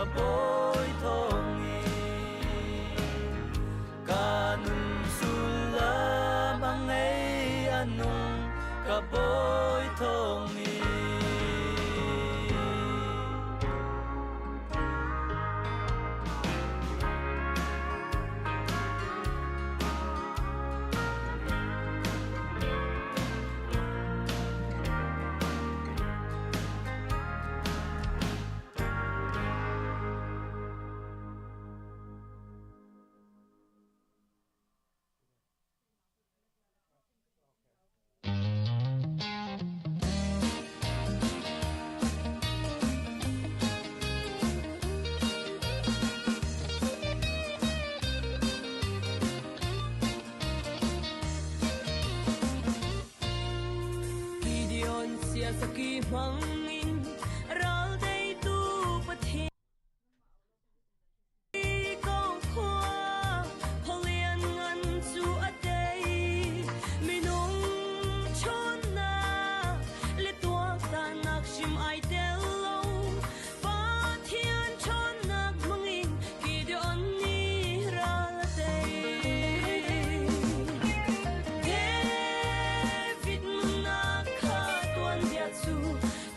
Ka bawi thawngin Ka nun sullam a ngei a nung Ka bawi thawngin. Gideon siasaki hmangin ral teitu Pathian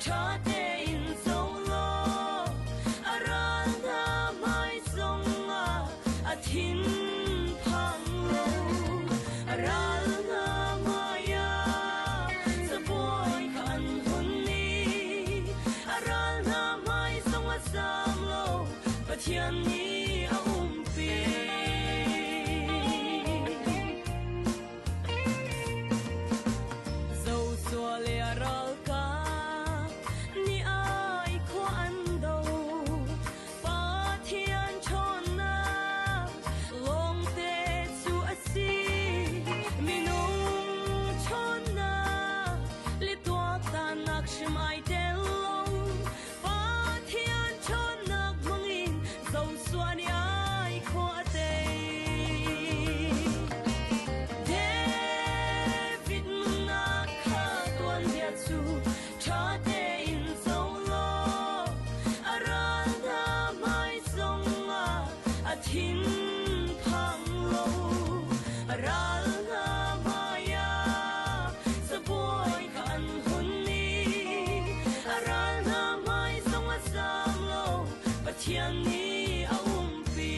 Ṭha tein zoh law a ral hna hmai zongah a thin phang lo. A ral hna hmaiah cabuai kha an hun i a ral hna hmai zong a zaam lo. Pathian nih a umpi. Joshua le a ralkap nih ai khua an do. Pathian ṭhawnnak lawngte cu a si. Minung ṭhawnnak le tuaktannak hrim ai tel lo. Pathian ṭhawnnak hmangin Joshua nih ai khua a tei. David nunnak kha tuanbia cu ṭha tein zoh law a ral hna hmai zongah a thin phang lo. A ral hna hmaiah cabuai kha an hun i a ral hna hmai zong a zaam lo. Pathian nih a umpi.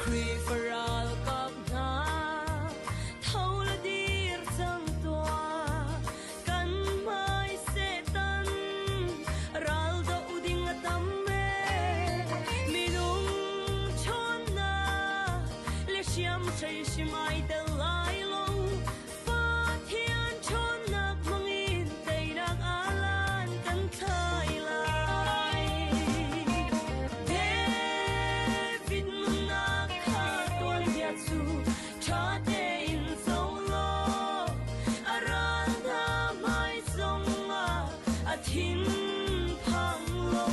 Khrihfa ralkap hna tho le dir cang tuah kan hmai Satan ral doh ding a tam ee minung ṭhawnnak le hriamhrei hrim ai tel lai lo Pathian ṭhawnnak hmangin teinak alan kan thlai lai. David nunnak kha tuanbia cu ṭha tein zoh law a ral hna hmai zongah a thin phang lo.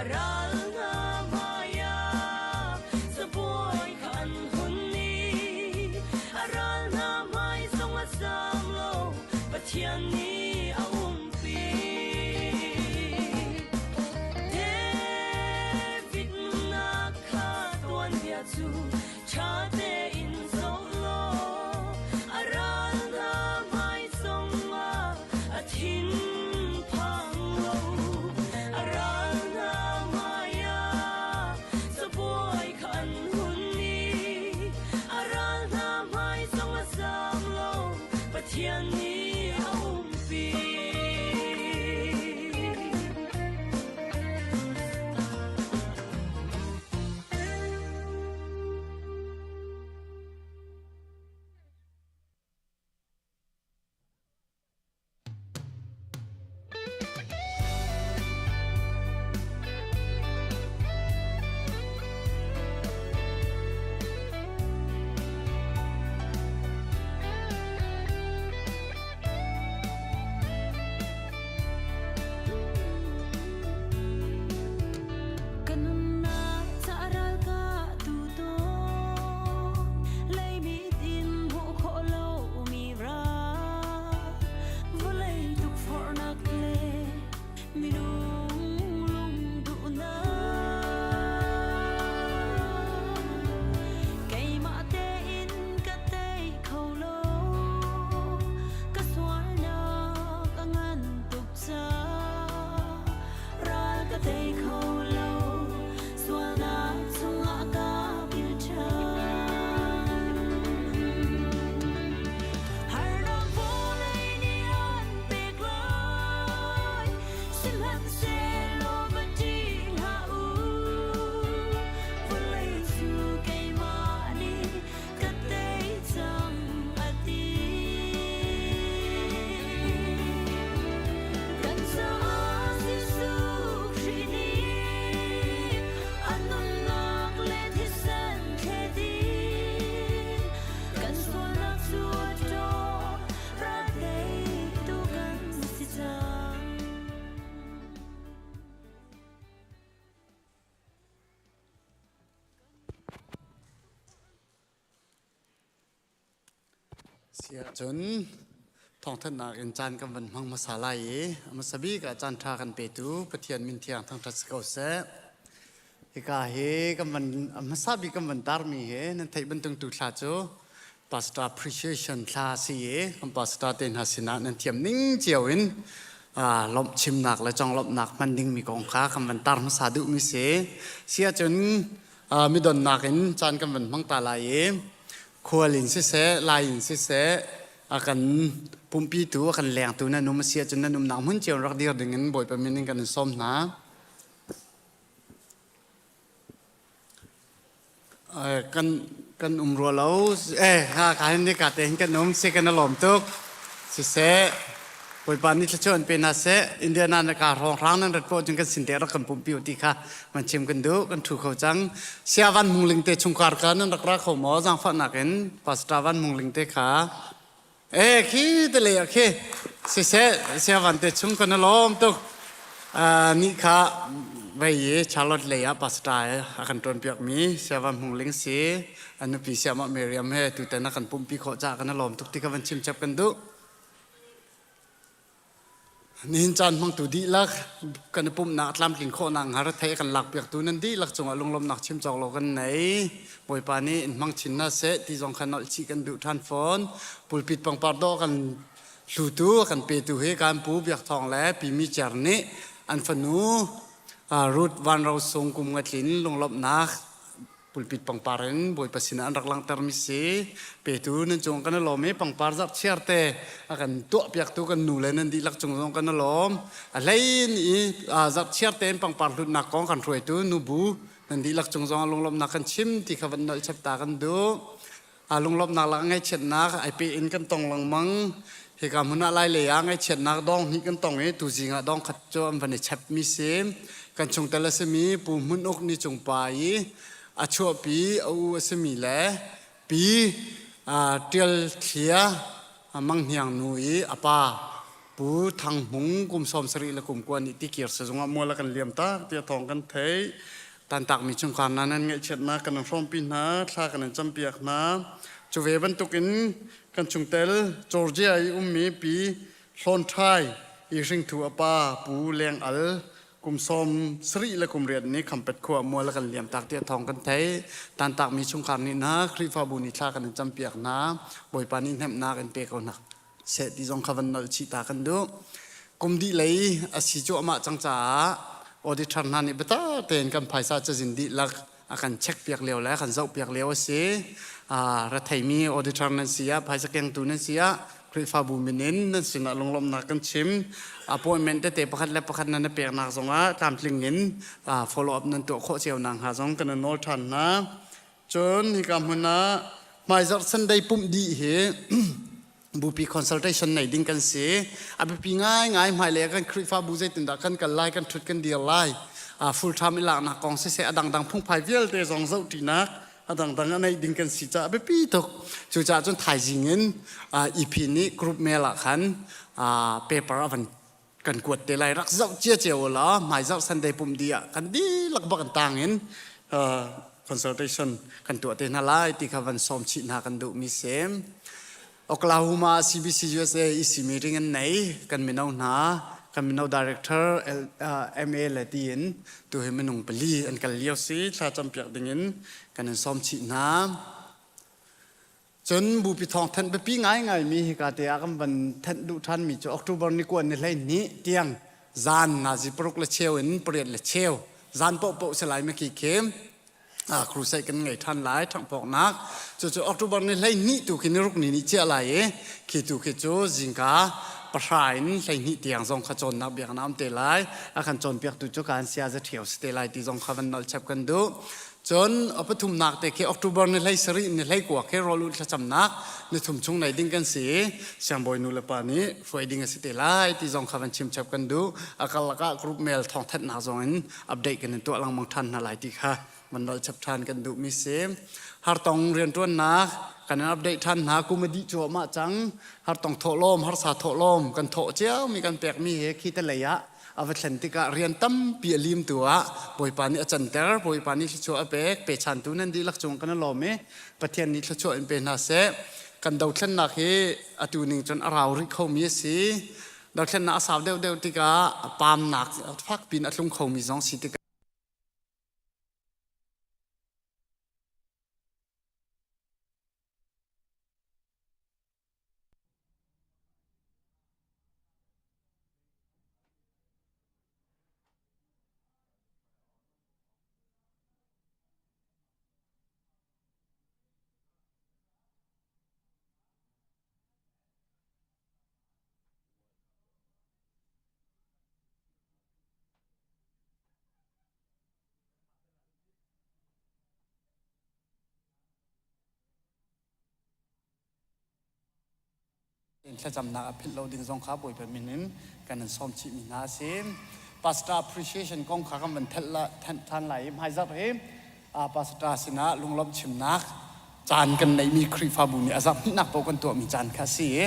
A ral hna hmaiah cabuai kha an hun i a ral hna hmai zong a zaam lo. Pathian nih a umpi. David nunnak kha tuanbia cu ṭha tein zoh law a ral hna hmai zongah a thin phang lo. A ral hna hmaiah cabuai kha an hun i a ral hna hmai zong a zaam lo. Pathian nih a umpi. Sihmanhsehlaw va ṭih hlah u, vawlei cu keimah nih ka tei cang, a ti. Kan caah Jesuh Khrih nih a nunnak le thisen thlet in kan sualnak cu a ṭaw, ral teitu kan si cang. Siahcun thawngthanhnak in caan kan van hmang hmasa lai i a hmasa bik ah caan ṭha kan petu Pathian min thiang thangṭhat si ko seh. Hika hi kan van a hmasa bik kan van tarmi hi nan theih bantuk tu thla cu Pastor Appreciation thla a si i kan pastor te hna sinah nan thiam ning cio in lawmh chimnak le conglawmhnak hman dingmi kong kha kan van tar hmasa duhmi si. Siahcun midonnak in caan kan van hmang ta lai i khual in siseh, lai in siseh, a kan pumpitu, a kan lengtu nan um a si ahcun nan umnak hmun cio in rak dir dingin Bawipa min in kan in sawm hna. Kan kan um rua lo. Eh, ha ka hin ni ka te hin kan um si kan lawm tuk. Siseh, Bawipa nih thluachuah an pe hna seh. Indiana na ka hrawng hrang nan rat poh cun kan sin te rak kan pumpi u ti kha man chim kan duh kan thu kho cang. Sia Van Hmung Ling te chungkhar kha nan rak ra kho maw? Zaangfahnak in Pastor Van Hmung Ling te kha Eh khi te le khi siseh sia Van te chung kan lawm tuk. Ni kha vei i Charlotte lei ah pastor a kan ṭuan piak mi Sia Van Hmung Ling si a nupi Siamah Miriam he tutan a kan pumpi khawh caah kan lawm tuk ti kha van chim chap kan duh. Nihin caan hmangtu dihlak kan i pumhnak tlamtlin khawhnak hnga rethei a kan lakpiaktu nan dihlak cungah lunglawmhnak chim cawk lo kan nei. Bawipa nih in hmang chin hna seh ti zong kha nolh chih kan duh ṭhan fawn. Pulpit pangpar dawh kan hlutu kan petu hi kan pu Biak Thawng le Pi Mi Cer nih an fanu Ruth Van Ro Sung kum nga tlin lunglawmhnak pulpit pangpar in Bawipa sinah an rak langhtermi si. Petu nan cung kan i lawm i pangpar zarh chiar te a kan tuahpiaktu kan nu le nan dihlak cung zong kan i lawm. A hlei in i zarh chiar tein pangpar hlutnak kong kan hruaitu nubu nan dihlak cung zong lunglawmhnak kan chim ti kha van nolh chap ta kan duh. A lunglawmhnak le ngaihchiatnak ai pe in kan tong lengmang. Hika hmun ah lai lei ah ngaihchiatnak dong hnih kan tong i tuzing ah dong khat cu an van i chepmi si. Kan chungtel a simi Pu Hmun Uk Ni Cung Pa i a chuahpi a u a simi le Pi Ṭial Thlia Mang Hniang nu i a pa Pu Thang Hmung kum 70 le kum kua nih tikir sizung ah mual a kan liam tak tiah thawng kan theih. Tantakmi chungkhar hna nan ngaihchiatnak kan in hrawmpi hna, thla kan in campiak hna. Cu ve bantukin kan chungtel Georgia i ummi Pi Hlawn Ṭhai i hringthu a pa Pu Leng Al kum 70 le kum riat nih Khampet khua mual a kan liam tak tiah thawng kan theih. Tantakmi chungkhar nih hna Khrihfabu nih thla kan in campiak hna. Bawipa nih hnemhnak in pe ko hna seh ti zong kha van nolh chih ta kan duh. Kum dih lei a si cuahmah cang caah auditor hna nih biatak tein kan phaisa cazin dihlak a kan check piak lio le a kan zoh piak lio a si. Retheimi auditor nan si ah, phaisa kengtu nan si ah, Khrihfabu min in nan sinah lunglawmhnak kan chim. Appointment tete pakhat le pakhat nan i peknak zongah tlamtling in follow up nan tuah khawh cio nakhnga zong kan in nawl ṭhan hna. Cun hika hmun ah hmaizarh Sunday pumh dih hi bupi consultation nei ding kan si. A biapi ngaingai hmailei ah kan Khrihfabu zeitindah kan kal lai, kan ṭhut kan dir lai. Full time i laknak kong siseh a dangdang phungphai vialte zong zohṭinak a dangdang a neih ding kan si caah a biapi tuk. Cucaah cun thaizing in EP nih group mail ah khan paper a van kan kuat te lai rak zoh cia cio u law hmaizarh Sunday pumh dih ah kan dihlak bak an tang in consultation kan tuah te hna lai ti kha van sawm chih hna kan duhmi si. Oklahoma CBC USA EC meeting an nei kan mino hna kan mino director MA le tiin tu hi minung pali an kal lio si thla campiak dingin kan in sawm chih hna. Cun bupi thawngthanh biapi ngaingaimi hika te ah kan van thanh duh ṭhanmi cu October ni kua ni 12 tiang zan nazi paruk le cheu in pariat le cheu zan paohpaoh si lai maki khi crusade kan ngei ṭhan lai ṭhanghpawknak cucu October ni 12 tu khi ni ruk ni nih ciah lai i khi tu khi cu zingka pahra in 12 tiang zong kha cawnnak biakinn a um te lai. A kan cawnpiaktu cu kan sia za ṭhio si te lai ti zong kha van nolh chap kan duh. Cun a pathumnak te khi October ni 17 ni 19 khi rawl ulh thlacamnak ni thum chung nei ding kan si i siangbawi nu le pa nih hruai ding a si te lai ti zong kha van chim chap kan duh. A karlak ah group mail thawngthanhnak zong in update kan in tuah lengmang ṭhan hna lai ti kha van nolh chap ṭhan kan duhmi si. Hartong rianṭuannak kan in update ṭhan hna kum a dih cuahmah cang. Hartong thawhlawm, harsa thawhlawm kan thawh ciomi kan pekmi he khi te lei ah a va thlen tikah rian tampi a lim tu ah Bawipa nih a canter, Bawipa nih thluachuah a pek, pechantu nan dihlak cung kan i lawm i Pathian nih thluachuah in pe hna seh. Kan dothlennak hi atu ning cun a rau rih khomi a si. Dothlennak a sau deuhdeuh tikah paamnak fak piin a tlung khomi zong si tikah Thlacamnak a philh lo ding zong kha Bawipa min in kan in sawm chihmi hna a si. Pastor appreciation kong kha kan van thelh than lai i hmaizarh hi pastor sinah lunglawmh chimnak caan kan neihmi Khrihfabu nih a zarh hnihnak paoh kan tuahmi caan kha a si i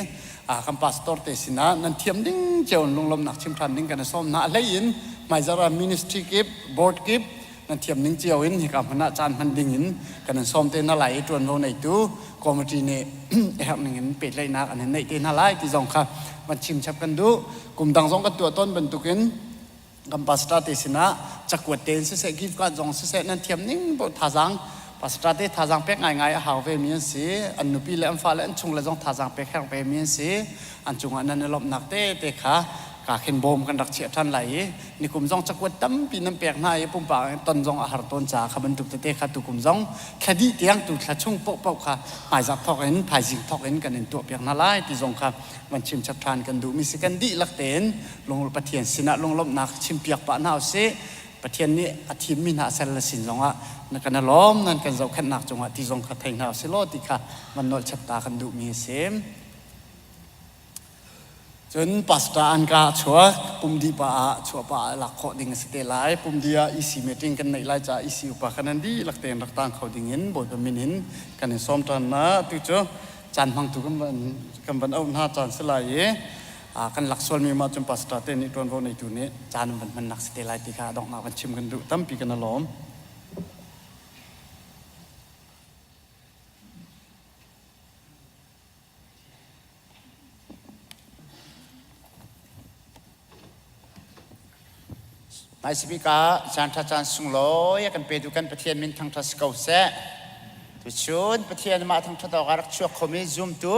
kan pastor te sinah nan thiam ding cio in lunglawmhnak chim ṭhan ding kan i sawm hna. A hlei in hmaizarh ah ministry kip, board kip nan thiam ning cio in hika hmun ah caan hman ding in kan in sawm te hna lai i ṭuanvo neitu committee nih a herh ning in pehtlaihnak an in neih te hna lai ti zong kha van chim chap kan duh. Kum dang zong kan tuah tawn bantukin kan pastor te sinah cakuat tein siseh gift card zong siseh nan thiam ning paoh thazaang pastor te thazaang pek ngaingai a hau ve mi an si. An nupi le an fale an chung le zong thazaang pek herh ve mi an si. An cungah nan i lawmhnak te te kha ka khin bawm kan rak chiah ṭhan lai i nikum zong cakuat tampi nan pek hna i pumpak in ton zong a har tawn caah kha bantuk tete kha tukum zong thla dih tiang tu thla chung paohpaoh kha hmaizarh thawk in thaizing thawk in kan in tuahpiak hna lai ti zong kha van chim chap ṭhan kan duhmi si. Kan dihlak tein lung Pathian sinah lunglawmhnak chimpiak pah hna usih. Pathian nih a thimmi hna a sel le sin zongah na kan lawm nan kan zohkhenhnak cungah ti zong kha thei hna usih law ti kha van nolh chap ta kan duhmi a si. Cun pastor an ka a chuak, pumdi pa ah chuah pa ah lak khawh ding a si te lai. Pumdi ah EC meeting kan neih lai caah EC upa kha nan dihlak tein rak tang kho ding in Bawipa min in kan in sawm ṭhan hna. Atu cu caan hmangtu kan van auh hna caan si lai i kan lak sualmi mah cun pastor te nih ṭuanvo neitu nih caan an van hmannak si te lai ti kha a donghnak van chim kan duh. Tampi kan i lawm. Hmaisabik ah caanṭha caan sunglawi a kan petu kan Pathian min thangṭhat si ko seh. Tuchun Pathian amah thangṭhat awk ah rak chuak khomi zumtu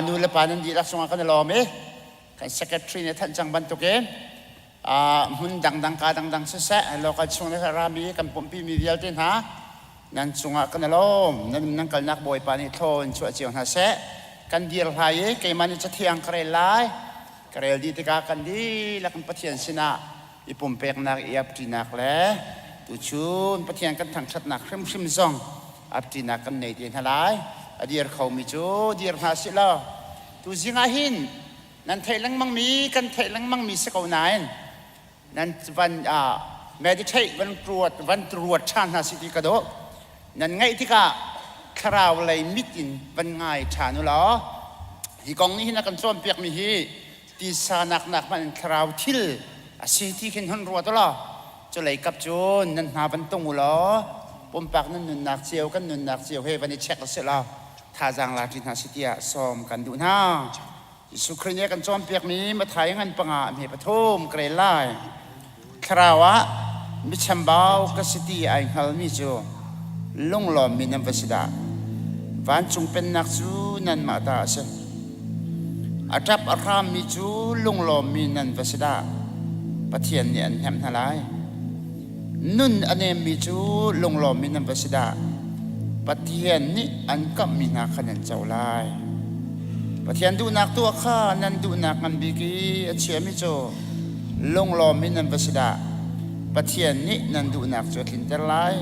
nu le pa nan dihlak cungah kan i lawm i kan secretary nih a thanh cang bantukin hmun dangdang ka dangdang siseh local chung le rami kan pumhpimi vialte hna nan cungah kan i lawm. Nan um nan kalnak Bawipa nih thlaw in chuah cio hna seh. Kan dir hlai i keimah nih cathiang ka rel lai. Ka rel dih tikah kan dihlak in Pathian sinah i pumpeknak i apṭinak le tuchun Pathian kan thangṭhatnak hrimhrim zong apṭinak kan nei te hna lai. A dir khomi cu dir hna sih law tuzing ah hin nan theih lengmangmi kan theih lengmangmi si ko nain nan van meditate van ruat van ruat ṭhan hna si ti ka dawh. Nan ngaih tikah thlarau lei mit in van ngai ṭhan u law hi kong nih hin a kan cawnpiakmi hi tisa nak nak hmanh in thlarau thil a si ti khin hun ruat u law cu lei kap cun nan hna van tung u law pumpak nan nunnak cio kan nunnak cio he van i check u sih law thazaang la ṭi hna si tiah sawm kan duh hna. Jesuh Khrih nih a kan cawnpiakmi Matthai ngan panga hme pathum ka rel lai. Thlarau ah michambau ka si ti ai hngalmi cu lunglawmmi nan va si dah. Vancung pennak cu nanmah ta a si. A ṭap a hrammi cu lunglawmmi nan va si dah. Pathian nih an hnemh hna lai. Nun a nemmi cu lunglawmmi nan va si dah. Pathian nih an kamhmi hna kha nan co lai. Pathian duhnak tuah kha nan duhnak ngan bik i a chiami cu lunglawm in nan va si dah. Pathian nih nan duhnak cu a tlinter lai.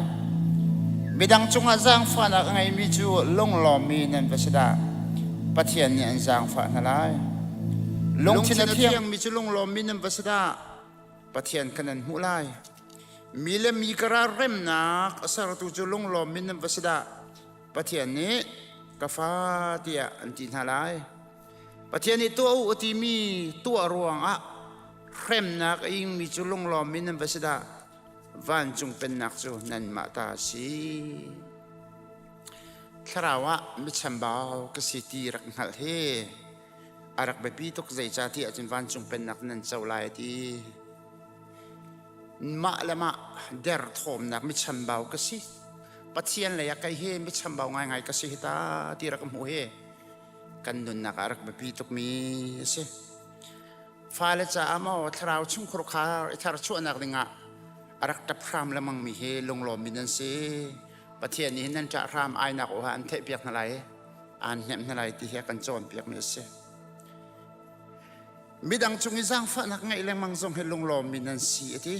Midang cungah zaangfahnak a ngeimi cu lunglawmmi nan va si dah. Pathian nih an zaangfah hna lai. Lungthin a thiangmi cu lunglawmmi nan va si dah. Pathian kha nan hmuh lai. Mi le mi kara remnak a sertu cu lunglawmmi nan va si dah. Pathian nih ka fa tiah an ti hna lai. Pathian nih tuah u a timi tuah ruangah hremnak a ingmi cu lunglawmmi nan va si dah. Vancung pennak cu nanmah ta a si. Thlarau ah michambau ka si ti rak hngalh hi a rak biapi tuk zeicahtiah cun vancung pennak nan co lai a ti. Mah le mah derthawmnak michambau ka si. Pathian lei ah kei hi michambau ngaingai ka si hi ta ti rak hmuh hi kan nunnak ah rak biapi tukmi a si. Fale caah maw thlarau chungkhur kha i tharchuahnak dingah a rak ṭap hram lengmangmi hi lunglawmmi nan si. Pathian nih hin nan ṭah hram ainak oha an theihpiak hna lai aan hnemh hna lai ti hi a kan cawnpiakmi a si. Midang cung i zaangfahnak ngeih lengmang zong hi lunglawmmi nan si a ti.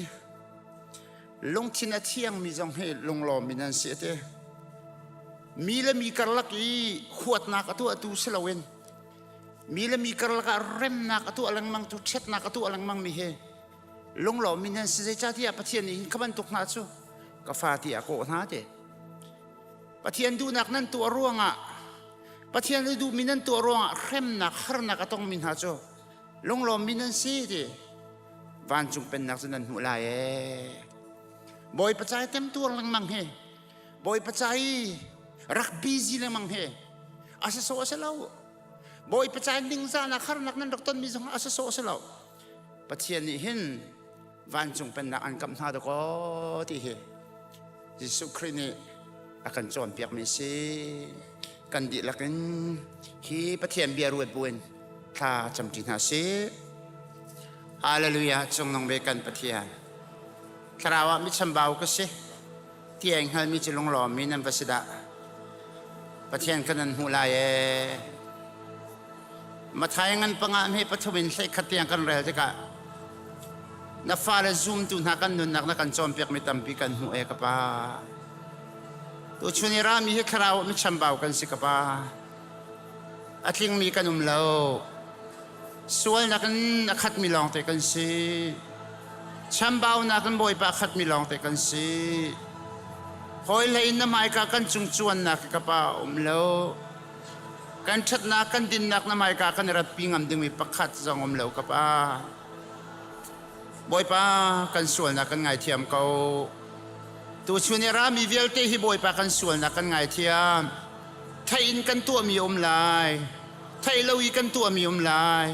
Lungthin a thiangmi zong hi lunglawmmi nan si a ti. Mi le mi karlak i huatnak a tuahtu si loin mi le mi karlak ah remnak a tuah lengmang tu ṭhatnak a tuah lengmang mi hi lunglawmmi nan si zeicahtiah Pathian nih hin kha bantuk hna cu ka fa tiah a kawh hna ti. Pathian duhnak nan tuah ruangah Pathian i duhmi nan tuah ruangah hremnak harnak a tongmi hna cu lunglawmmi nan si ti vancung pennak cu nan hmuh lai ee. Bawipa ca i temtuar lengmang hi Bawipa ca i rak busy lengmang hi a si sawh a si lo. Bawipa ca i ningzahnak harnak nan rak tonmi zong a si sawh a si lo. Pathian nih hin vancung pennak an kamh hna dakaw ti hi Jesuh Khrih nih a kan cawnpiakmi a si. Kan dihlak in hi Pathian bia ruat buin thla camṭi hna sih. Hallelujah cungnung ve kan Pathian. Thlarau ah michambau ka si. Ti ai hngalmi cu lunglawmmi nan va si dah. Pathian kan nan hmuh lai ee. Mathai ngan panga hme pathum in 11 tiang kan rel tikah na fale zumtu hna kan nunnak na kan cawnpiakmi tampi kan hmuh ee ka pa. Tuchun i rami hi thlarau mi chambau kan si ka pa. A tlingmi kan um lo. Sualnak in a khatmi lawngte kan si. Chambaunak in Bawipa a khatmi lawngte kan si. Hawi hlei in na hmaika kan cung cuannak ka pa a um lo. Kan ṭhatnak kan dinnak na hmaika kan i ratpi ngam dingmi pakhat zong um lo ka pa. Bawipa kan sualnak kan ngaithiam ko. Tuchun i rami vialte hi Bawipa kan sualnak kan ngaithiam. Theih in kan tuahmi um lai. Theih lo i kan tuahmi um lai.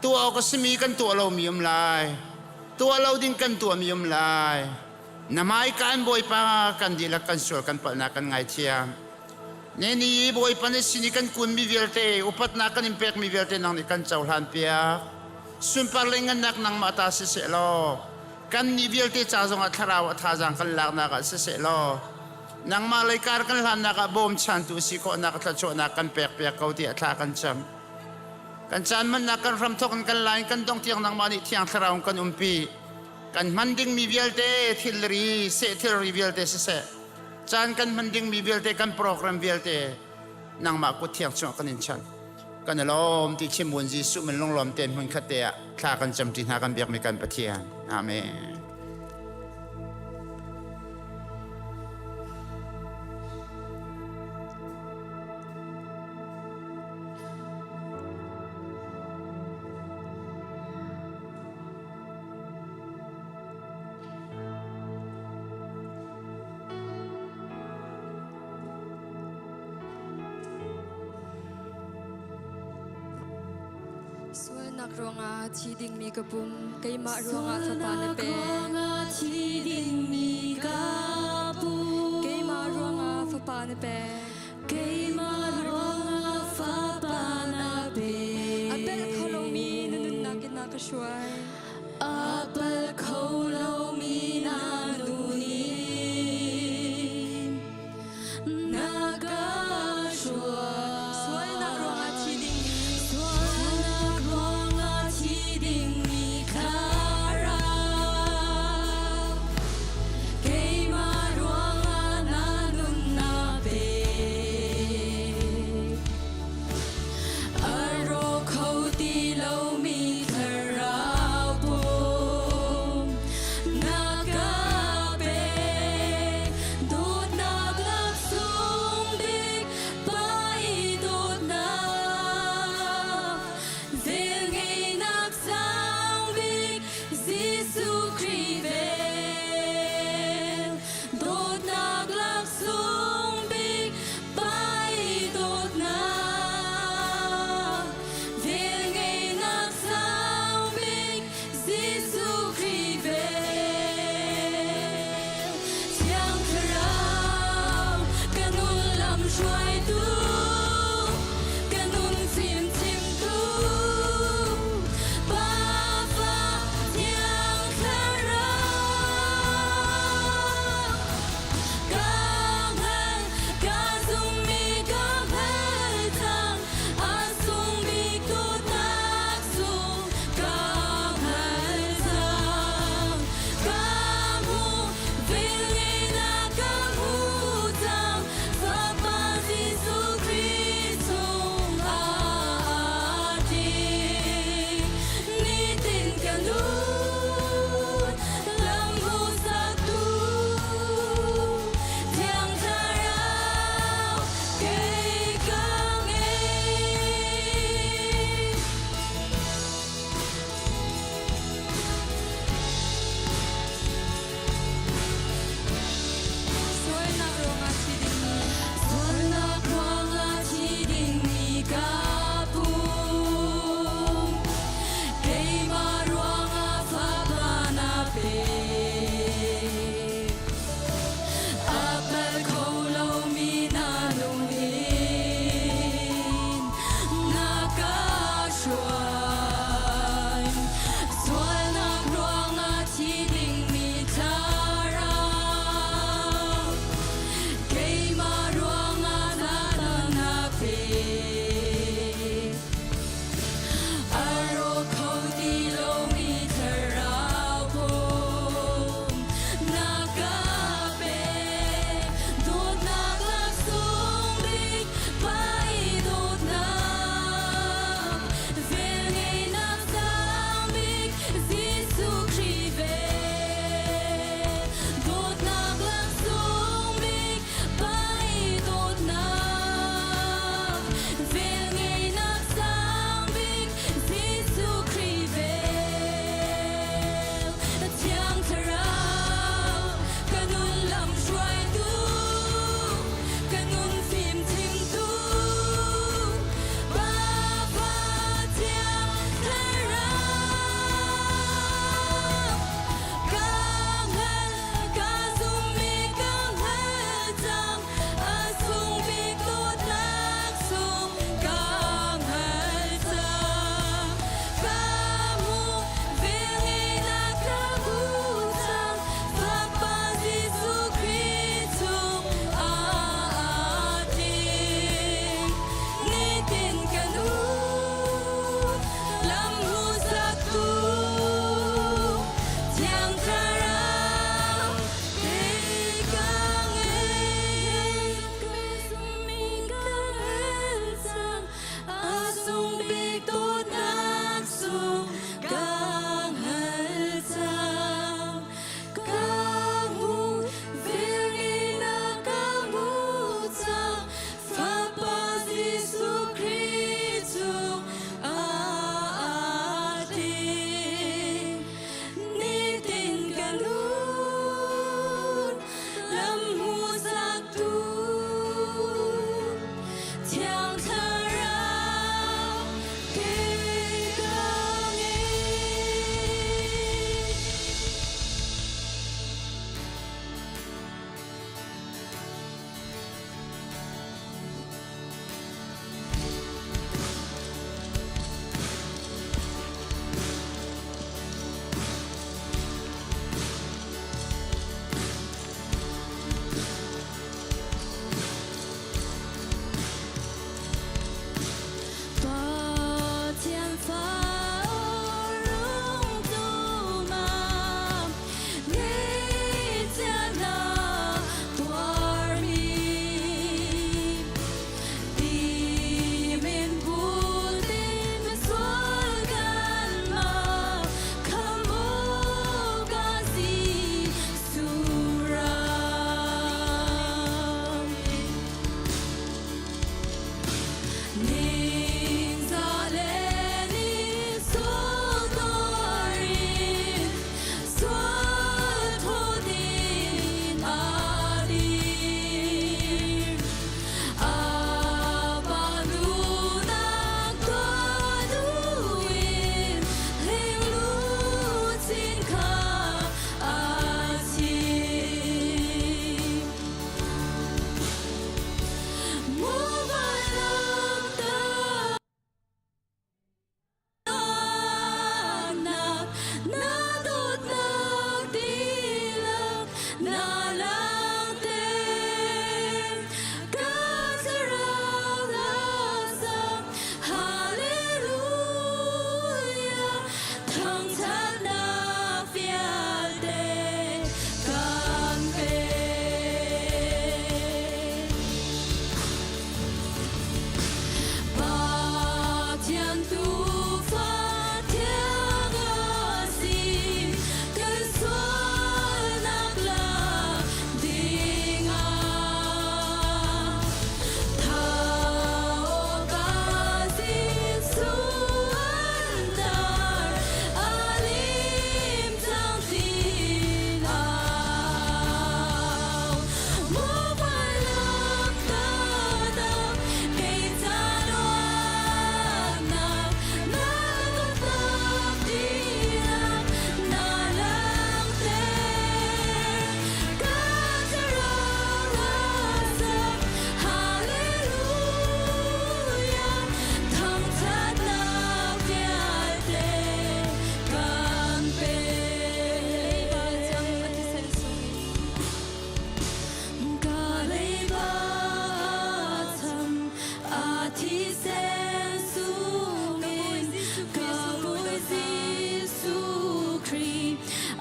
Tuah awk a simi kan tuah lomi um lai. Tuah lo ding kan tuahmi um lai. Na hmaika in Bawipa kan dihlak kan sual kan palhnak kan ngaithiam. Neni Bawipa na sin i kan kunmi vialte, upatnak kan in pekmi vialte nang nih kan cohlan piak. Sunpar le ngannak nangmah ta siseh law, kan nih vialte ca zongah thlarau a thazaang kan laknak ah siseh law, nangmah lei kar kan hlannak ah bawmchantu si khawhnak thluachuahnak kan pek piak ko tiah thla kan cam. Kan caan hmannak kan hramthawk in kan lain kan dong tiang nangmah nih thiang thlarau kan umpi. Kan hman dingmi vialte thilri, seh thilri vialte siseh, caan kan hman dingmi vialte kan program vialte nangmah kut thiang chungah kan in chan kan i lawm ti chim buin Jesuh min lunglawm tein hmun khat te ah thla kan camṭi hna kan biakmi kan Pathian amen. Sualnak ruangah thi dingmi ka pum, keimah ruangah fapa na pek. Keimah ruangah fapa na pek. Keimah ruangah fapa na pek. A pelh kho lomi na nunnak in na ka hruai. A pal kho lomi na nu nih na ka hruai. Sualnak ruangah thi dingmi.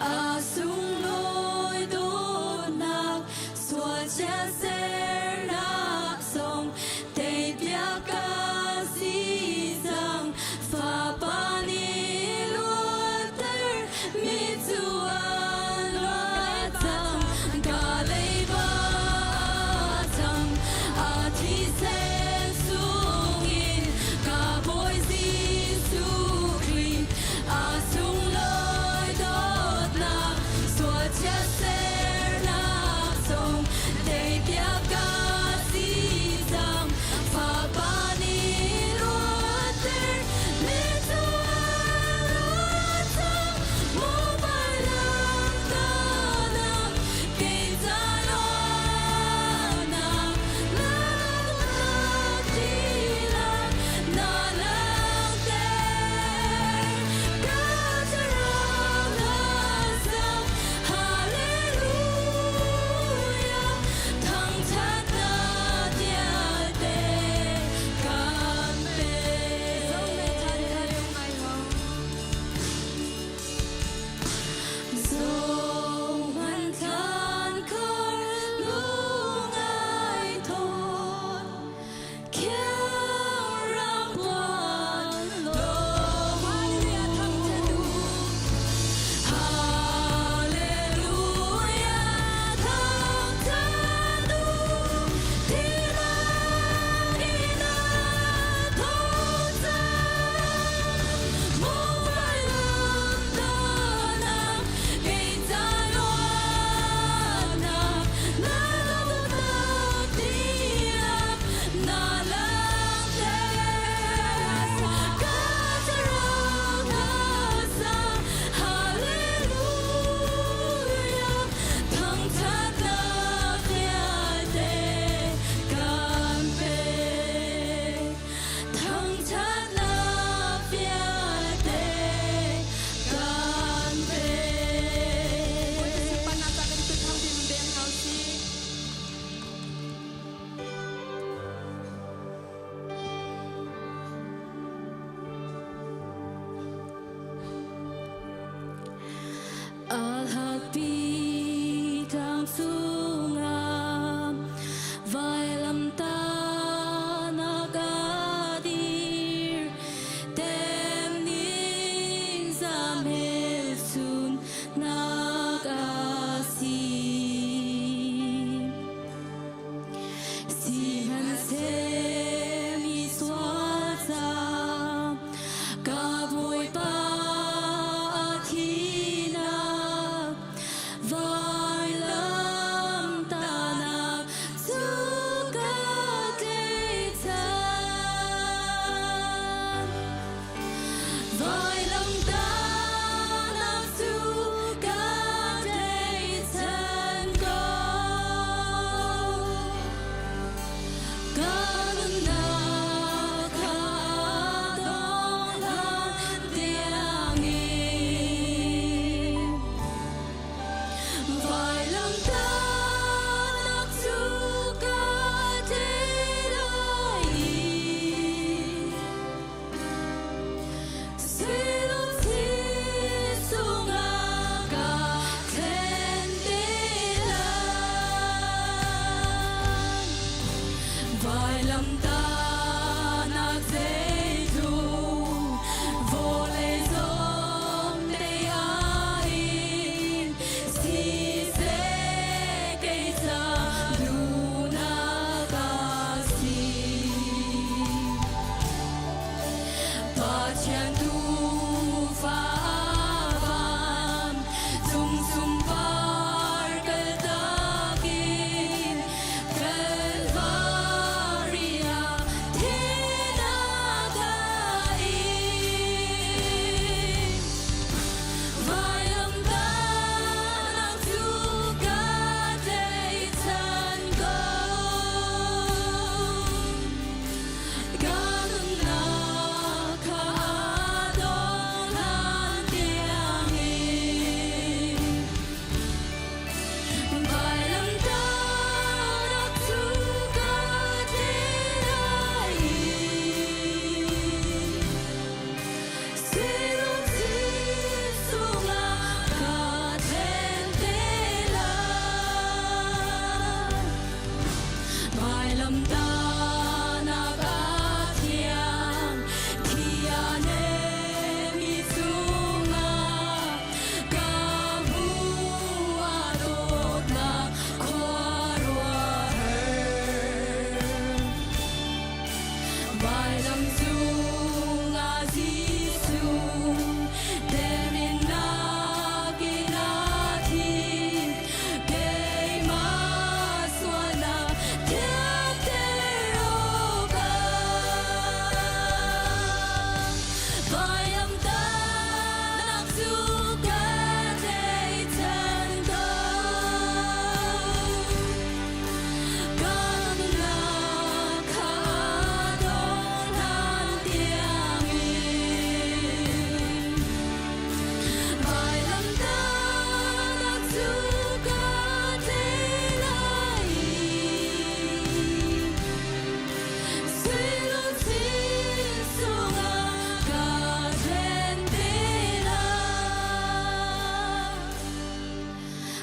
A sunglawi dawtnak sual chia sernak zong teipiak ka si cang. Fapa nih luatter mi cu an luat cang. Ka leiba cang a thisen sungin ka Bawi Jesuh Khrih a sunglawi dawtnak.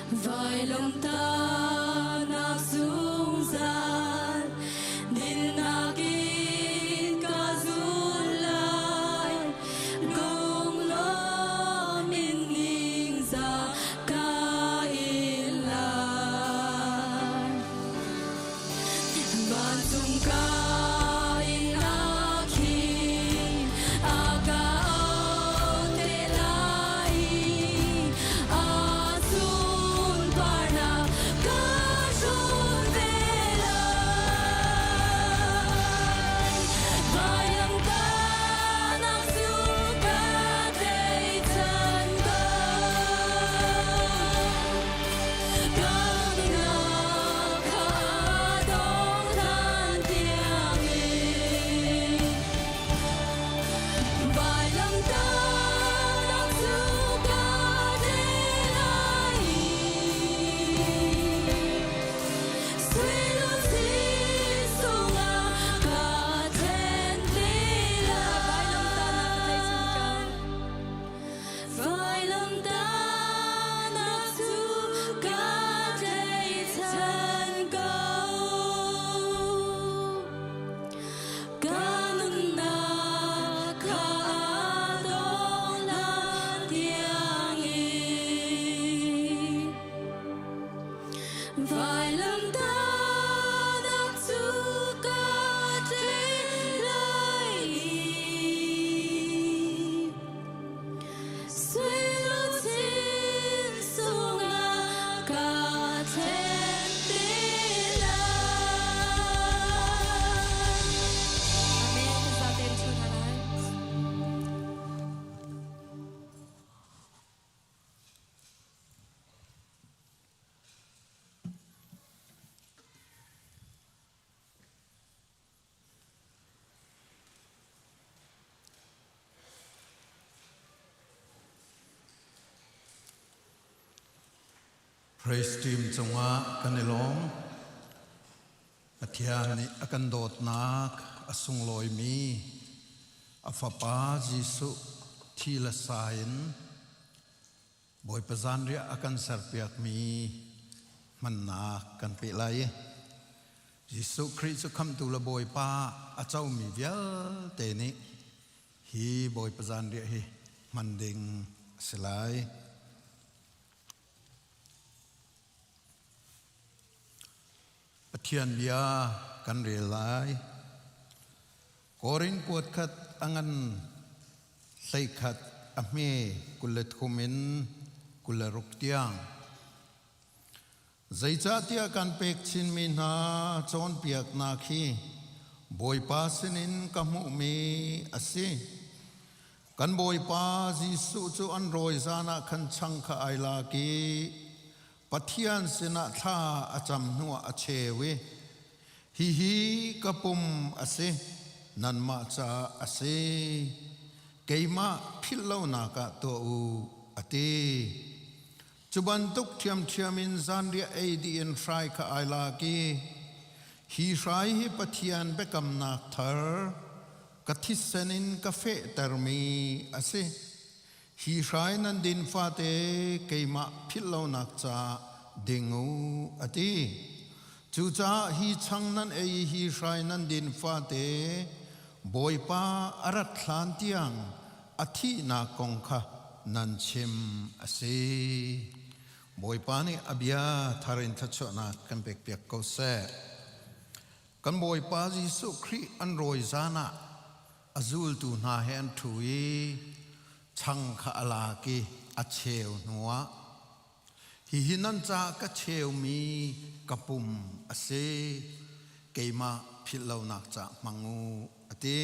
Vailamtahnak zungzal dinnak in ka zul lai. Lunglawm in ningzah ka in lai. Vancung ka in a khi a ka auh te lai i a sunparnak ka hrawm ve lai. Vailamtahnak cu ka tlaihchan ko. Kamnak kha dong hlan tiangin vailamtahnak cu ka te lai i suiluchin sungah ka thlen te lai. Vailamtahnak cu ka tlaihchan ko. Ka nunnak kha a dong hlan tiangin. Vailamtahnak cu ka tlaih lai i Suiluchin sungah ka thlen te lai. Amen. Zaten chu hna lai. Praise team cungah kan i lawm. Pathian nih a kan dawtnak a sunglawimi a Fapa Jesuh thi le sa in Bawipa zanriah a kan serpiakmi hmannak kan peh lai i Jesuh Khrih cu khamhtu le Bawipa a comi vialte nih hi Bawipa zanriah hi hman ding a si lai. Pathian bia kan rel lai. Korin kuat khat a ngan 11 a hme 23 in 26 tiang. Zeicahtiah kan pek chinmi hna cawnpiaknak hi Bawipa sinin ka hmuhmi a si. Kan Bawipa Jesuh cu an rawi zan ah khan chang kha ai lak i Pathian sinah thla a cam hnuah a cheu i Hihi ka pum a si, nanmah caah a si. Keimah philh lonak ah tuah u, a ti. Cu bantuk ṭhiamṭhiam in zanriah ei dih in hrai kha ai lak i, hi hrai hi Pathian biakamnak thar, ka thisen in ka fehtermi a si. Hi hrai nan din fate keimah philh lonak caah ding u, a ti. Cucaah hi chang nan ei i hi hrai nan din fate Bawipa a rat hlan tiang a thihnak kong kha nan chim a si. Bawipa nih a bia thar in thluachuahnak kan pekpiak ko seh. Kan Bawipa Jesuh Khrih an rawi zan ah a zultu hna he an ṭhu i chang kha a lak i a cheu hnuah hihi nan caah ka cheumi ka pum a si keimah philh lonak caah hmang u a ti.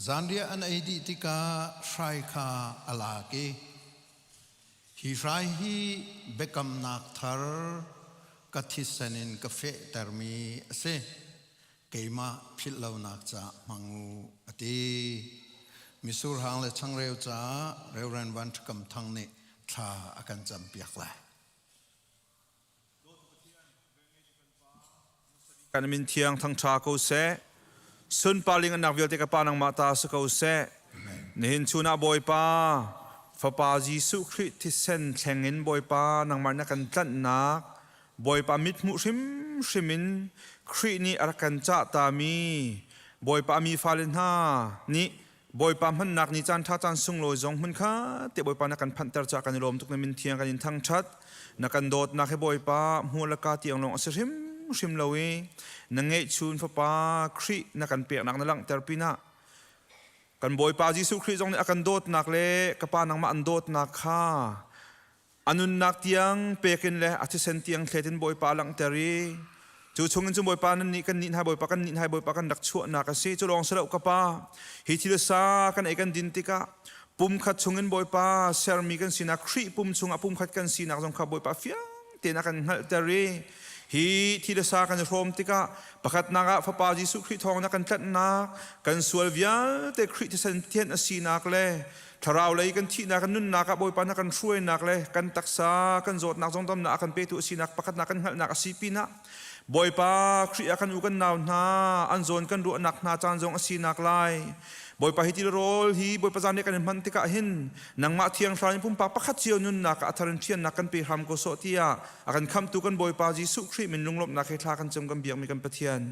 Zanriah an ei dih tikah hrai kha a lak i hi hrai hi biakamnak thar ka thisen in ka fehtermi a si. Keimah philh lonak caah hmang u, a ti. Misur hang le changreu caah Reverend Van Ṭha Thang nih thla a kan campiak lai. Kan min thiang thangṭha ko seh. Sunparling anak vialte ka pa nangmah ta si ko seh. Nihin chun ah Bawipa, Fapa Jesuh Khrih thisen thleng in Bawipa nangmah na kan tlanhnak Bawipa mithmuh hrimhrim in Khrih nih a rak kan cah tami Bawipa mi fale hna nih Bawipa hmannak ni caan ṭha caan sunglawi zong hmun kha te Bawipa na kan phanhter caah kan i lawm tuk na min thiang kan in thangṭhat na kan dawtnak hi Bawipa hmuh le ka tiang lawng a si hrimhrim lo i na ngeihchun fapa Khrih na kan peknak na langhter pinah kan Bawipa Jesuh Khrih zong nih a kan dawtnak le ka Pa nangmah an dawtnak kha a nunnak tiang pekin le a thisen tiang thlet in Bawipa a langhter i cu chungin cun Bawipa nan nih kan nih hna Bawipa kan nih hna Bawipa kan rak chuahnak a si. Cu lawng si lo ka pa, hi thil sa kan ei kan din tikah pumkhat chungin Bawipa sermi kan sinak Khrih pum chungah pumkhat kan sinak zong kha Bawipa fiang tein a kan hngalhter i hi thil sa kan i hrawm tikah pakhatnak ah Fapa Jesuh Khrih thawng na kan tlanhnak kan sual vialte Khrih thisen thianh a sinak le Thlarau lei kan thihnak kan nunnak ah Bawipa na kan hruainak le kan taksa kan zawtnak zong damnak a kan petu a sinak pakhatnak kan hngalhnak a si pinah Bawipa Khrih ah kan u kan nau hna an zawn kan ruahnak hna caan zong a sinak lai. Bawipa hi til rawl hi Bawipa zan kan in hman tikah hin nangmah thiang thlarau in pumpak pakhat cio nunnak ah a thar in thiannak kan pe hram ko sawh tiah a kan khamtu kan Bawipa Jesuh Khrih min lunglawmhnak he thla kan cam kan biakmi kan Pathian.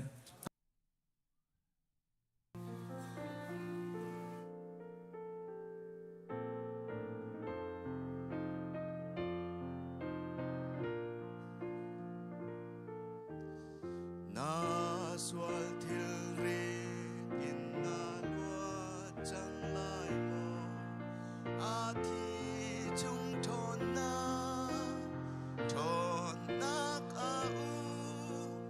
Na sual thilrit in na luat cang lai maw? A thi chung ṭhawnnak, ṭhawnnak a um.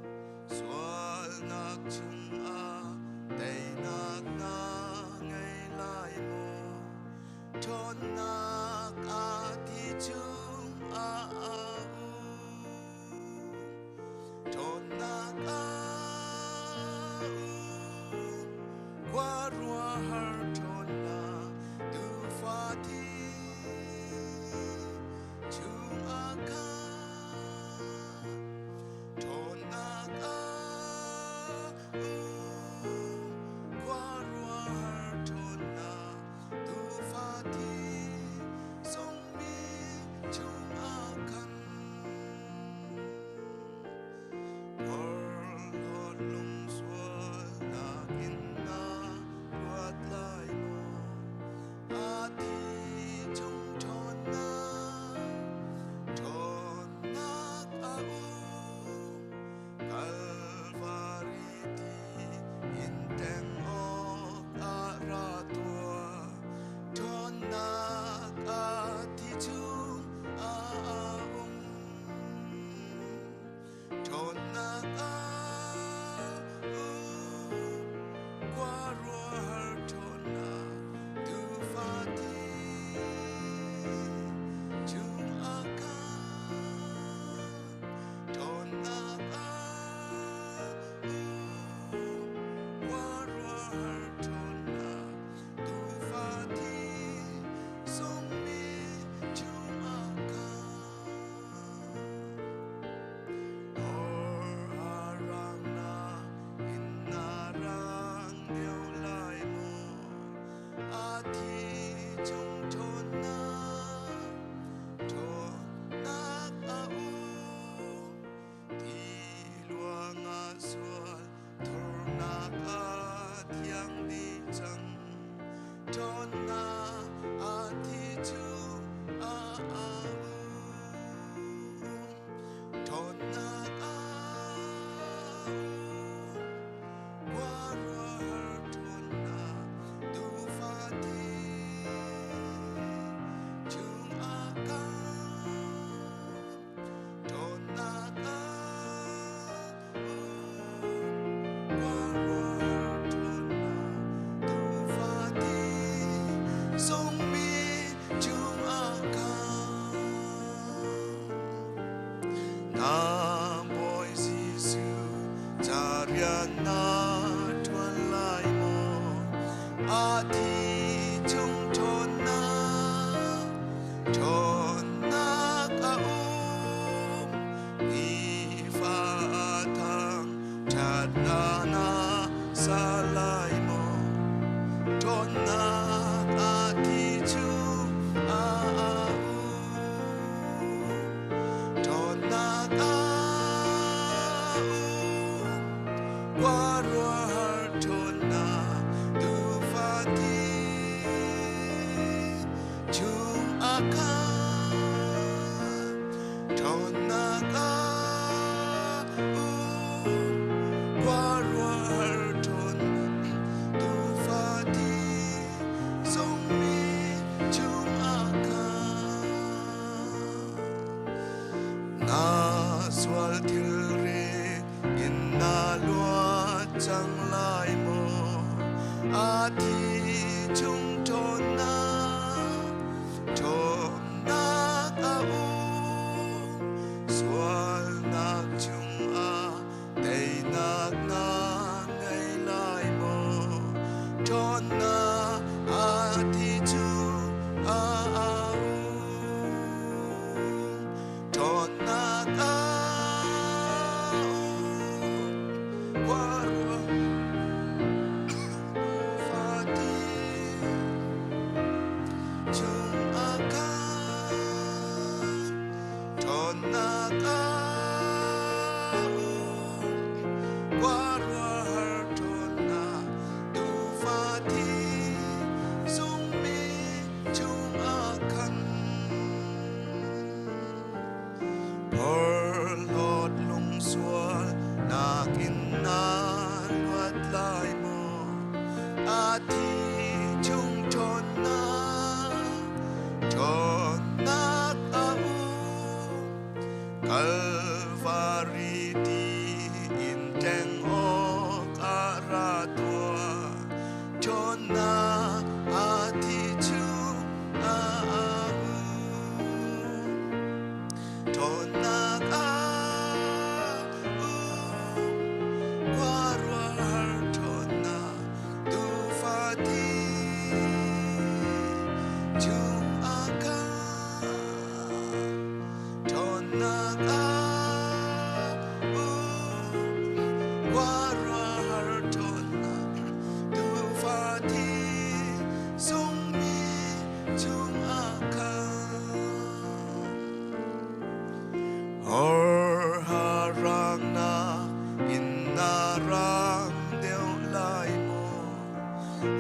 Ṭhawnnak a um, khuaruahhar ṭhawnnak Tuufa thi zungmi chungah khan. Na sual thilri in na luat cang lai maw? A thi chung ṭhawnnak, ṭhawnnak a um. Sualnak chungah teinak na ngei lai maw? Ṭhawnnak a thi cu a um. Ṭhawnnak a um. Khuaruah fati chungah khan ṭhawnnak a um. Khuaruahhar ṭhawnnak tuufa thi zungmi chungah khan. Porhlawt lungsual nakin na luat lai maw? A thi chung ṭhawnnak, ṭhawnnak a um. Kalvari ti in tleng awk a ra tuah. Ṭhawnnak a thi chung a um. Ṭhawnnak a um, khuaruahhar ṭhawnnak Tuufa thi chungah khan. Ṭhawnnak a um, khuaruahhar ṭhawnnak Tuufa thi sungmi chungah khan. Horharangnak in na rang deuh lai maw?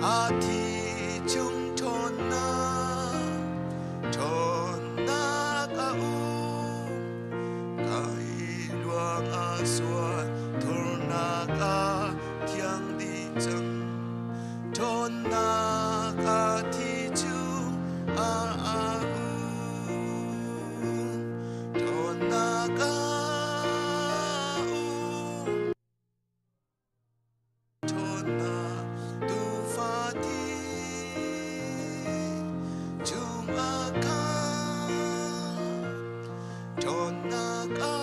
A thi chung ṭhawnnak, ṭhawnnak a um. Kai luang a sual, thurnak a thiang dih cang. Ṭhawnnak a thi chung a um. Ṭhawnnak a um. Ṭhawnnak Tuufa thi chungah khan. Ṭhawnnak a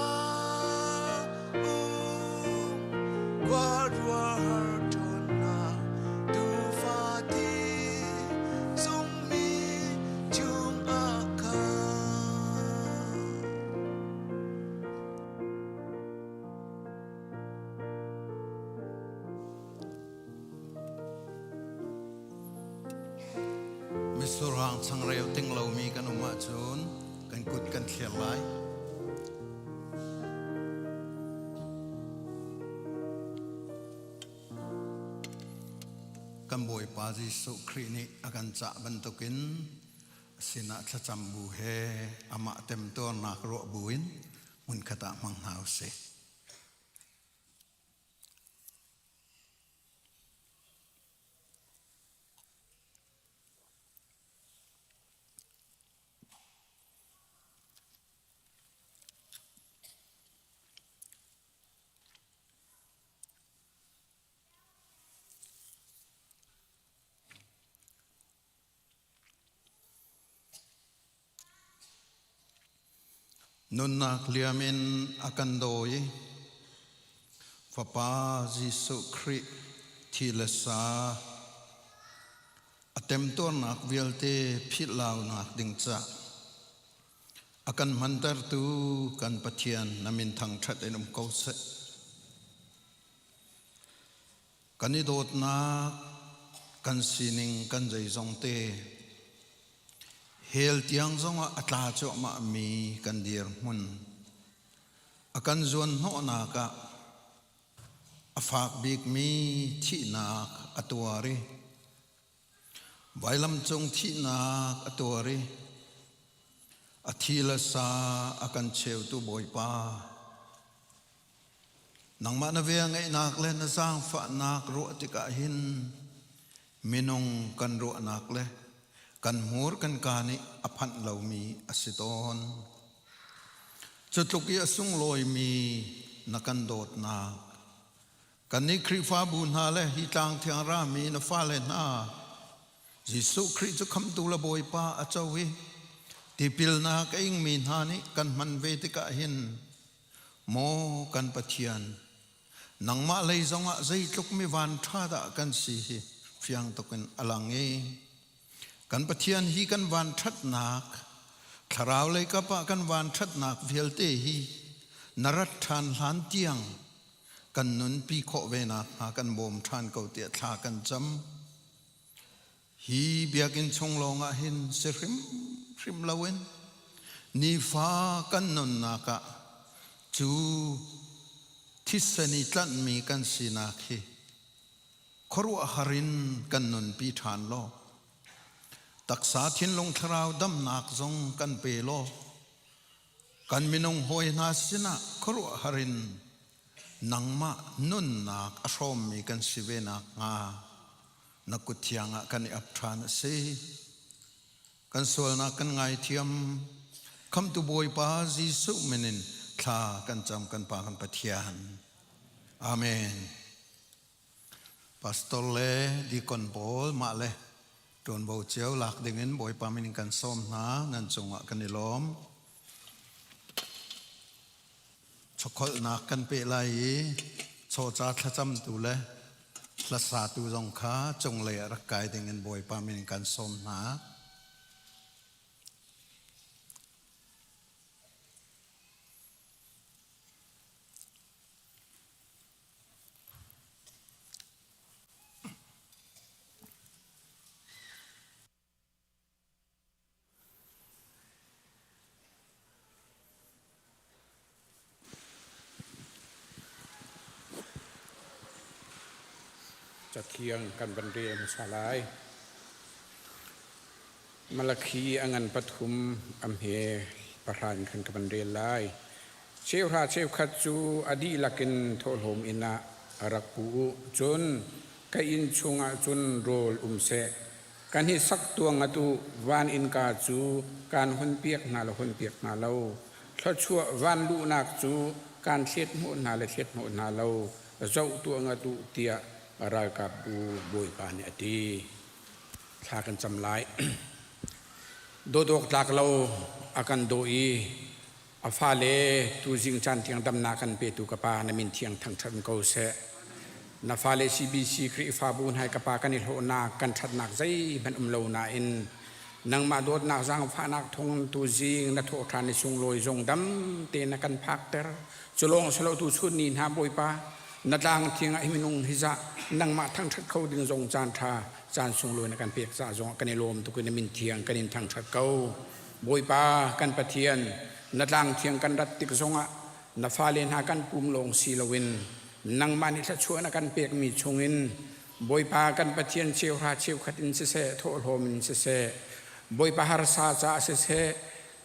um. Khuaruahhar ṭhawnnak Tuufa thi zungmi chungah khan. Misurhang changreu ting lomi kan um ahcun kan kut kan thlir lai. Kan Bawipa Jesuh Khrih nih a kan cah bantukin a sinah thlacam bu he amah temtuarnak ruah buin hmunkhat ah hmang hna usih. Nunnak liam in a kan dawi i Fapa Jesuh Khrih thi le sa a temtuarnak vialte philhlaunak ding ca a kan hmantertu kan Pathian na min thangṭhat in um ko seh. Kan i dawtnak, kan sining, kan zeizong te hell tiang zongah a tla cuahmah mi kan dirhmun a kan zuanhnawhnak ah a fak bikmi thihnak a tuar i vailam cung thihnak a tuar i. A thi le sa a kan cheutu Bawipa, nangmah na vel ngeihnak le na zaangfahnak ruah tikah hin minung kan ruahnak le kan hmur kan kaa nih a phanh lomi a si tawn. Cu tluk i a sunglawimi na kan dawtnak, kannih Khrihfabu hna le hi tlang thiang rami na fale hna Jesuh Khrih cu khamhtu le Bawipa a co i tipilnak a ingmi hna nih kan hman ve tikah hin maw kan Pathian, nangmah lei zongah zeitluk mi vanṭha dah kan si hi fiang tuk in a lang i kan Pathian hi kan vanṭhatnak, thlarau lei kap ah kan vanṭhatnak vialte hi na rat ṭhan hlan tiang kan nunpi khawh ve nakhnga kan bawm ṭhan ko tiah thla kan cam. Hi biakinn chung lawngah hin si hrimhrim loin nifa kan nunnak ah cu thisen i tlanhmi kan sinak hi khuaruahhar in kan nunpi ṭhan law taksa thinlung thlarau damnak zong kan pe law kan minung hawi hna sinah khuaruahhar in nangmah nunnak a hrawmmi kan si ve nakhnga na kut thiang ah kan i ap ṭhan a si. Kan sualnak kan ngaithiam. Khamtu Bawipa Jesuh min in thla kan cam kan Pa kan Pathian. Amen. Pastor le deacon pawl mah le ṭuanvo cio lak dingin Bawipa min in kan sawm hna nan cungah kan i lawm. Chawkholhnak kan peh lai i chawca thlacamtu le hlasatu zong kha cunglei ah rak kai dingin Bawipa min in kan sawm hna. Cathiang kan van rel hmasa lai. Malakhi a ngan pathum a hme pahra in khan ka van rel lai. Cheuhra cheukhat cu a dihlak in thawhlawm inn ah a rak pu u. Cun ka inn chungah cun rawl um seh. Kan hi sak tuang atu van innka cu kaan hunpiak hna le hunpiak hna lo. Thluachuah van luhnak cu kaan thlet hnawh hna le thlet hnawh hna lo. Zoh tuang atu tiah ralkapbu bawipa nih a ti. Thla kan cam lai. Dawt awk tlak lo a kan daw i a fale tuzing caan tiang damnak kan petu ka pa na min thiang thangṭhat ko seh. Na fale CBC Khrihfabu hna ka pa kan i hlawhnak kan ṭhatnak zeihmanh um lo nain nangmah dawtnak zaangfahnak thawng tuzing na thawhṭhan i sunglawi zong dam tein na kan phakter. Cu lawng si lo tu chun ni hna Bawipa na tlang thiang ah hi minung hi zah nangmah thangṭhat kho ding zong caan ṭha caan sunglawi na kan pek caah zong kan i lawm tuk i na min thiang kan in thangṭhat ko. Bawipa kan Pathian na tlang thiang kan rat tik zongah na fale hna kan pum lawng si loin nangmah nih thluachuah na kan pekmi chungin Bawipa kan Pathian cheuhra cheukhat in siseh thawhlawm in siseh Bawipa harsa caah siseh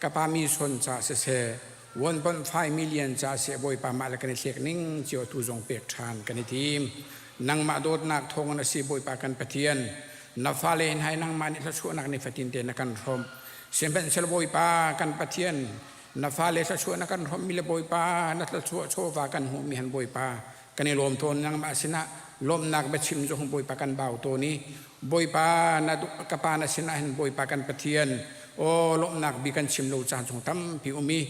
ka pa mi son caah siseh 1.5 million caah seh Bawipa mah le kan i thlek ning cio tu zong pek ṭhan kan i tim nangmah dawtnak thawngin a si Bawipa kan Pathian na fale hna hi nangmah nih thluachuahnak ni fatin te na kan hrawmh sihmanhsehlaw Bawipa kan Pathian na fale thluachuah na kan hrawmhmi le Bawipa na thluachuah chawva kan hmuhmi han Bawipa kan i lawm tawn nangmah sinah lawmhnak biachim zong Bawipa kan bau tawn i Bawipa na ka pa na sinah hin Bawipa kan Pathian aw lawmhnak bi kan chim lo caan zong tampi um i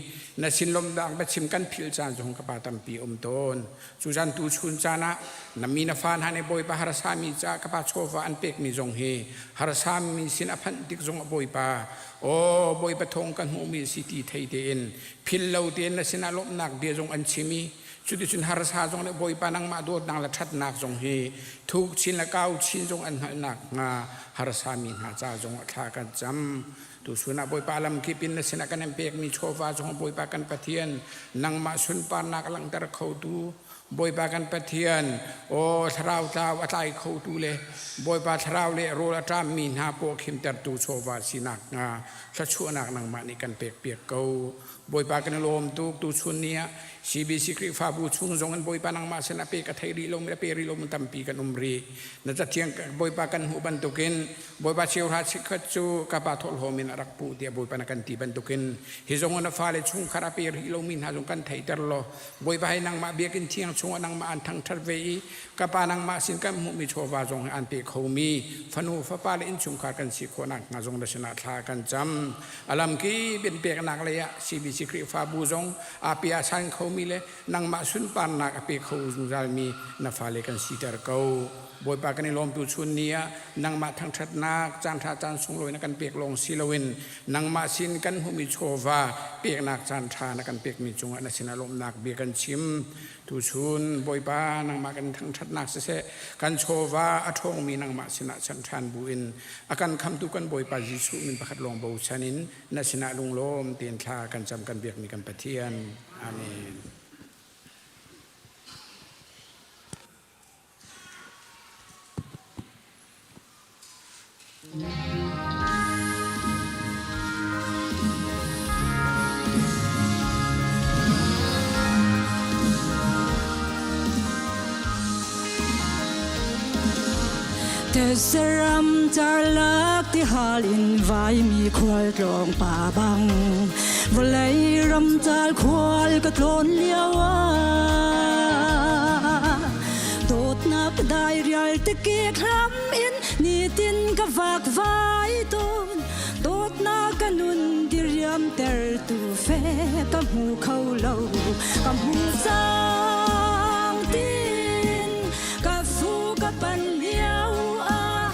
na sin lawmhnak biachim kan philh caan zong ka pa tampi um tawn cu zan tu chun caan ah na mi na fa hna nih Bawipa harsami caah ka pa chawva an pekmi zong hi harsami sin a phanh tik zong ah Bawipa aw Bawipa thawng kan hmuhmi si ti thei tein phil lo tein na sinah lawmhnak bia zong an chim i cuticun harsa zong nih Bawipa nangmah dawtnak le ṭhatnak zong hi thuk chin le kau chin zong an hngalhnak hnga harsa mi hna ca zong ah thla kan cam tuchun ah Bawipa lamkip in na sinah kan in pekmi chawva zong Bawipa kan Pathian nangmah sunparnak langhter khotu. Bawipa kan Pathian, aw thlarau tlau a tlai khotu le Bawipa thlarau le rawl a ṭammi hna paw khimtertu chawva sinak hnga thluachuahnak nangmah nih kan pekpiak ko. Bawipa kan i lawm tuk tuchun ni ah CBC Khrihfabu chung zong in Bawipa nangmah sin a pe ka thei rih lomi a pe rih lomi tampi kan um rih. Na cathiang Bawipa kan hmuh bantukin Bawipa cheuhra chikkhat cu ka pa thawhlawm in a rak puh tiah Bawipa na kan ti bantukin hi zong in na fale chungkhar a pe rih lomi hna zong kan theihter law Bawipa hi nangmah biakinn thiang chungah nangmah an thangṭhat ve i ka pa nangmah sin kan hmuhmi chawva zong hi an pe khomi fanu fapa le innchungkhar kan si khawh nakhnga zong na sinah thla kan cam. A lamkip in peknak lei ah CBC Khrihfabu zong aa pe a san khomi le nangmah sunparnak a pe kho zungzalmi na fale kan siter ko. Bawipa kan i lawm tu chun ni ah nangmah thangṭhatnak caanṭha caan sunglawi na kan pek lawng si loin nangmah sin kan hmuhmi chawva peknak caanṭha na kan pekmi cungah na sinah lawmhnak bia kan chim. Tuchun Bawipa nangmah kan thangṭhatnak siseh kan chawva a ṭhawngmi nangmah sinah chanh ṭhan buin a kan khamtu kan Bawipa Jesuh min pakhat lawng bochan in na sinah lunglawm tein thla kan cam kan biakmi kan Pathian. Amen. Ram carlak ti hal in vaimi khual tlawng pa bang vawlei ram cal khual ka tlawn lio ah dawtnak dai rial te ke thlam in nitin ka vak vai tawn dawtnak ka nun diriam ter tu fe ka hmu kho lo ka hmu cang tin ka fu ka pan lio ah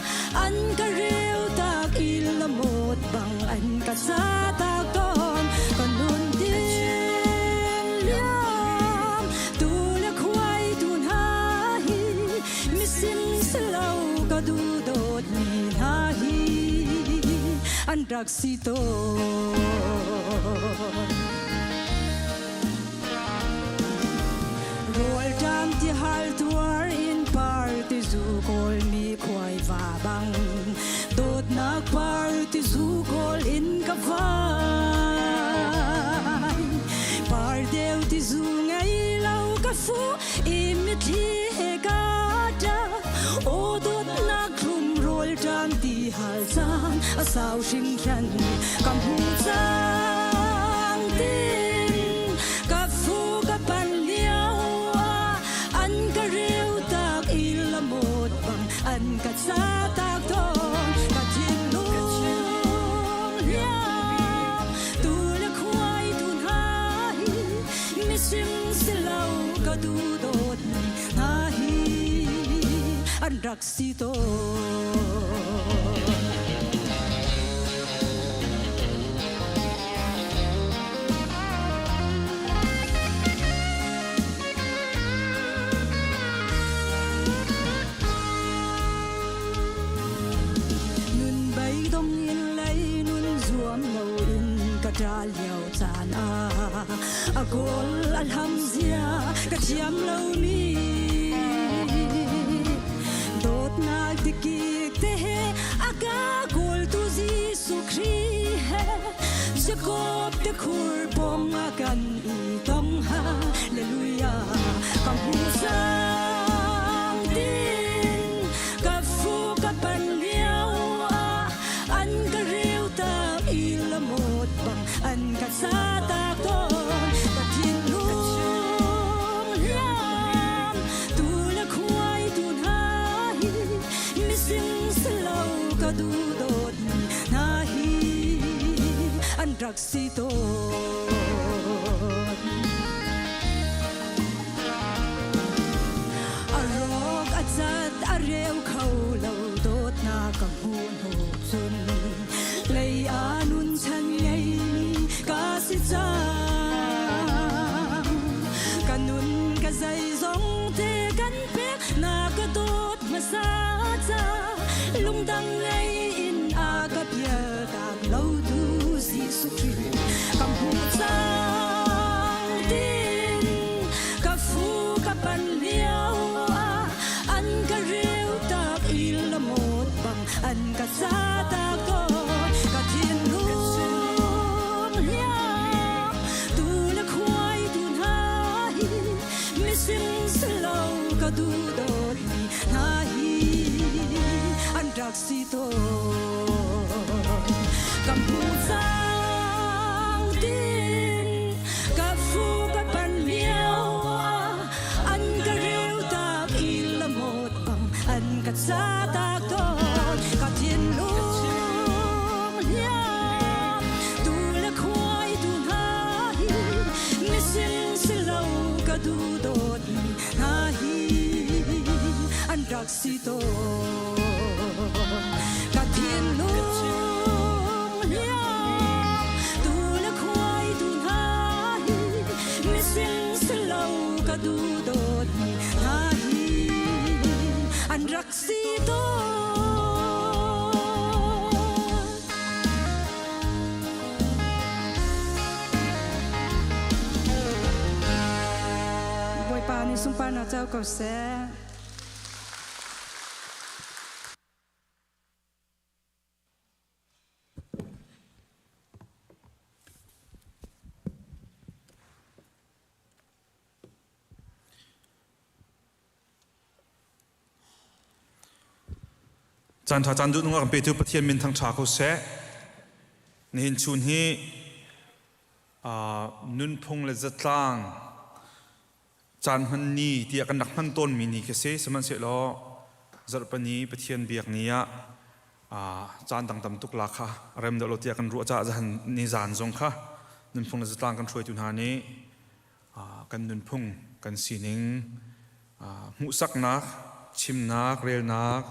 an ka reu tak i lamot bang an ka sa tak tawn ka nun din liam tu le khuai tu hna hi misin silo ka du dawt mi hna hi an rak si tawn. Rawlṭam ti hal tuar in par ti zu kawl mi khuai va bang dawtnak par ti zu kawl in ka vai par deu ti zu ngei lo ka fu i mitthli he ka ṭap aw dawtnak thlum rawlṭam ti hal caan a sau hringhran ka hmu cang tin ka fu ka pan lio ah an ka reu tak i lamot bang an ka ca tak tawn ka thinlung hliam tu le khuai tu hna hi mising silo ka du dawt mi hna hi an rak si tawn. Nun beidong in lei nun zuam loin ka ṭa lio caan ah a kawl a hlam zia ka thiam lomi dawtnak tikik te he a ka kawltu Jesuh Khrih he Jacob te khur pawng a kan i tong hallelujah ka hmu sang tin ka fu ka pan lio ah an ka reu tak i lamot bang an ka sa tak tawn ka thinlung hliam tu le khuai tu hna hi mising silo ka du dawt mi hna hi an rak si tawn a rawk a cat a reu kho lo dawtnak ka hmuh hnu cun lei ah nun chan ngeimi ka si cang ka nun ka zeizong te kan pek na ka dawt hmasa ca lungdang ngei in a ka pial tak lo tu Jesuh Khrih ka hmuh cang tin ka fu ka pan. rak si tawn. Ka hmu cang tin ka fu ka pan lio ah an ka reu tak i lamawt bang an ka ca tak tawn. Ka thinlung hliam tu le khuai tu hna hi mising si lo ka duh dawtmi hna hi an rak si tawn. Ka thinlung hliam tu le khuai tu hna hi mising si lo ka duh dawtmi hna hi an rak si tawn. Bawipa nih sunparnak co ko seh. Caan ṭha caan duh nung a kan petu Pathian min thangṭha ko seh. Nihin chun hi nunphung le zatlang caan hman ni tiah kan rak hman tawnmi ni khi si. Sihmanhsehlaw zarhpini Pathian biak ni ah caan dang tam tuk la kha rem deuh lo tiah kan ruah caah zahan ni zaan zong kha nunphung le zatlang kan hruaitu hna nih kan nunphung kan sining hmuhsaknak chimnak relnak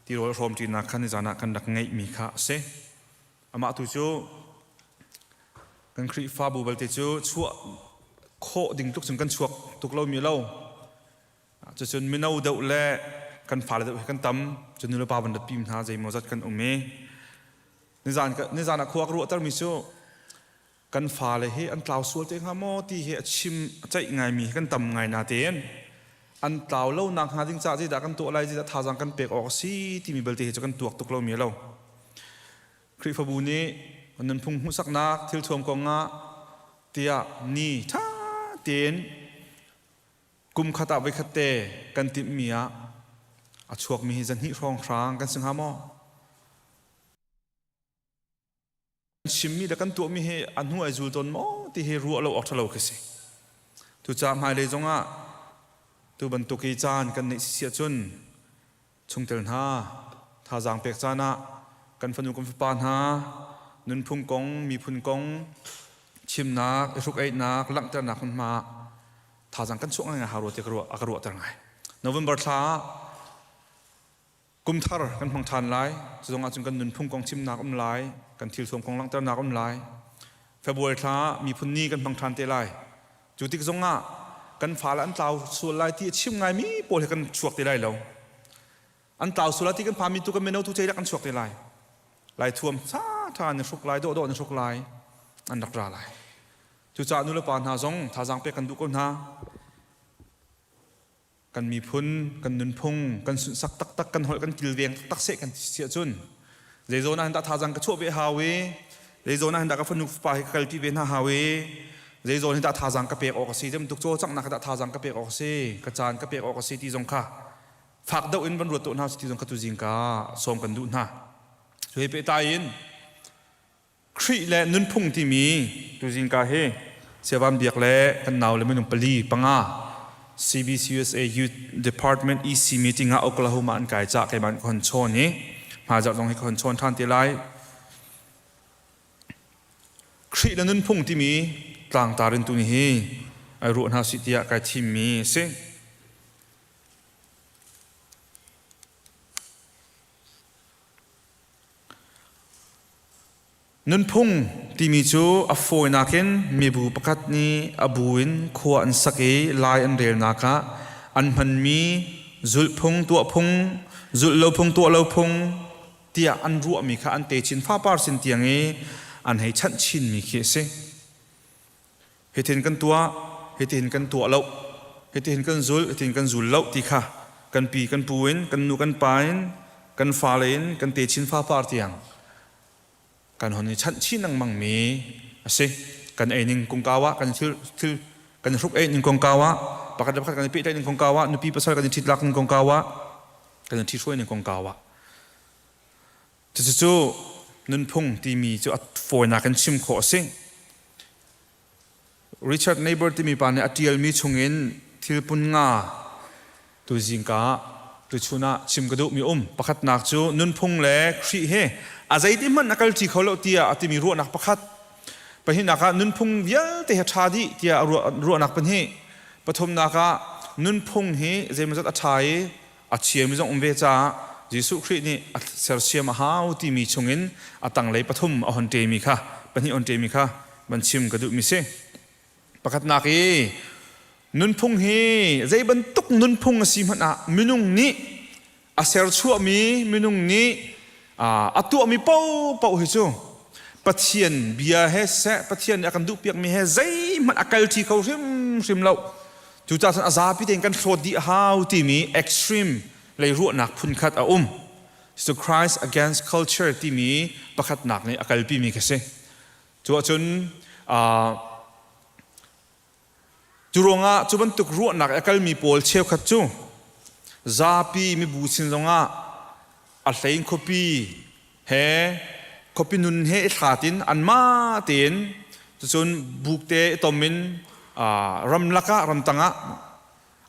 tirawl hrawmṭinak kha nizan ah kan rak ngeihmi kha a si. Amah tu cu kan Khrihfabu belte cu chuah khawh ding tuk cun kan chuak tuk lomi lo. Cucun mino deuh le kan fale deuh hi kan tam. Cun nulepa van rat pim hna zeimawzat kan um i nizan ah khua ka ruahtermi cu kan fale hi an tlau sual te hnga maw ti hi a chim a ceih ngaimi kan tam ngai natein an tlau lo nak hnga ding caah zeidah kan tuah lai, zeidah thazaang kan pek awk a si timi belte hi cu kan tuak tuk lomi a lo. Khrihfabu nih nunphung hmuhsaknak thilthuam kong ah tiah ni ṭha tein kum khat ah voikhat te kan timhmi ah a chuakmi hi zahnih hrawnghrang kan si hnga maw? Chimmi le kan tuahmi hi a hnu ai zul tawn maw ti hi ruah lo awk ṭhalo khi si. Cucaah hmailei zongah tu bantuk i caan kan neih si ahcun chungtel hna thazaang pek caan ah kan fanu kan fapa hna nunphung kong, miphun kong chimnak, i hruk-eihnak, langhternak hmunhma ah thazaang kan chuah ngai hau rua ti ka ruah a ka ruahter ngai. November thla ah Kum thar kan hmang ṭhan lai. Cu zong ahcun kan nunphung kong chimnak um lai, kan thilthuam kong langhternak um lai. February thla ah miphun ni kan hmang ṭhan te lai. Cu tik zong ah kan fale an tlau sual lai ti a chim ngaimi pawl he kan chuak te lai lo. An tlau sual lai ti kan phami tu kan mino tu cei kan chuak te lai. Lai thuam ṭha ṭha in hruk lai, dawhdawh in hruk lai, an rak ra lai. Cucaah nulepa hna zong thazaang pek kan duh ko hna. Kan miphun, kan nunphung, kan sunhsak taktak, kan holh kan kilveng taktak seh kan ti ahcun zeizawn ah hin dah thazaang ka chuah ve hau i zeizawn ah hin dah ka fanu fapa hi ka kalpi ve hna hau i zeizawn hin dah thazaang ka pek awk a si, zeibantuk cawlcanghnak dah thazaang ka pek awk a si, ka caan ka pek awk a si ti zong kha fak deuh in van ruat tuah hna ti zong kha tuzing ka sawm kan duh hna. Cu he pehtlai in Khrih le nunphung timi tuzing ka hi Siavan Biak le kan nau le minung pali panga CBCUSA Youth Department EC meeting ah Oklahoma an kai cah keimah ka hon chawn i hmaizarh zong hi ka hon chawn ṭhan te lai. Khrih le nunphung timi tlangtar in tuni hi ai ruah hna sih tiah kai thimmi a si. Nunphung timi cu a fawinak in mibu pakhat nih a bu in khua an sak i lai an relnak ah an hmanmi zulhphung, tuahphung, zulh lo phung, tuah lo phung tiah an ruahmi kha an techin fapar sin tiang i an hei chanh chinmi khi a si. Hitin kan tuah, hitin kan tuah lo, hitin kan zul, hitin kan zul lo ti kha kan pi kan pu in, kan nu kan pa in, kan fale in, kan techin fapar tiang kan hon i chanh chin lengmang mi a si. Kan ei ning kongkau ah, kan thil thil kan hruk ei ning kongkau ah, pakhat le pakhat kan i pehtlaih ning kongkau ah, nupi pasal kan i ṭhitlak ning kongkau ah, kan i ṭhithruai ning kongkau ah. Cucu nunphung timi cu a fawinak in chim khawh a si. Richard Neighbor timi pa nih a ṭialmi chungin thil phun nga tuzingka tuchun ah chim ka duhmi um. Pakhatnak cu nunphung le Khrih he a zeiti hmanh a kalṭi kho lo tiah a timi ruahnak pakhat. Pahnihnak ah nunphung vialte he ṭha dih tiah ruahnak pahnih. Pathumnak ah nunphung hi zeimawzat a ṭha i a chiami zong um ve caah Jesuh Khrih nih a sersiam a hau timi chungin a tanglei pathum a hon ṭemi kha pahnih hon ṭemi kha van chim ka duhmi si. Pakhatnak i nunphung hi zei bantuk nunphung a si hmanh ah minung nih a serchuahmi minung nih a tuahmi paohpaoh hi cu Pathian bia he seh Pathian nih a kan duhpiakmi he zeihmanh a kalṭi kho hrimhrim lo. Cucaah cun a zapi tein kan hlawt dih a hau timi extreme lei ruahnak phunkhat a um. So Christ against culture timi pakhatnak nih a kalpimi ka si. Cu ahcun cu ruangah cu bantuk ruahnak a kalmi pawl cheukhat cu zapi mibu sin zongah a hlein khuapi he khuapi nun he i hlat in anmah tein cucun bukte i tom in ramlak ah ramtang ah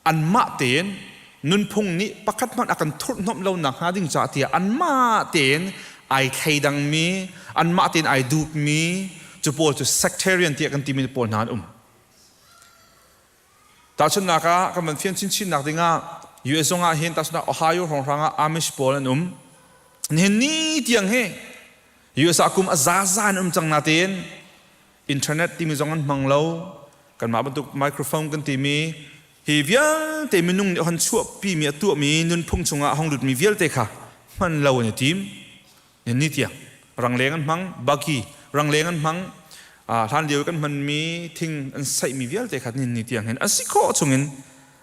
anmah tein nunphung nih pakhat hmanh a kan thurhhnawmh lo nakhnga ding caah tiah anmah tein ai thleidangmi anmah tein ai dupmi cu pawl cu sectarian tiah kan timi pawl hna an um. Tahchunhnak ah kan van fian chinchin nak dingah US zong ah hin tahchunhnak Ohio hrawnghrang ah Amish pawl an um. Nihin ni tiang hi US ah kum a zaza an um cang natein internet timi zong an hmang lo. Kanmah bantuk microphone kan timi hi vialte minung nih hon chuahpi mi a tuahmi nunphung chungah hong lutmi vialte kha hman lo an i tim. Ni tiang rangleng an hmang, buggy rangleng an hmang. Hlan lio kan hmanmi thing an saihmi vialte kha ni tiang hin an si khawh chungin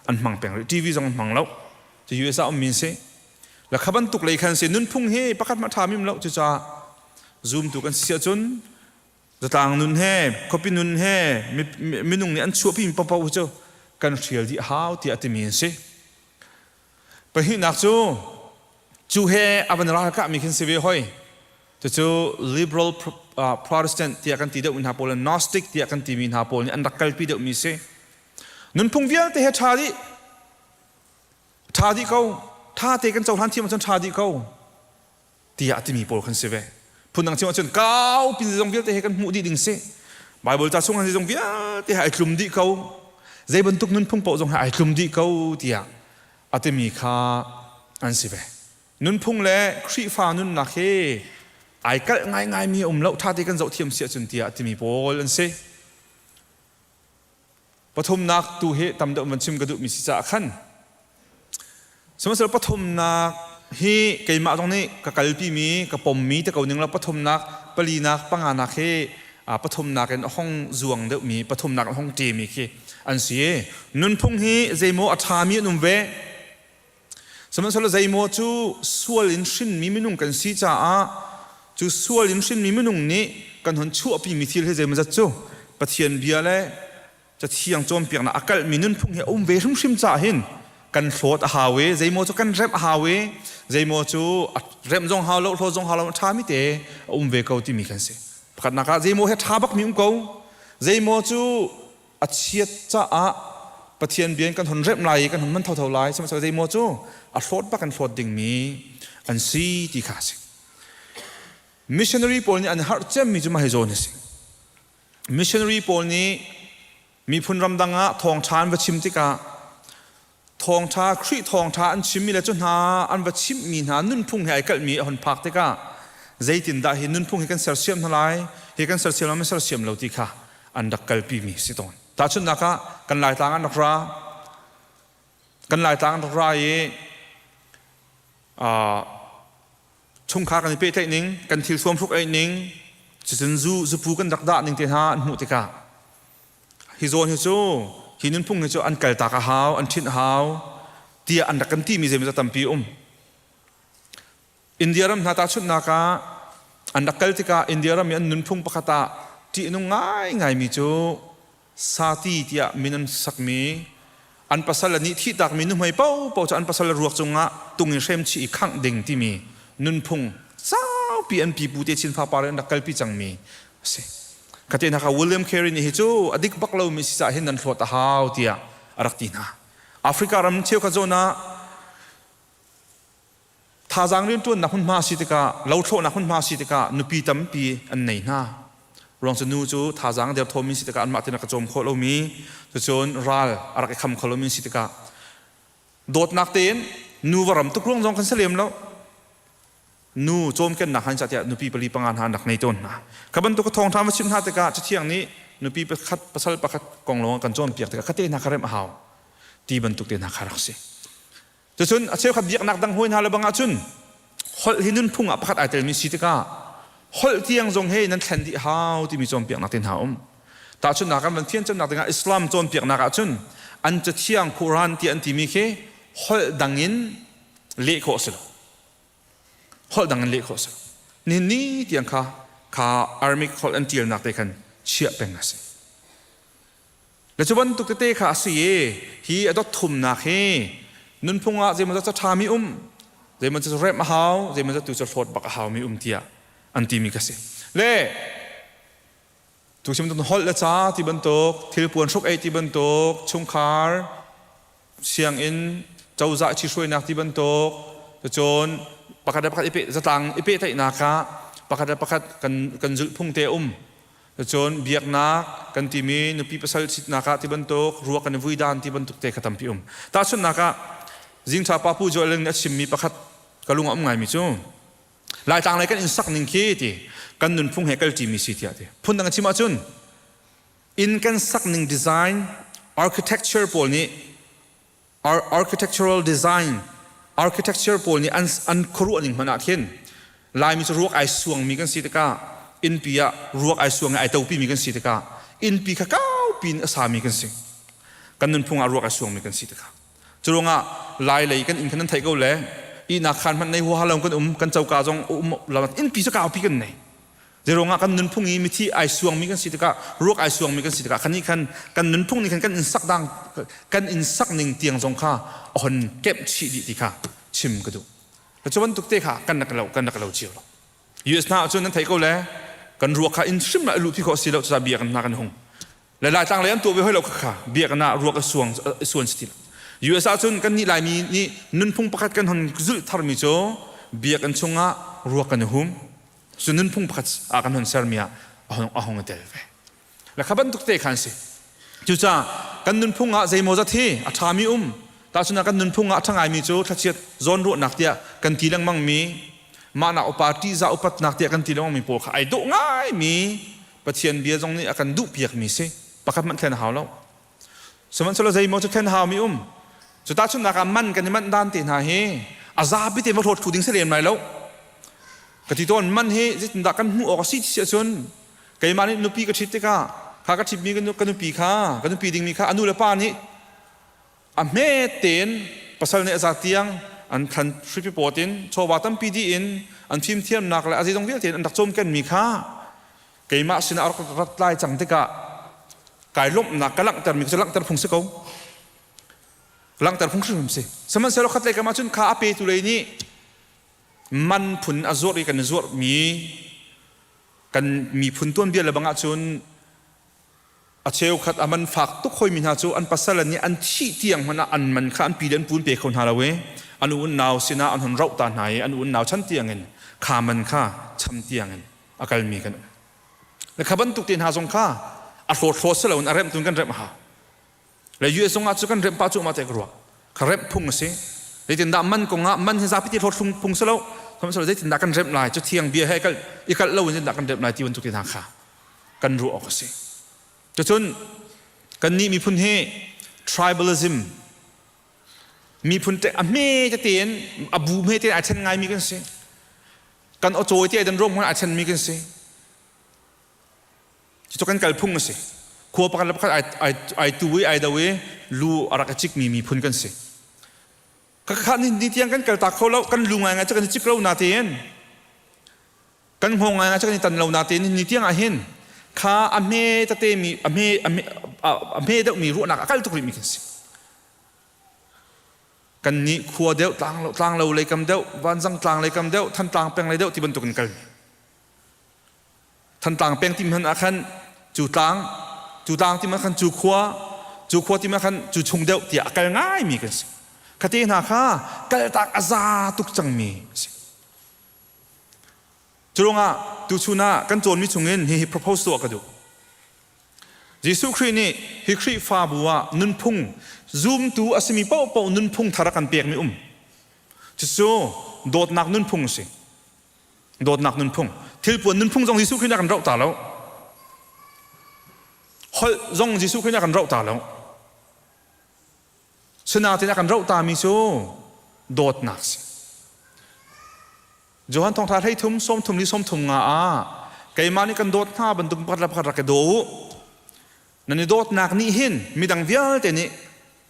an hmang peng rih. TV zong an hmang lo. Cu US ah ummi si. La kha bantuk lei khan si nunphung hi pakhat hmanh ṭha mim lo cucaah zumtu kan si ahcun zatlang nun he khuapi nun he minung nih an chuahpi mi paohpaoh cu kan hrial dih hau tiah a timi an si. Pahnihnak cu cu he a van ralkahmi khin si ve hoi. Cucu liberal Protestant tiah kan ti deuhmi hna pawl le Gnostic tiah kan timi hna pawl nih an rak kalpi deuhmi si. Nunphung vialte he ṭha dih. Ṭha dih ko. Ṭha te kan cohlan thiam ahcun ṭha dih ko. Tiah a timi pawl khan si ve. Phundang chim ahcun kau pin zeizong vialte he kan hmuh dih ding si. Bible ca chung han zeizong vialte he ai tlum dih ko. Zei bantuk nunphung paoh zong he ai tlum dih ko tiah a timi kha an si ve. Nunphung le Khrihfa nunnak hi ai kalh ngaingaimi a um lo ṭha te kan zoh thiam si ahcun tiah a timi pawl an si. Pathumnak tu hi tam deuh van chim ka duhmi si caah khan sihmanhsehlaw pathumnak hi keimah zong nih ka kalpimi ka pommi te ko ning lo pathumnak palinak panganak hi pathumnak in a hong zuang deuhmi pathumnak in a hong ṭemi khi an si. Nunphung hi zeimaw a ṭhami an um ve. Sihmanhsehlaw zeimaw cu sual in hrinmi minung kan si caah cu sual in hrinmi minung nih kan hon chuahpimi thil hi zeimawzat cu Pathian bia le Cathiang cawnpiaknak a kalhmi nunphung hi a um ve hrimhrim caah hin kan hlawt a hau i zeimaw cu kan remh a hau i zeimaw cu a remh zong hau lo hlawt zong hau lo a ṭhami te a um ve ko timi kan si. Pakhatnak ah zeimaw hi a ṭha bakmi um ko zeimaw cu a chiat caah Pathian bia in kan hon remh lai i kan hon man thotho lai sihmanhsehlaw zeimaw cu a hlawt bak in hlawt dingmi an si ti kha a si. Missionary pawl nih an harh cemmi cu mah hi zawn a si. Missionary pawl nih miphun ramdang ah thawngṭha an va chim tikah thawngṭha Khrih thawngṭha an chimmi le cu hna an va chimhmi hna nunphung he ai kalhmi a hon phak tikah zeitindah hi nunphung hi kan sersiam hna lai hi kan sersiam lo kan sersiam lo ti kha an rak kalpimi si tawn. Tahchunhnak ah kan Laitlang an rak ra kan Laitlang an rak ra i chungkhar kan i pehtlaih ning kan thil thuam hruk eih ning cucun zu zupu kan rak dah ning te hna an hmuh tikah hi zawn hi cu hi nunphung hi cu an kaltak a hau an ṭhinh a hau tiah an rak kan timi zeimawzat tampi um. India ram hna tahchunhnak ah an rak kal tikah India ram i an nunphung pakhat ah ṭihnung ngaingaimi cu sati tiah min an sakmi an pasal nih thihtakmi nuhmei paohpaoh cu an pasal ruak cungah tung in hrem chih i khangh ding timi nunphung sau. Saupi an pipu te chin fapar in rak kalpi cangmi a si. Kate hna kha William Carey nih hi cu a dik bak lomi si caah hin nan hlawt a hau tiah a rak ti hna. Africa ram cheukhat zawn ah thazaang rianṭuannak hmunhma si tikah lothlawhnak hmunhma si tikah nupi tampi an nei hna. Ruang cu nu cu thazaang derthawmmi si tikah anmah tein a ka cawm khawh lomi cucun ral a rak i kham kho lomi si tikah dawtnak tein nu va ram tuk ruang zong kan si lem lo. Nu cawmkennak han tiah nupi pali panga hna an rak nei tawn hna. Kha bantuk thawngṭha va chimh hna tikah Cathiang nih nupi pakhat pasal pakhat kong lawng kan cawnpiak tikah khate hna kha remh a hau ti bantuk te hna kha rak si. Cucun a cheukhat biaknak dang hawi hna le bang ahcun holh hi nunphung ah pakhat ai telmi si tikah holh tiang zong he nan thlen dih hau timi cawnpiaknak te hna um. Tahchunhnak kan van fian cemnak dingah Islam cawnpiaknak ahcun an cathiang Quran ti an timi khi holh dang in leh khawh a si lo. Holh dang in leh khawh a si. Nihin ni tiang kha kha Aramaic holh an ṭialnak te khan chiah peng a si. Le cu bantuk tete kha a si i hi a dot thumnak hi nunphung ah zeimaw zat ṭhami um, zeimaw cu remh a hau, zeimaw zat tu cu hlawt bak a haumi um tiah an timi ka si. Le tu chim bantuk holh le ca ti bantuk, thilpuan hruk ei ti bantuk, chungkhar sianginn cozah ṭhihruainak ti bantuk cun pakhat le pakhat i peh zatlang i pehtlaihnak ah pakhat le pakhat kan kan zulhphung te um cun biaknak kan timi nupi pasal ṭhitnak ah ti bantuk ruak kan i vui dan ti bantuk te kha tampi um. Tahchunhnak ah Zingṭha pa Pu Joel nih a chimmi pakhat ka lung a um ngaimi cu Laitlang lei kan inn sak ning khi ti kan nunphung he kalṭimi si tiah ti phundang a chim ahcun Inn kan sak ning design architecture pawl nih architectural design architecture pawl nih an an khuaruah ning hmanh ah khin Laimi cu ruak ai suangmi kan si tikah innpi ah ruak ai suang i ai topi mi kan si tikah innpi kha kaupi in a sami kan si. Kan nunphung ah ruak ai suangmi kan si tikah cu ruangah Lai lei kan inn khan nan theih ko le ihnak khaan hmanh nei huaha lo kan um kan coka zong um innpi cu kaupi kan nei. Zeiruangah kan nunphung i mithi ai suangmi kan si tikah ruak ai suangmi kan si tikah khan nih khan kan nunphung nih khan kan inn sak dang kan inn sak ning tiang zong kha a hon kemh chih dih ti kha chim ka duh. Cu bantuk te kha kan rak lo kan rak lo cio lo. US hna ahcun nan theih ko le kan ruak kha inn hrim ah luh pi khawh si lo cucaah biakinn hna kan hung. Le Laitlang lei an tuah ve hoi lo kha biakinn ah ruak a suang suan si ti lo. US ahcun kan nih Laimi nih nunphung pakhat kan hon zulh tharmi cu biakinn chungah ruak kan i hum. Cu nunphung pakhat ah kan hun sermi ah a hung i tel ve. Le kha bantuk te khan si. Cucaah kan nunphung ah zeimaw zat hi a ṭhami um. Tahchun ah kan nunphung ah a ṭha ngaimi cu thlachiat zawnruahnak tiah kan ti lengmangmi, mahnak upa ṭihzah upatnak tiah kan ti lengmangmi pawl kha ai dawh ngaimi Pathian bia zong nih a kan duhpiakmi si. Pakhat hmanh thlen a hau lo. Sihmanhsehlaw zeimaw cu thlen haumi um. Cu tahchunhnak ah man kan i manh dan te hna hi a zapi te va hlawt thlu ding si lem lai lo. Ka ti tawn man hi zeitindah kan hmuh awk a si ti si ahcun keimah nih nupi ka ṭhit tikah kha ka ṭhitmi ka nupi kha ka nupi dingmi kha a nu le pa nih a hme tein pasal nih a za tiang an thlan hripi pawt in chawva tampi dih in an fimthiamnak le a zeizong vialte in an rak cawmkenmi kha keimah sinah a rak rat lai cang tikah kai lawmhnak ka langhtermi cu langhter phung si ko langhter phung hrimhrim si. Sihmanhsehlaw khatlei kam ahcun kha a petu lei nih man phun a zuarh i kan i zuarhmi kan miphun tuanbia le bang ahcun a cheukhat a man fak tuk hoimi hna cu an pasal nih an thih tiang hmanh ah an man kha an pi le an pu an pe kho hna lo i an u nau sinah an hun rauh ta hna i an u nau chan tiang in kha man kha cham tiang in a kalmi kan um. Le kha bantuk te hna zong kha a hlawt hlawt si loin a remh tun kan remh a hau. Le US zong ah cu kan remh pah cu ma te ka ruah. Kha remh phung a si. Zeitindah man kong ah man hi zapi ti hlawt phung si lo. Sihmanhsehlaw zeitindah kan remh lai cu thiang bia he kal i kalh lo in zeitindah kan remh lai ti bantuk te hna kha kan ruah awk a si. Cucun kannih miphun hi tribalism miphun te a hme tete in a bu hme te ai then ngaimi kan si. Kan aw te dan rom hmanh ai thenmi kan si. Cucu kan kalphung a si. Khua pakhat le pakhat ai tu i ai do i lu a rak i cikmi miphun kan si. Kakha ni ni tiang kan kaltak kho lo, kan lu ngaingai cu kan i cik lo natein kan hngawng ngaingai cu kan i tan lo natein ni tiang ah hin kha a hme tete mi a hme a hme deuhmi ruahnak a kal tuk rihmi kan si. Kan nih khua deuh tlang lo lei kam deuh vanzang tlang lei kam deuh Thantlang peng lei deuh ti bantuk in kal mi. Thantlang peng ti hmanh ah khan cu tlang cu tlang ti hmanh khan cu khua cu khua ti hmanh khan cu chung deuh tiah a kal ngai mi kan si. Khate hna kha kaltak a za tuk cang mi a si. Curuangah tuchun ah kan cawnmi chungin hihi propose tuah ka duh. Jesuh Khrih nih hi Khrihfabu ah nunphung zumtu a simi paohpaoh nunphung thar a kan pekmi um. Cucu dawtnak nunphung a si. Dawtnak nunphung. Thilpuan nunphung zong Jesuh Khrih nih a kan roh ta lo. Holh zong Jesuh Khrih nih a kan roh ta lo. Sinain a kan roh tami cu dawtnak si. Johan thawngtha 13 33 30 ah keimah nih kan dawt hna bantuk pakhat le pakhat rak i daw u. Nan i dawtnak nih hin midang vialte nih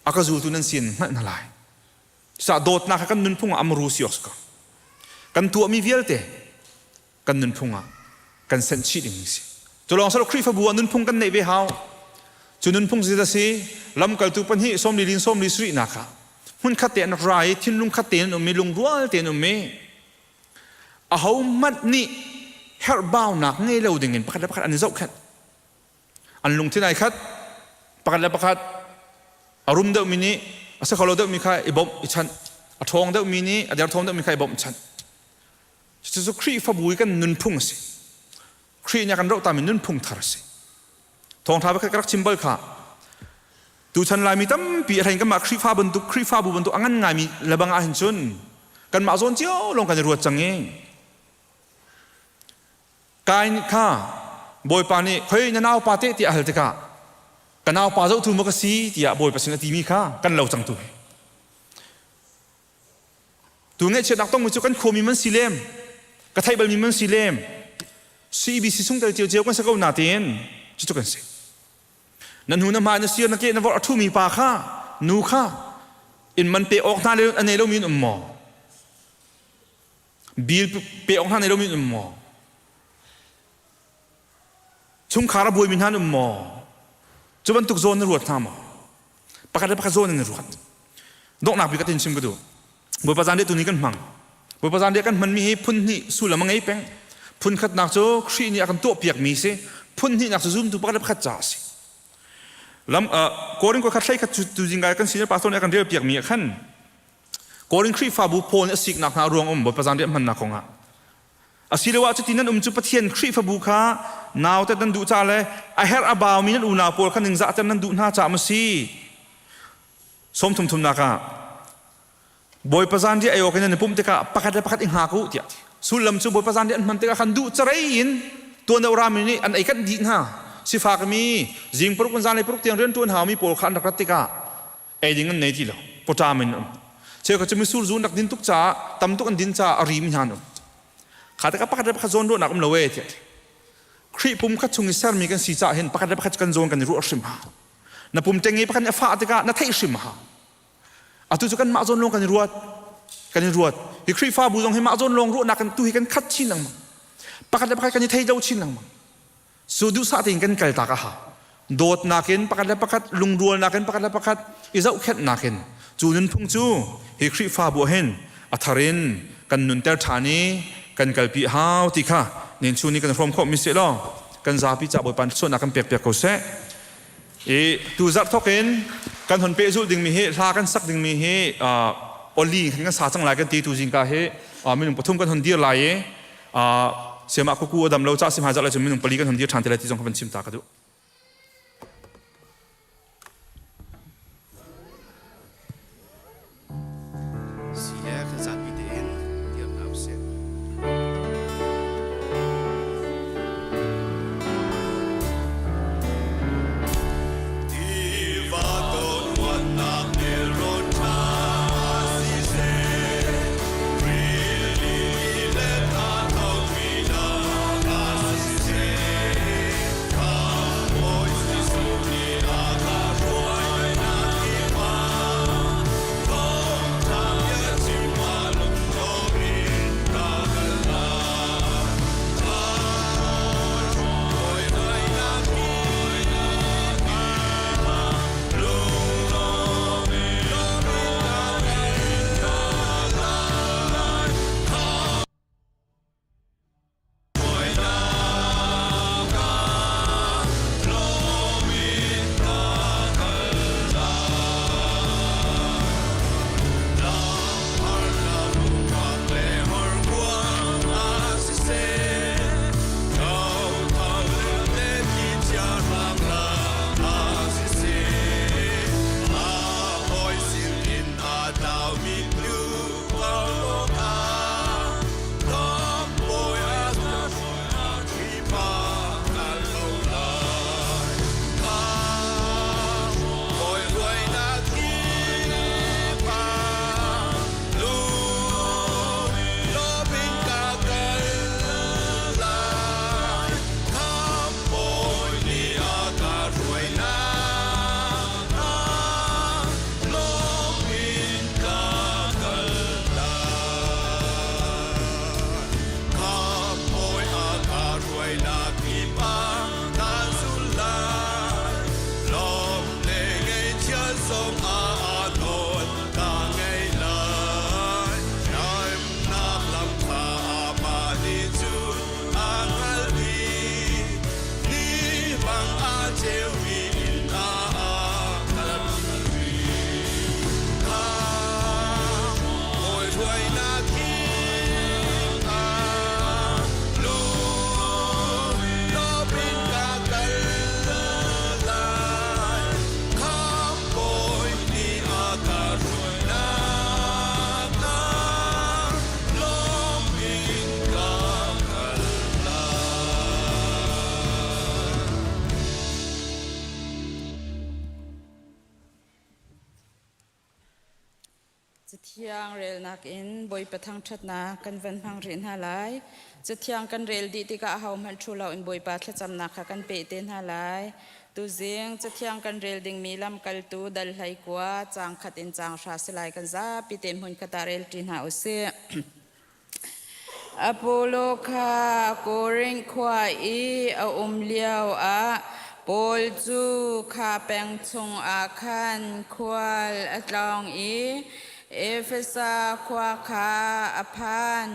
a ka zultu nan sin hngalh hna lai. Cucaah dawtnak kha kan nunphung ah amru si awk si ko. Kan tuahmi vialte kan nunphung ah kan senh chih ding si. Cu lawng silo Khrihfabu ah nunphung kan neih ve hau. Cu nunphung si si lamkaltu pahnih sawmli lin sawmli sarihnak ah hmunkhat te an rak ra i thinlung khat tein an um i lungrual tein um i ahohmanh nih herhbaunak ngei lo dingin pakhat le pakhat an i zohkhenh. An lungthin ai khat pakhat le pakhat a rum deuhmi nih a si kho lo deuhmi kha i bawmh i chanh a ṭhawng deuhmi nih a derthawm deuhmi kha i bawmh chanh. Cucu Khrihfabu i kan nunphung a si. Khrih nih a kan rohtami nunphung thar a si. Thawngṭha pakhat ka rak chim bal kha tuchan Laimi tampi a hlein kanmah Khrihfa bantuk Khrihfabu bantuk a ngan ngaimi lebang ahhin cun kanmah zawn cio lawng kan i ruat cang i Kain kha Bawipa nih khoi na naupa teh tiah a hal tikah ka naupa zohtu maw ka si tiah Bawipa sin a timi kha kan lo cang tu hi. Tu ngaihchiatnak tongmi cu kan khuami man si lem, ka theih balmi man si lem, CBC sungtel ciocio kan si ko natein cucu kan si. Na hnu na hmai na sir na ke na vorh a ṭhumi pa kha nu kha inn man pe awk hna le a nei lomi an um maw? Bil pe awk hna nei lomi an um maw? Chungkhar a buaimi hna an um maw? Cu bantuk zawn na ruat hna maw? Pakhat le pakhat zawn in na ruat. Donghnak bik ka tin chim ka duh. Bawipa zan tu ni kan hmang. Bawipa zan kan hmanmi hi phun hnih sullam a ngei peng. Phun khatnak cu Khrih nih a kan tuahpiakmi si. Phun hnihnak cu zumtu pakhat le pakhat ca a si. Lam Korin khat hlei khat tu zingkai kan senior pastor nih a kan rel piakmi ah khan Korin Khrihfabu Paul nih a siknak hna ruang um Bawipa zan hmannak kongah Asiloah cuti nan um cu Pathian Khrihfabu kha nautat nan duh ca le a herh a baumi nan unau pawl kha ningzahter nan duh hna caah maw si? Sawmthum thumnak ah Bawipa zanriah ei awk in nan i pumh tikah pakhat le pakhat i hngak u tiah sullam cu Bawipa zanriah an hman tikah khan duh carei in tuan deuh rami nih an ei kanh dih hna. Sifakmi zing paruk in zanlei paruk tiang rian ṭuan haumi pawl kha an rak rat tikah ei ding an nei ti lo pawṭam in um cheukhat cu misur zu an rak din tuk caah tam tuk an din caah a rim hna an um kha tikah pakhat le pakhat zawn ruahnak um lo ee tiah Khrih pum khat chung i sermi kan si caah hin pakhat le pakhat kan zawn kan i ruah hrim ha na pum ṭeng i pakhat nih a fah tikah na theih hrim ha atu cu kanmah zawn lawng kan i ruat kan i ruat hi Khrihfabu zong hi mah zawn lawng ruahnak kan tu hi kan khat chin lengmang pakhat le pakhat kan i thei lo chin lengmang Cu duhsah tein kan kaltak a hau. Dawtnak in pakhat le pakhat, lungrualnak in pakhat le pakhat, i zohkhenhnak in cu nunphung cu hi Khrihfabu ah hin a thar in kan nunter ṭhan i kan kalpi a hau ti kha nen chung nih kan hrawm khawh mi si law kan zapi ca Bawipa suahnak kan pek piak ko seh. I tu zarh thawk in kan hon pehzulh dingmi hi hla kan sak dingmi hi oli kan sa cang lai kan ti tu zingka hi minung pathum kan hon dir lai i Siamah kuku a dam lo ca si hmaizarh lai cun minung pali kan hun dir ṭhan te lai ti zong kha van chim ta ka duh. Si le kan zapi tein dir hna usih. Tiva tawn nelrawn ṭha siseh, rili le tha thawngmi nak ah siseh, zong ah nawl ka ngei lai. Himnak lam kha amah nih cun a hngalh i ni bang a ceumi inn ah kalpi. Kawi hruainak hi ah lung lawm ka kal lai. Khamhbawi nih a ka hruainak ah lawm in ka kal lai. Cathiang relnak in Bawipa thangṭhatnak kan van hmang rih hna lai. Cathiang kan rel dih tikah ahohmanh ṭhu loin Bawipa thlacamnak kha kan peh te hna lai. Tuzing cathiang kan rel dingmi lamkaltu dal 19 caang khat in caang hra si lai kan zapi tein hmunkhat ah rel ṭi hna u sih. Apollo kha Korinth khua i a um lioah Paul cu kha peng chungah khan khual a tlawng i Efesa khua kha a phan.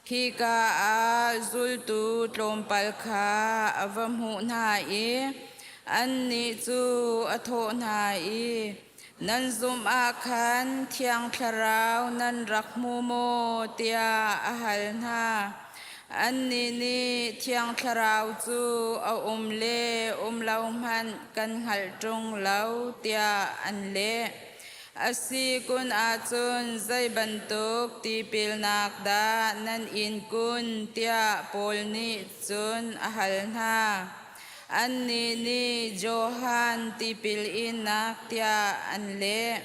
Khika ah zultu tlawmpal kha a va hmuh hna i annih cu a thawh hna i, Nan zumh ah khan Thiang Thlarau nan rak hmu maw? tiah a hal hna. Annih nih Thiang Thlarau cu a um le um lo hmanh kan hngalh ṭung lo tiah an leh. A si kun ahcun zei bantuk tipilnak dah nan in kun tiah Paul nih cun a hal hna. Annih nih Johan tipil innak tiah an leh.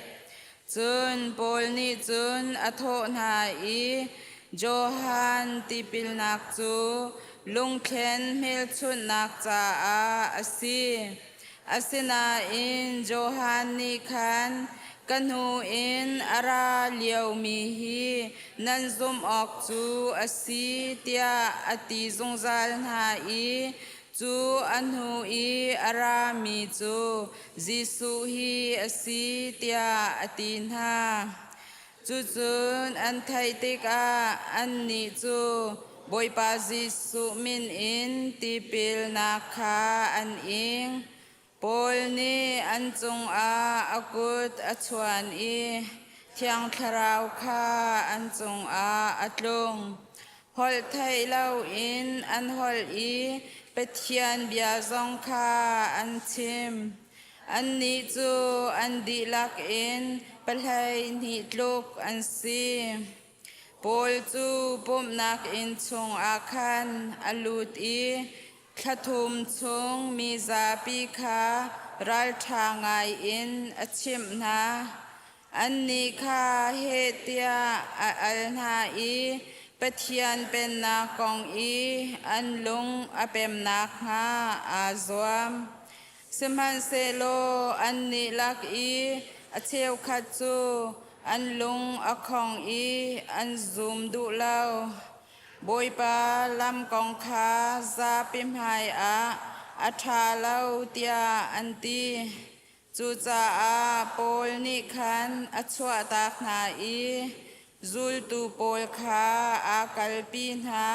Cun Paul nih cun a thawh hna i, Johan tipilnak cu lungthlen hmelchunhnak caah a si. Asinain Johan nih khan ka hnu in a ra liomi hi nan zumh awk cu a si tiah a ti zungzal hna i Cu a hnu i a rami cu Jesuh hi a si tiah a ti hna. Cucun an theih tikah annih cu Bawipa Jesuh min in tipilnak kha an ing. Paul nih an cungah a kut a chuan i Thiang Thlarau kha an cungah a tlung. Holh theih loin an holh i Pathian bia zong kha an chim. Annih cu an dihlak in 12 tluk an si. Paul cu pumhnak inn chungah khan a lut i thla thum chung mi zapi kha ralṭha ngaiin a chimh hna. Annih kha heh tiah a al hna i Pathian Pennak kong i an lung a pem nakhnga aa zuam. Sihmanhsehlaw annih lak i a cheukhat cu an lung a khong i an zum duh lo. Bawipa lam kong kha zapi hmaiah a ṭha lo tiah an ti. Cucaah Paul nih khan a chuahtak hna i zultu pawl kha aa kalpi hna.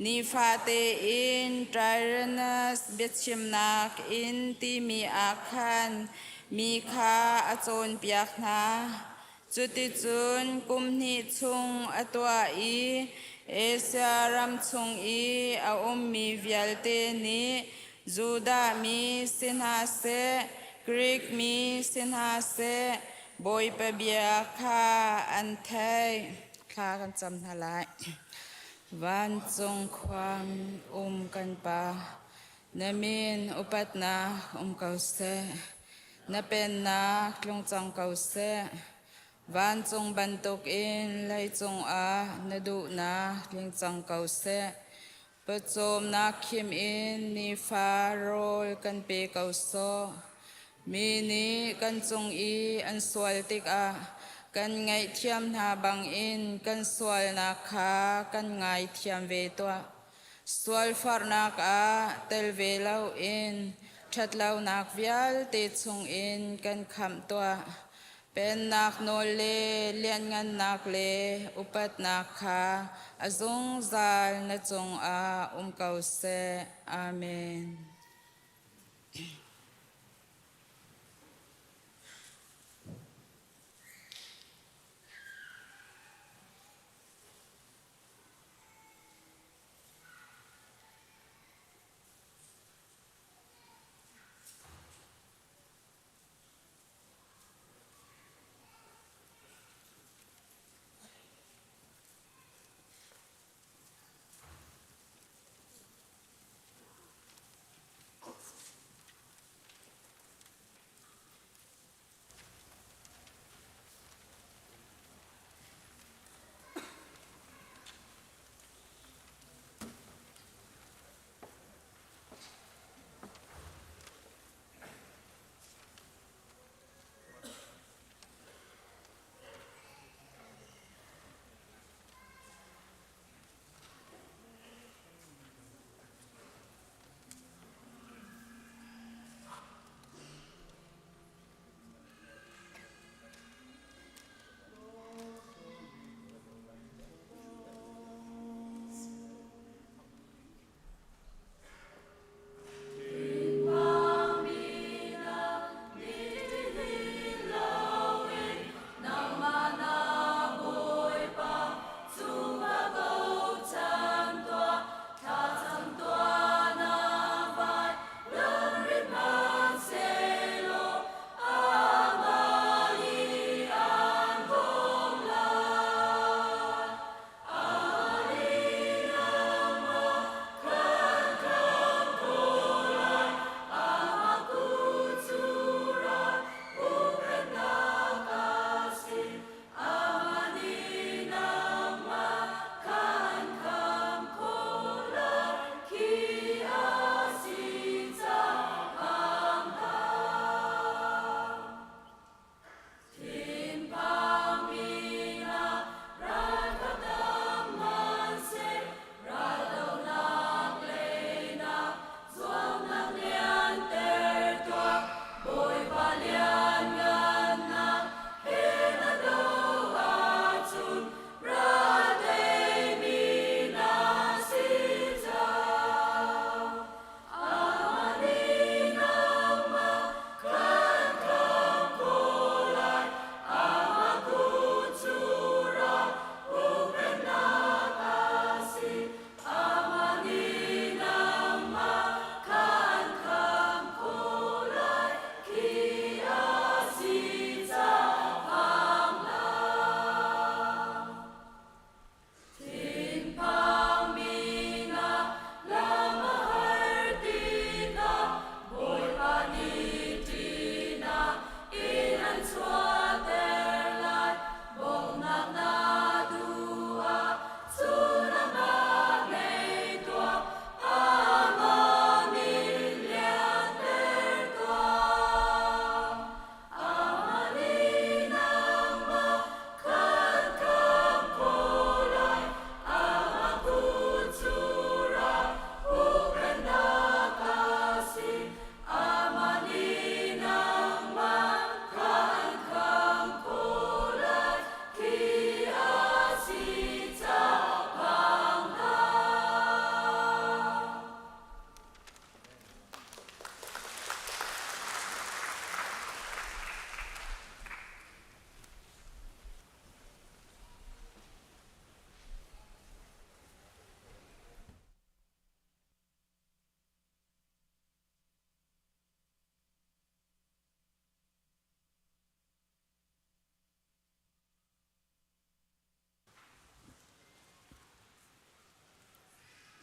Nifate in Tyrannus biachimnak inn timi ah khan mi kha a cawnpiak hna. Cuticun kum hnih chung a tuah i Asia ram chung i a ummi vialte nih Judah mi si hna seh, Grik mi si hna seh, Bawipa bia kha an theih. Thla kan cam hna lai. Vancung khua um kan Pa, na min upatnak um ko seh. Na pennak tlung cang ko seh. Vancung bantukin leicung ah na duhnak tling cang ko seh. Pawcawmnak khim in nifa rawl kan pe ko sawh. Mi nih kan cung i an sual tikah kan ngaihthiam hna bangin kan sualnak kha kan ngaithiam ve tuah. Sualfarnak ah tel ve loin Ṭhatlonak vialte chungin kan khamh tuah. Pennak nawl le lianhngannak le upatnak kha a zungzal na cungah um ko seh. Amen.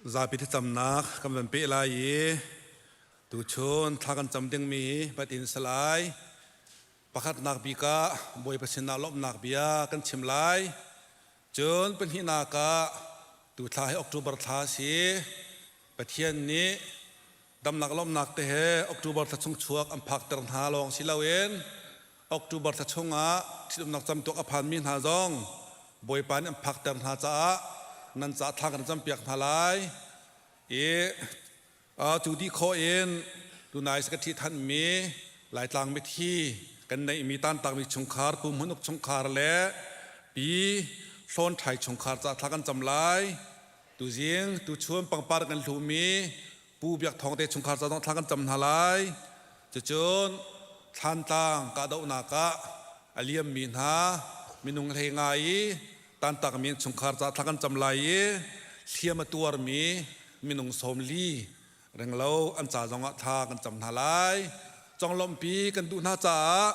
Zapi thlacamnak kan van peh lai i tuchun thla kan cam dingmi patin salai pakhatnak bik ah Bawipa sinah lawmhnak bia kan chim lai. Cun pahnihnak ah tu thla hi October thla a si. Pathian nih damnak lawmhnak te he October thla chung chuak an phakter hna lawng si loin October thla chungah ṭhitumnak camtuak a phanmi hna zong Bawipa nih an phakter hna caah nan caah thla kan campiak hna lai i cu dih khawh in Tunai ka ṭhi thanmi Laitlang mithi kan neihmi tantakmi chungkhar Pu Hmun Uk chungkhar le Pi Hlawn Ṭhai chungkhar ca thla kan cam lai. Tuzing tuchun pangpar kan hluhmi Pu Biak Thawng te chungkhar ca zong thla kan cam hna lai. Cucun Thlantlang kahdohnak ah a liammi hna minung hlei ngai i tantakmi chungkhar ca thla kan cam lai i hliam a tuarmi minung 40 renglo an ca zongah thla kan cam hna lai. Conglawmhpi kan duh hna caah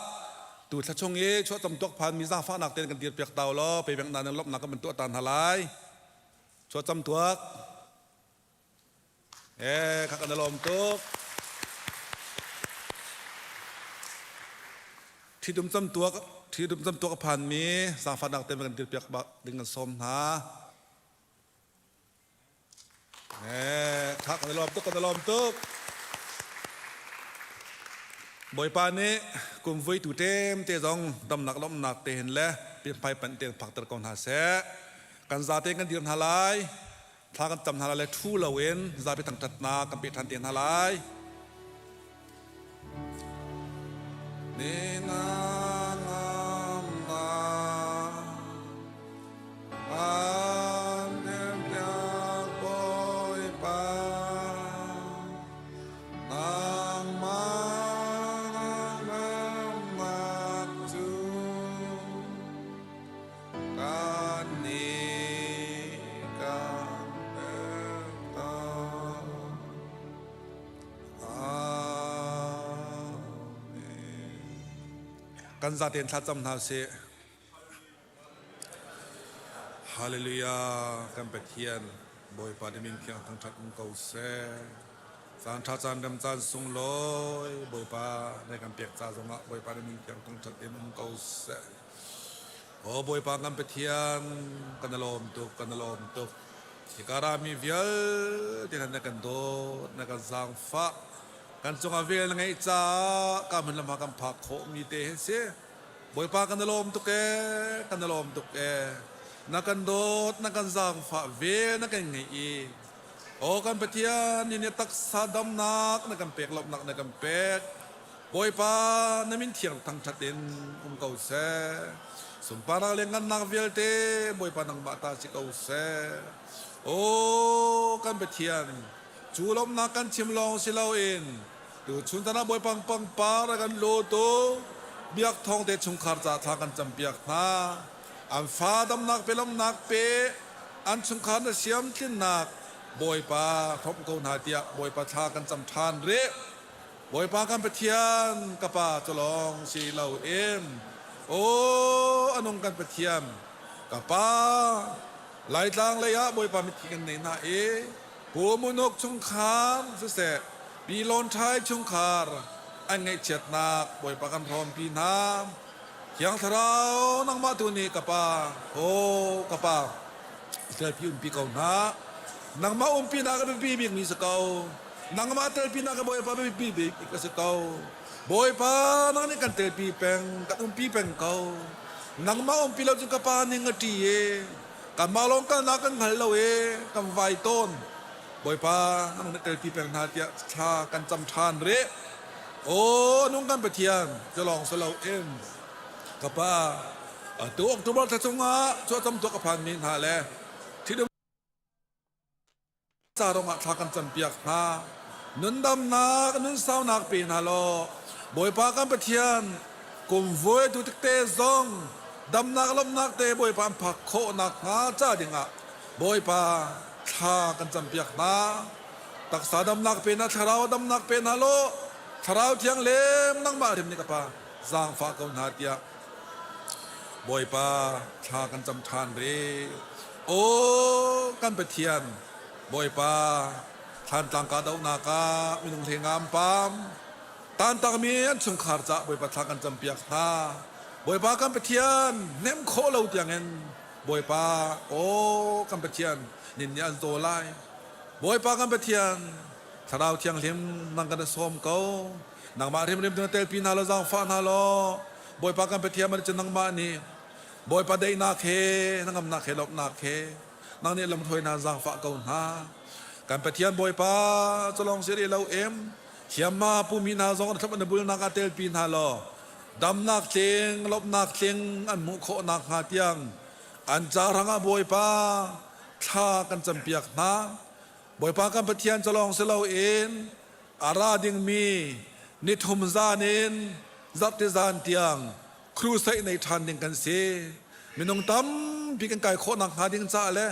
tu thla chung i chuahcam tuak phanmi zaangfahnak tein kan dirpiak ta u law pebeng na nan lawmhnak kan van tuah ta hna lai. Chuahcam tuak. Eh, kha kan lawm tuk. Ṭhitum cam tuak, ṭhitum cam tuak a phanmi zaangfahnak tein kan dirpiak bak ding kan sawm hna. Eh, kha kan lawm tuk, kan lawm tuk. Bawipa nih kum vui tu ṭem te zong damnak lawmhnak te hin le pinhmai panh tein phakter ko hna seh. Kan zate kan dir hna lai. Thla kan cam hna lai le ṭhu loin zapi thangṭhatnak kan pe ṭhan te hna lai. Ne na ngam na an em piak Bawipa nangmah ngamnak cu Kan nih kan pek ta. Amen. Kan zaten thlacam hna sih. Hallelujah. Kan Pathian Bawipa na min thiang thangṭhat um ko seh. Caan ṭha caan rem caan sunglawi Bawipa na kan pek ca zongah Bawipa na min thiang thangṭhat in um ko seh. Aw Bawipa kan Pathian, kan i lawm tuk, kan i lawm tuk. Hika rami vialte hna na kan dawt, na kan zaangfah. Kan cungah vel na ngeih caah ka hmun lam ah kan phak khawhmi te hi si. Bawipa kan i lawm tuk ee, kan i lawm tuk ee. Na kan dawt, na kan zaangfah, vel na kan ngeih i Aw kan Pathian, ni nih taksa damnak na kan pek, lawmhnak na kan pek. Bawipa na min thiang thangṭhat in um ko seh. Sunparnak le ngannak vialte Bawipa nangmah ta si ko seh. Aw kan Pathian, cu lawmhnak kan chim lawng si loin tuchun tan ah Bawipa pangpar a kan lutu biak thawng te chungkhar ca thla kan campiak hna. An fa damnak pe lawmhnak pe, an chungkhar na siam tlinnak Bawipa hrawmh ko hna tiah Bawipa thla kan cam ṭhan rih. Bawipa kan Pathian ka pa cu lawng si loin aw a nung kan Pathian ka pa Laitlang lei ah Bawipa mithi kan nei hna i Pu Munuk chungkhar siseh Pi Lawn Ṭhai chungkhar an ngaihchiatnak Bawipa kan hrawmpi hna. Thiang Thlarau nangmah tu nih ka pa aw ka pa telpi umpi ko hna. Nangmah umpi nak a biapi bikmi si ko. Nangmah telpi nak a Bawipa biapi bik a si ko. Bawipa nang nih kan telpi peng, kan umpi peng ko. Nangmah umpi lo cun ka pa ning a ṭi e. Kanmah lawng kalnak kan hngal lo e, kan vai tawn. Bawipa nang nih telpi peng hna tiah thla kan cam ṭhan rih. Aw nung kan Pathian, cu lawng si loin ka pa atu October thla chungah cuacam tuak a phanmi hna le ṭhitum ca rongah thla kan campiak hna. Nundamnak, nunsaunak pe hna law Bawipa kan Pathian kum vui tu tikte zong damnak lawmhnak te Bawipa an phak khawh nakhnga ca dingah Bawipa thla kan campiak hna. Taksa damnak pe hna, thlarau damnak pe hna law thlarau thianghlim nangmah hrim nih ka pa zaangfah ko hna tiah Bawipa thla kan cam ṭhan rih. Aw kan Pathian Bawipa Thlantlang kahdohnak ah minung hlei ngam pam tantakmi an chungkhar cah Bawipa thla kan campiak hna. Bawipa kan Pathian hnem khawh lo tiangin Bawipa aw kan Pathian nin nih an zaw lai. Bawipa kan Pathian Thlarau Thianghlim nang kan sawm ko. Nangmah hrimhrim tu na telpi hna law zaangfah hna law Bawipa kan Pathian man cu nangmah nih Bawipa daihnak he hnangamnak he lawmhnak he nang nih lamhruai hna zaangfah ko hna. Kan Pathian Bawipa cu lawng si rih lo em. Thiamma pumi hna zong an thlop an bulnak ah telpi hna law damnak tling lawmhnak tling an hmuh khawh nakhnga tiang an ca hrangah Bawipa thla kan campiak hna. Bawipa kan Pathian calawng si loin a ra dingmi nithum zan in zarhti zan tiang crusade nei ṭhan ding kan si. Minung tampi kan kai khawh nakhnga ding caah le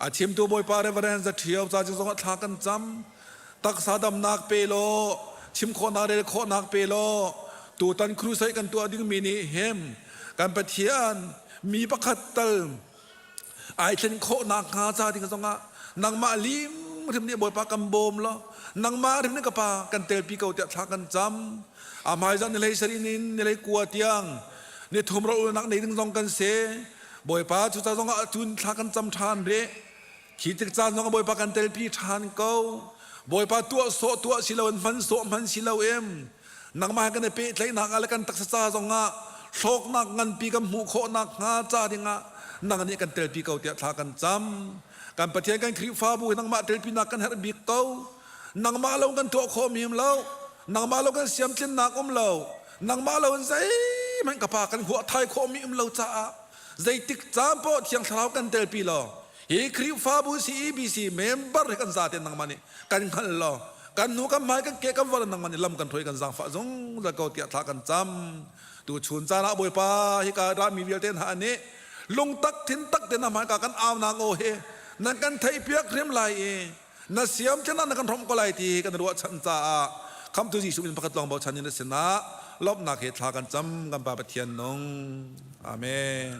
a chimtu Bawipa Reverend Za Ṭhio ca cing zongah thla kan cam. Taksa damnak pe law, chim khawhnak rel khawhnak pe law, tutan crusade kan tuah dingmi nih him kan Pathian mi pakhat tal ai thlen khawh nakhnga ca ding zongah nangmah lim hrim nih Bawipa kan bawm law nangmah hrim nih ka pa kan telpi ko tiah thla kan cam. A hmaizah ni hlei sarih in ni hlei kua tiang ni thum ro ulnak nei ding zong kan si. Bawipa cu ca zongah cun thla kan cam ṭhan rih. Khi tik caan zongah Bawipa kan telpi ṭhan ko. Bawipa tuah sawh tuah si loin hman sawh hman si lo em. Nangmah he kan i pehtlaihnak ah le kan taksa ca zongah hlawknak nganpi kan hmuh khawh nakhnga ca dingah nang nih kan telpi ko tiah thla kan cam. Kan Pathian kan Khrihfabu hi nangmah telpinak kan herh bik ko. Nangmah lo kan tuah khawh mi um lo. Nangmah lo kan siamtlinnak um lo. Nangmah lo in zeihmanh ka pa kan huah thai khawh mi um lo caah zeitik caan poh Thiang Thlarau kan telpi law hi Khrihfabu CEBC member hi kan zaten nangmah nih kan hngal law kan hnu kan hmai kan ke kan vor nangmah nih lam kan hruai kan zaangfah zungzal ko tiah thla kan cam. Tu chun caan ah Bawipa hika rami vialte hna nih lungtak thin tak te na hmaika kan au nak aw hi nan kan theihpiak hrim lai i na siam ṭhen ah na kan hrawmh ko lai ti kan ruahchan caah khamtu Jesuh min pakhat lawng bochan in na sinah lawmhnak he thla kan cam kan Pa Pathian nung. Amen.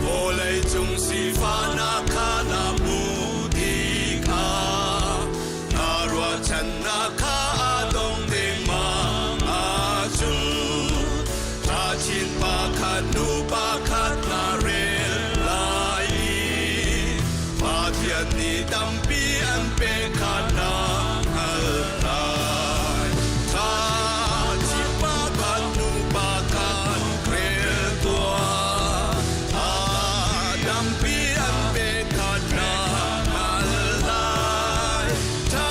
Vawleicung sifahnak kha na hmuh tikah na ruahchannak kha a dong dengmang ahcun ṭhachin pakhat nu pakhat na rel lai i Pathian nih tampi an pek kha na hngalh lai. Ṭha chipa kha nupa khan rel tuah. Ah, tampi an pek kha na hngalh lai. Ṭha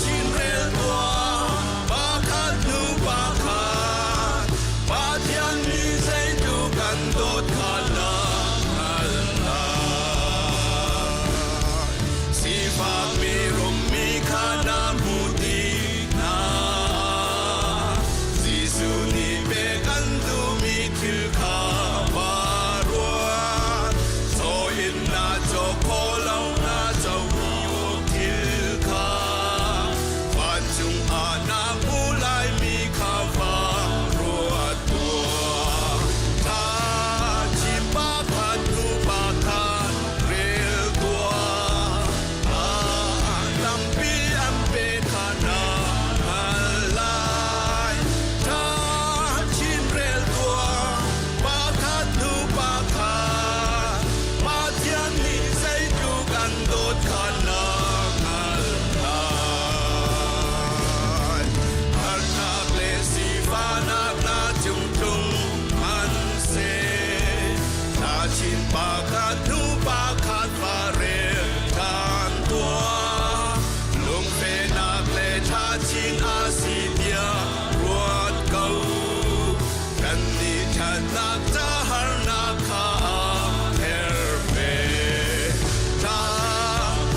chin rel tuah, pakhat hnu pakhat. Pathian nih zeitu kan dawt kha na hngalh lai. Sifakmi rummi kha na hmu tik hna. Jesuh nih pek an duhmi thil kha va ruat. Chaw in na caw khawh lo na co thil kha. Vancung ah na hmu laimi kha va ruat tuah. Tha chin pa khat nu pa khat rel tuah. Ah, tampi an pe kha na hngal lai. Tha chin rel tuah. Pakhat hnu pakhat. Pathian nih zeitluk an dawt kha na hngal lai. Harnak le sifahnak na cung tlung hmanhseh, Thlachin pakhat hnu pakhat va rel ṭhan tuah. Lungfehnak le ṭhachin a si tiah ruat ko. Kannih ṭhatnak ca harnak kha a her ve. Ṭha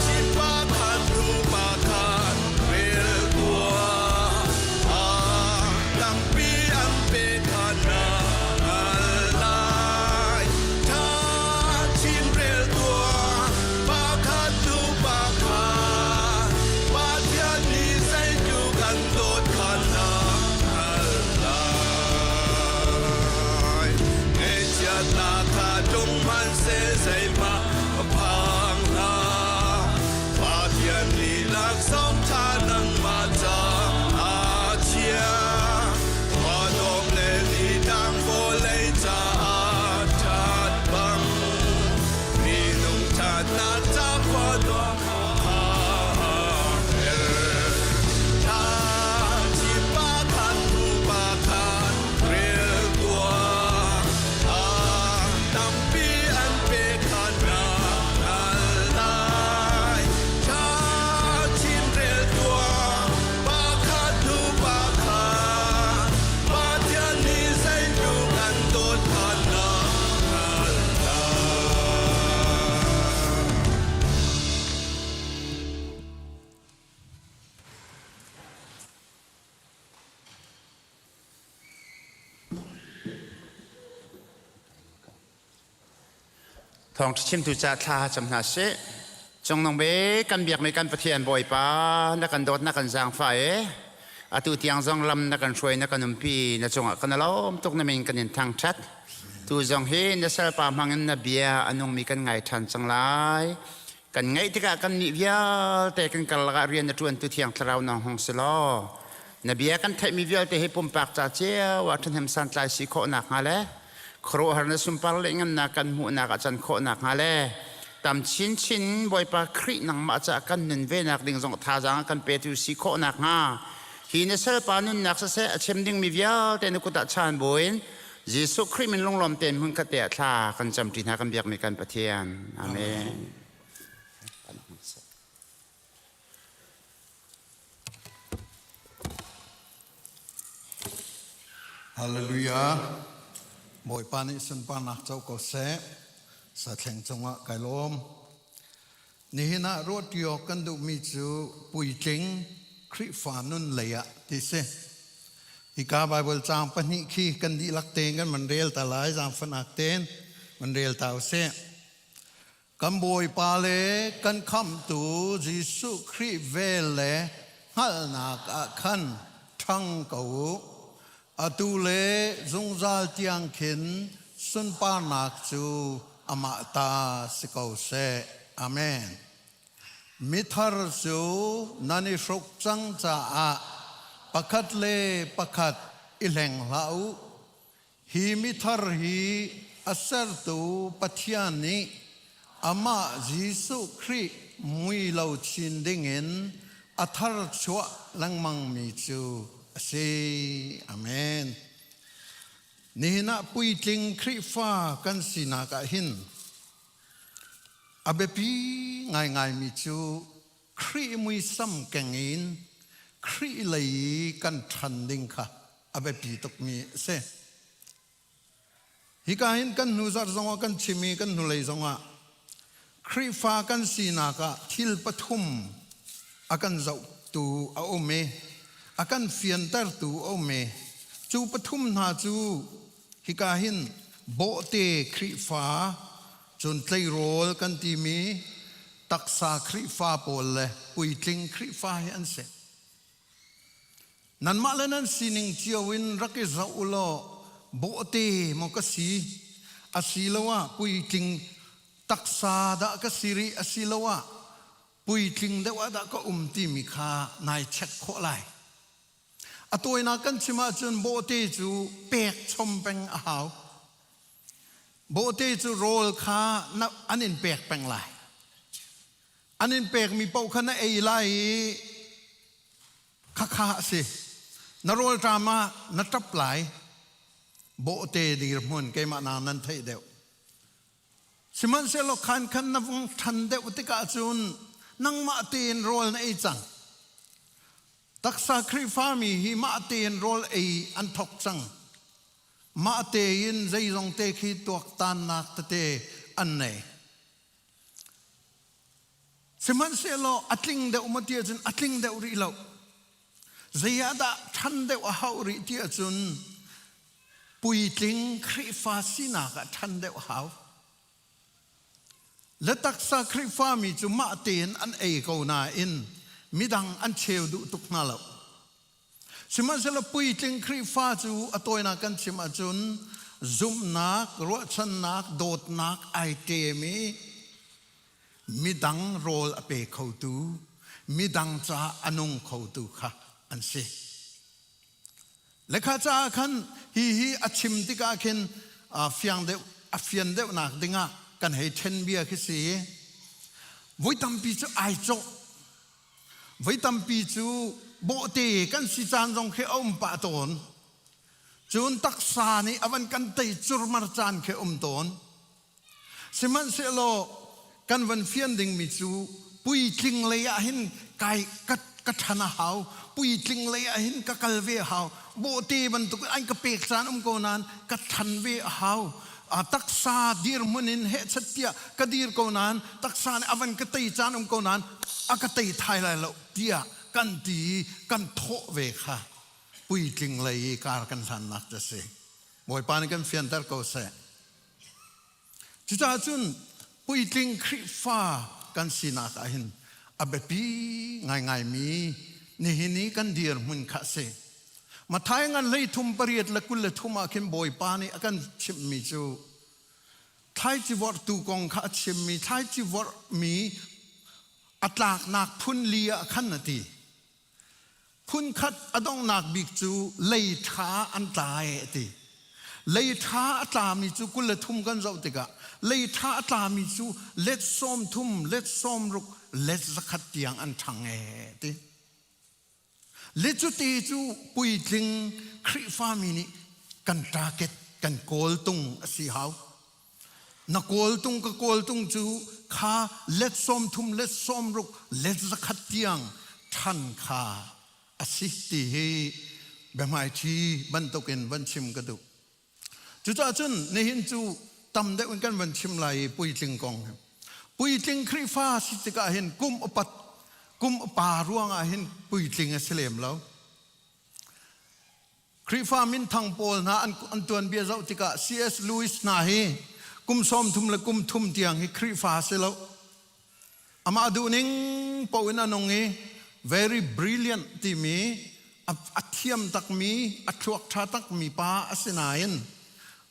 chin pakhat hnu pakhat rel tuah. Ah, tampi an pe kha na hngal lai. Ṭha chin rel tuah, pakhat hnu pakhat. Pathian nih zeitluk an dawt kha na hngal lai. Ngaihchiatnak kha tlung hmanhseh zeihmah phang hlah. Pathian nih laksawng ṭha nangmah ca aa chia. Khuadawm le nitlang vawlei caah ṭhat bang minung ṭhatnak ca khuadawm kha her. Tha. Thawngṭha chimtu ca thla cam hna sih. Cungnung be kan biakmi kan Pathian Bawipa na kan dawt na kan zaangfah e. Atu tiang zong lam na kan hruai na kan umpi na cungah kan lawm tuk na min kan in thangṭhat. Tu zong hi na salpa hmangin na bia a nungmi kan ngai ṭhan cang lai. Kan ngaih tikah kan nih vialte kan karlak ah rian na ṭuantu Thiang Thlarau nang hung si law na bia kan theihmi vialte hi pumpak ca cio ah ṭhahnem santlai si khawh nakhnga le khuaruahhar na sunpar le ngannak kan hmuhnak ah can khawh nakhnga le tam chinchin Bawipa Khrih nangmah caah kan nun ve nak ding zong thazaang kan petu si khawh nakhnga hi na salpa nunnak siseh a chim dingmi vialte na kut ah chaan buin Jesuh Khrih min lunglawm tein hmun khat te ah thla kan camṭi hna kan biakmi kan Pathian. Amen. Hallelujah. Bawipa nih sunparnak co ko seh. Sathleng cungah kai lawm. Nihin ah ruahṭi awk kan duhmi cu puitling Khrihfa nun lei ah ti si. Hika Bible caang pahnih khi kan dihlak tein kan van rel ta lai, zaangfahnak tein van rel ta usih. Kan Bawipa le kan Khamhtu Jesuh Khrih vel le hngalhnak ah khan ṭhang ko u. Atu le zungzal tiang khin sunparnak cu amah ta si ko seh. Amen. Mithar cu nan i hruk cang caah pakhat le pakhat i hleng hlah u. Hi mithar hi a sertu Pathian nih amah Jesuh Khrih mui lo chin dingin a tharchuah lengmangmi cu a si. Amen. Nihin ah puitling Khrihfa kan sinak ah hin a biapi ngaingaimi cu Khrih muisam keng in Khrih lei i kan ṭhan ding kha a biapi tukmi a si. Hika hin kan hnu zarh zongah kan chim i kan hnulei zongah Khrihfa kan sinak ah thil pathum a kan zohtu a um i a kan fiantertu a um i cu pathum hna cu hika hin bawhte Khrihfa Cun tleirawl kan timi taksa Khrihfa pawl le puitling Khrihfa hi an si. Nanmah le nan sining cio in rak i zoh u law bawhte maw ka si asiloah puitling taksa dah ka si rih asiloah puitling deuh ah dah ka um timi kha nai check khawh lai. A tawinak kan chim ahcun bawhte cu pek chom peng a hau. Bawhte cu rawl kha an in pek peng lai. An in pekmi paoh kha na ei lai i khakha a si. Na rawlṭam ah na ṭap lai. Bawhte dirhmun keimah na nan theih deuh. Sihmanhsehlaw khan khan na vung ṭhan deuh tikah cun nangmah tein rawl na ei cang. Taksa Khrihfami hi mah tein rawl ei an thawk cang. Mah tein zeizong te khi tuaktannak tete an nei. Sihmanhsehlaw a tling deuh maw ti ahcun a tling deuh rih lo. Zei ah dah ṭhan deuh a hauh rih ti ahcun puitling Khrihfa sinak ah ṭhan deuh a hau. Le taksa Khrihfami cu mah tein an ei ko nain midang an cheu duh tuk hna lo. Sihmanhsehlaw puitling Khrihfa cu a tawinak kan chim ahcun zumhnak, ruahchannak, dawtnak ai ṭem i midang rawl a pe khotu, midang caah a nung khotu kha an si. Lekha caah khan hi hi a chim tikah khin fiang deuh a fian deuhnak dingah kan hei ṭhen bia khi si. Voi tampi cu ai cawh. Voi tampi cu bawhte kan si caan zong khi a um pah tawn. Cun taksa nih a van kan tei curmar caan khi a um tawn. Sihmanhsehlaw kan van fian dingmi cu puitling lei ah hin kai ka ka ṭhan a hau puitling lei ah hin ka kal ve a hau bawhte bantuk an ka pek caan um ko nain ka ṭhan ve a hau a taksa dirhmun in hehchat tiah ka dir ko nain taksa nih a van ka tei caan um ko nain a ka tei thai lai lo tiah kan ti i kan thawh ve kha puitling lei i kar kan hlannak cu a si Bawipa nih kan fianter ko seh. Cucaah cun Puitling Khrihfa kan sinak ah hin a biapi ngaingaimi nihin i kan dirhmun kha a si. Matthai ngan 33 le 23 ah khin Bawipa nih a kan chimhmi cu thlaici vorhtu kong kha a chimmi thlaici vorhmi a tlaknak phun li ah khan a ti. Phunkhat a donghnak bik cu lei ṭha an tla e a ti. Lei ṭha a tlami cu 23 kan zoh tikah lei ṭha a tlami cu let 30, let 60, let 100 tiang an ṭhang e a ti. Le cuti cu puitling Khrihfami nih kan target kan kawltung a si hau. Na kawltung ka kawltung cu kha let 30 let 60 let 100 tiang ṭhan kha a si ti hi biahmaiṭhi bantukin van chim ka duh. Cucaah cun nihin cu tam deuh in kan van chim lai i puitling kong hi. Puitling Khrihfa si tikah hin kum upat kum upa ruangah hin puitling a si lem lo. Khrihfa minthang pawl hna an tuanbia zoh tikah C.S. Lewis hna hi kum 30 le kum thum tiang hi Khrihfa si lo. Amah duhning paoh in a nung i very brilliant timi a thiam takmi a thluak ṭha takmi pa a si nain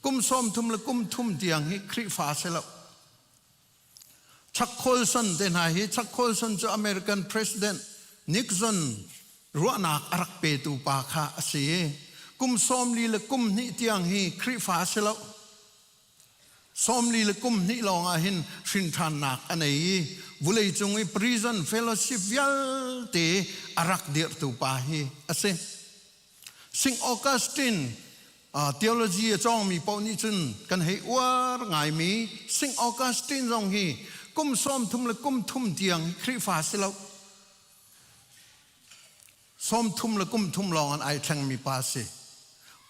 kum 30 le kum thum tiang hi Khrihfa si lo. Chuck Colson te hna hi Chuck Colson cu American President Nixon ruahnak a rak petu pa kha a si i kum 40 le kum hnih tiang hi Khrihfa a si lo. 40 le kum hnih lawng ah hin hrinṭhannak a nei i vuleicung i prison fellowship vialte a rak dirhtu pa hi a si. St. Augustine theology a cawngmi paoh nih cun kan hei uar ngaimi St. Augustine zong hi kum 30 le kum thum tiang Khrihfa si lo. 30 le kum thum lawng an ai thlengmi pa si.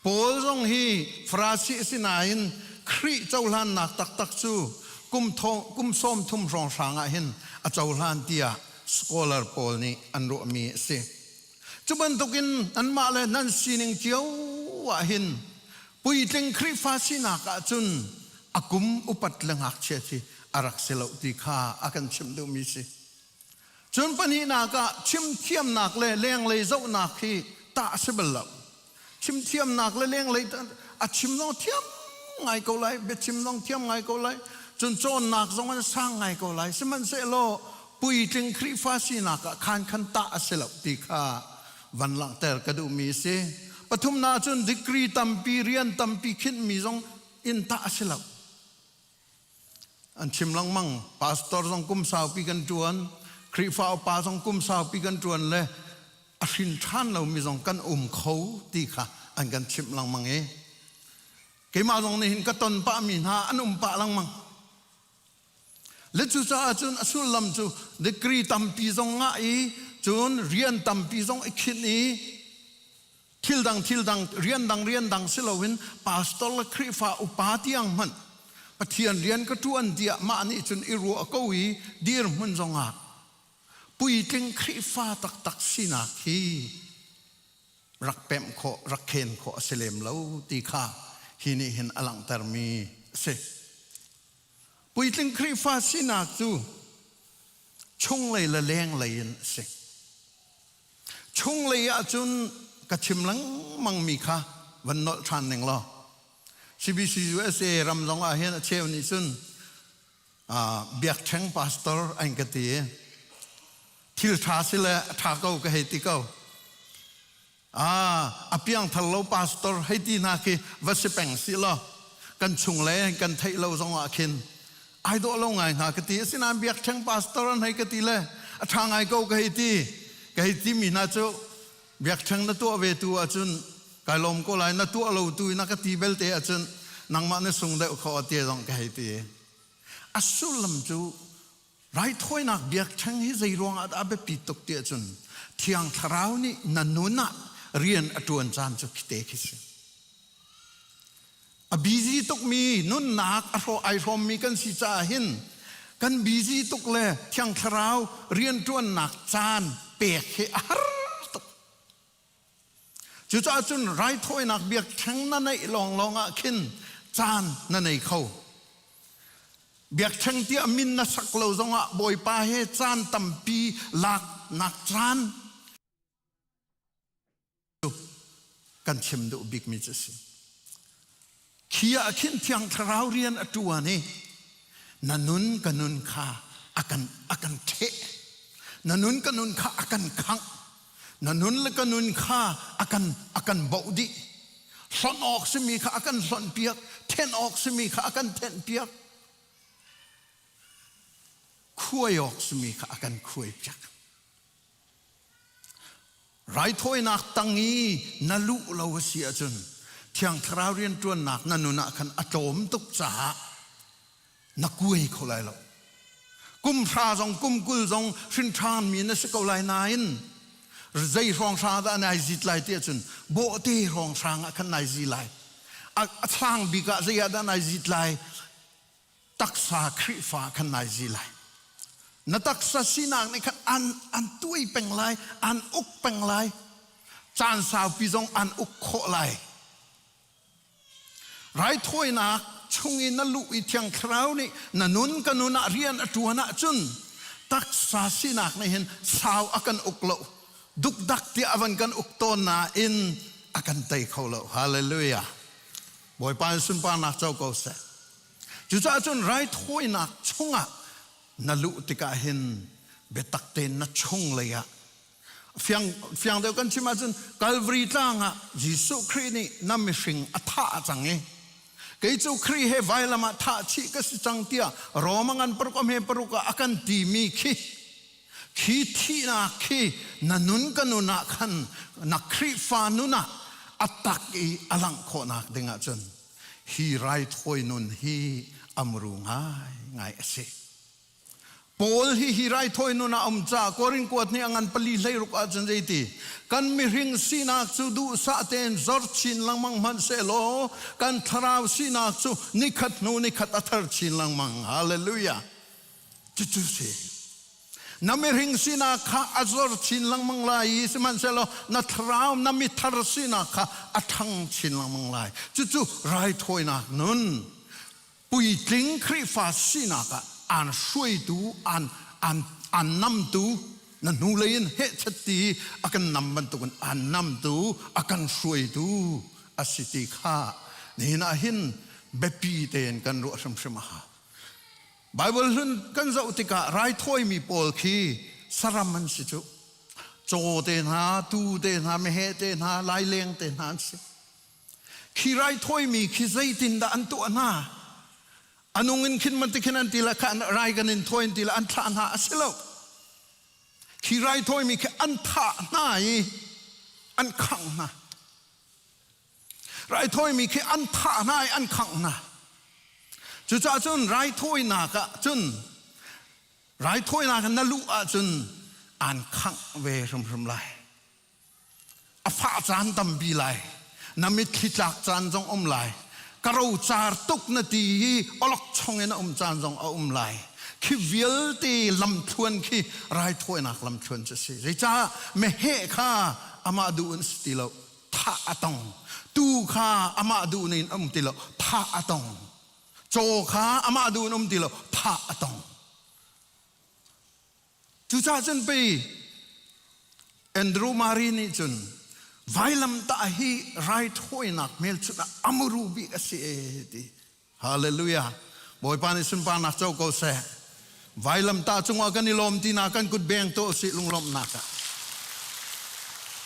Paul zong hi Farasi a si nain Khrih cohlannak taktak cu kum, kum 30 hrawnghrang ah hin a cohlan tiah scholar pawl nih an ruahmi a si. Cu bantukin anmah le nan sining cio ah hin puitling Khrihfa sinak ah cun a kum upat le ngakchia hi a rak si lo ti kha a kan chimh duhmi si. Cun pahnihnak ah chimthiamnak le lenglei zohnak hi tah a si bal lo. Chimthiamnak le lenglei a chim zong thiam ngai ko lai, biachim zong thiam ngai ko lai, cun cawnnak zong an sang ngai ko lai. Sihmanhsehlaw puitling Khrihfa sinak ah khan khan tah a si lo ti kha van langhter ka duhmi a si. Pathumnak cun degree tampi, rian tampi khinhmi zong in tah a si lo. An chim lengmang, pastor zong kum saupi kan ṭuan, Khrihfa upa zong kum saupi kan ṭuan le a hrin ṭhan lomi zong kan um kho ti kha an kan chimh lengmang i keimah zong nih hin ka ton pahmi hna an um pah lengmang. Le cucaah cun a sullam cu degree tampi zong ngah i cun rian tampi zong i khinh i thil dang thil dang rian dang rian dang si loin pastor le Khrihfa upa tiang hmanh Pathian rian ka ṭuan tiah mah nih cun i ruah ko i dirhmun zongah puitling Khrihfa taktak sinak hi rak pemh khawh rak khen khawh a si lem lo ti kha hi nih hin a langhtermi a si. Puitling Khrihfa sinak cu chunglei le lenglei in a si. Chunglei ahcun ka chim lengmangmi kha van nolh ṭhan ning law CBC USA ram zong ah hin a cheu nih cun biakṭheng pastor an ka ti i thil ṭha si le a ṭha ko ka hei ti ko. Ah, a piangthar lo pastor hei ti hna khi va si peng si law kan chung le kan theih lo zong ah khin ai dawh lo ngai hna ka ti. Asinain biakṭheng pastor an hei ka ti le a ṭha ngai ko ka hei ti. Ka hei ti mi hna cu biakṭheng na tuah ve tu ahcun kai lawm ko lai na tuah lo tu na ka ti belte ahcun nangmah na sung deuh kho a ti zong ka hei ti. A sullam cu Raithawinak biakṭheng hi zei ruangah dah a biapit tuk ti ahcun Thiang Thlarau nih na nun ah rian a ṭuan caan cu khite khi si. A busy tukmi nunnak a hrawh ai hrawmmi kan si caah hin kan busy tuk le Thiang Thlarau rianṭuannak caan pek hi a har tuk. Cucaah cun raithawinak biakṭheng na neih lawnglawng ah khin caan na nei kho. Biakṭheng tiah min na sak lo zongah Bawipa he caan tampi laknak caan kan chim duh bikmi cu a si. Khi ah khin Thiang Thlarau rian a ṭuan i na nun ka nun kha a kan a kan ṭheh. Na nun ka nun kha a kan khangh. Na nun le ka nun kha a kan a kan boh dih. Hlonh awk simi kha a kan hlonh piak, thenh awk simi kha a kan thenh piak. Khuai awk simi kha a kan khuai piak. Raithawinak tang i na luh lo a si ahcun Thiang Thlarau rianṭuannak na nun ah khan a tlawm tuk caah na kuai kho lai lo. Kum hra zong kum 20 zong hrinṭhanmi na si ko lai nain zei hrawnghrang dah nai zit lai ti ahcun bawhte hrawnghrang ah khan nai zi lai. A sang bik ah zei ah dah nai zit lai? Taksa Khrihfa khan nai zi lai. Na taksa sinak nih khan an an tuai peng lai, an uk peng lai. Caan saupi zong an uk khawh lai. Raithawinak chung i na luh i Thiang Thlarau nih na nun ka nun ah rian a ṭuan ahcun taksa sinak nih hin sau a kan uk lo. Dukdak tiah a van kan uk tawn nain a kan tei kho lo. Hallelujah. Bawipa in sunparnak co ko seh. Cucaah cun raithawinak chungah na luh tikah hin biatak tein na chung lei ah fiang fiang deuh kan chim ahcun Calvary tlang ah Jesuh Khrih nih na mihring a thah cang i kei cu Khrih he vailam ah thah chih ka si cang tiah Roma ngan paruk a hme paruk ah a kan timi khi khi thihnak khi na nun ka nun ah khan na Khrihfa nun ah a tak i a langh khawhnak ding ahcun hi raithawi nun hi amru ngai ngai a si. Paul hi hi raithawi nun ah um ca Korin kuat nih a ngan pali 16 ahcun zeiti kan mihring sinak cu duhsah tein zor chin lengmang hmanh sehlaw kan thlarau sinak cu nikhat hnu nikhat a thar chin lengmang. Hallelujah. Cucu si. Na mihring sinak kha a zor chin lengmang lai i sihmanhsehlaw na thlarau na mithar sinak kha a ṭhang chin lengmang lai. Cucu raithawinak nun puitling Khrihfa sinak ah aan hruaitu, aan, aan, aan namtu, na hnulei in hehchet ti a kan nam bantukin aan namtu, a kan hruaitu a si ti kha nihin ah hin biapi tein kan ruah hrimhrim a hau. Baibal hlun kan zoh tikah raithawimi pawl khi saram an si cu. Caw te hna, tuu te hna, meheh te hna, laileng te hna an si. Khi raithawimi khi zeitindah an tuah hna? A nung in khin man ti khin an ti le kha rai kan in thawi an ti le an thlah hna a si lo. Khi raithawimi khi an thah hna i an khangh hna. Raithawimi khi an thah hna i an khangh hna. Cucaah cun raithawinak ah cun raithawinak na luh ahcun aan khangh ve hrimhrim lai. A fah caan tampi lai. Na mitthli tlak caan zong um lai. Ka rocar tuk na ti i awlokchong in a um caan zong a um lai. Khi vialte lamthluan khi raithawinak lamthluan cu a si. Zeicah meheh kha amah duh in si ti lo. Thah a tong. Tuu kha amah duh in um ti lo, thah a tong. Caw kha amah duh in um ti lo, thah a tong. Cucaah cun pei Andrew Murray nih cun vailamtah hi raithawinak hmelchunh ah a muru bik a si e ti. Hallelujah. Bawipa nih sunparnak co ko seh. Vailamtah cungah kan i lawm tinak kan kut beng tuah usih lunglawmhnak ah.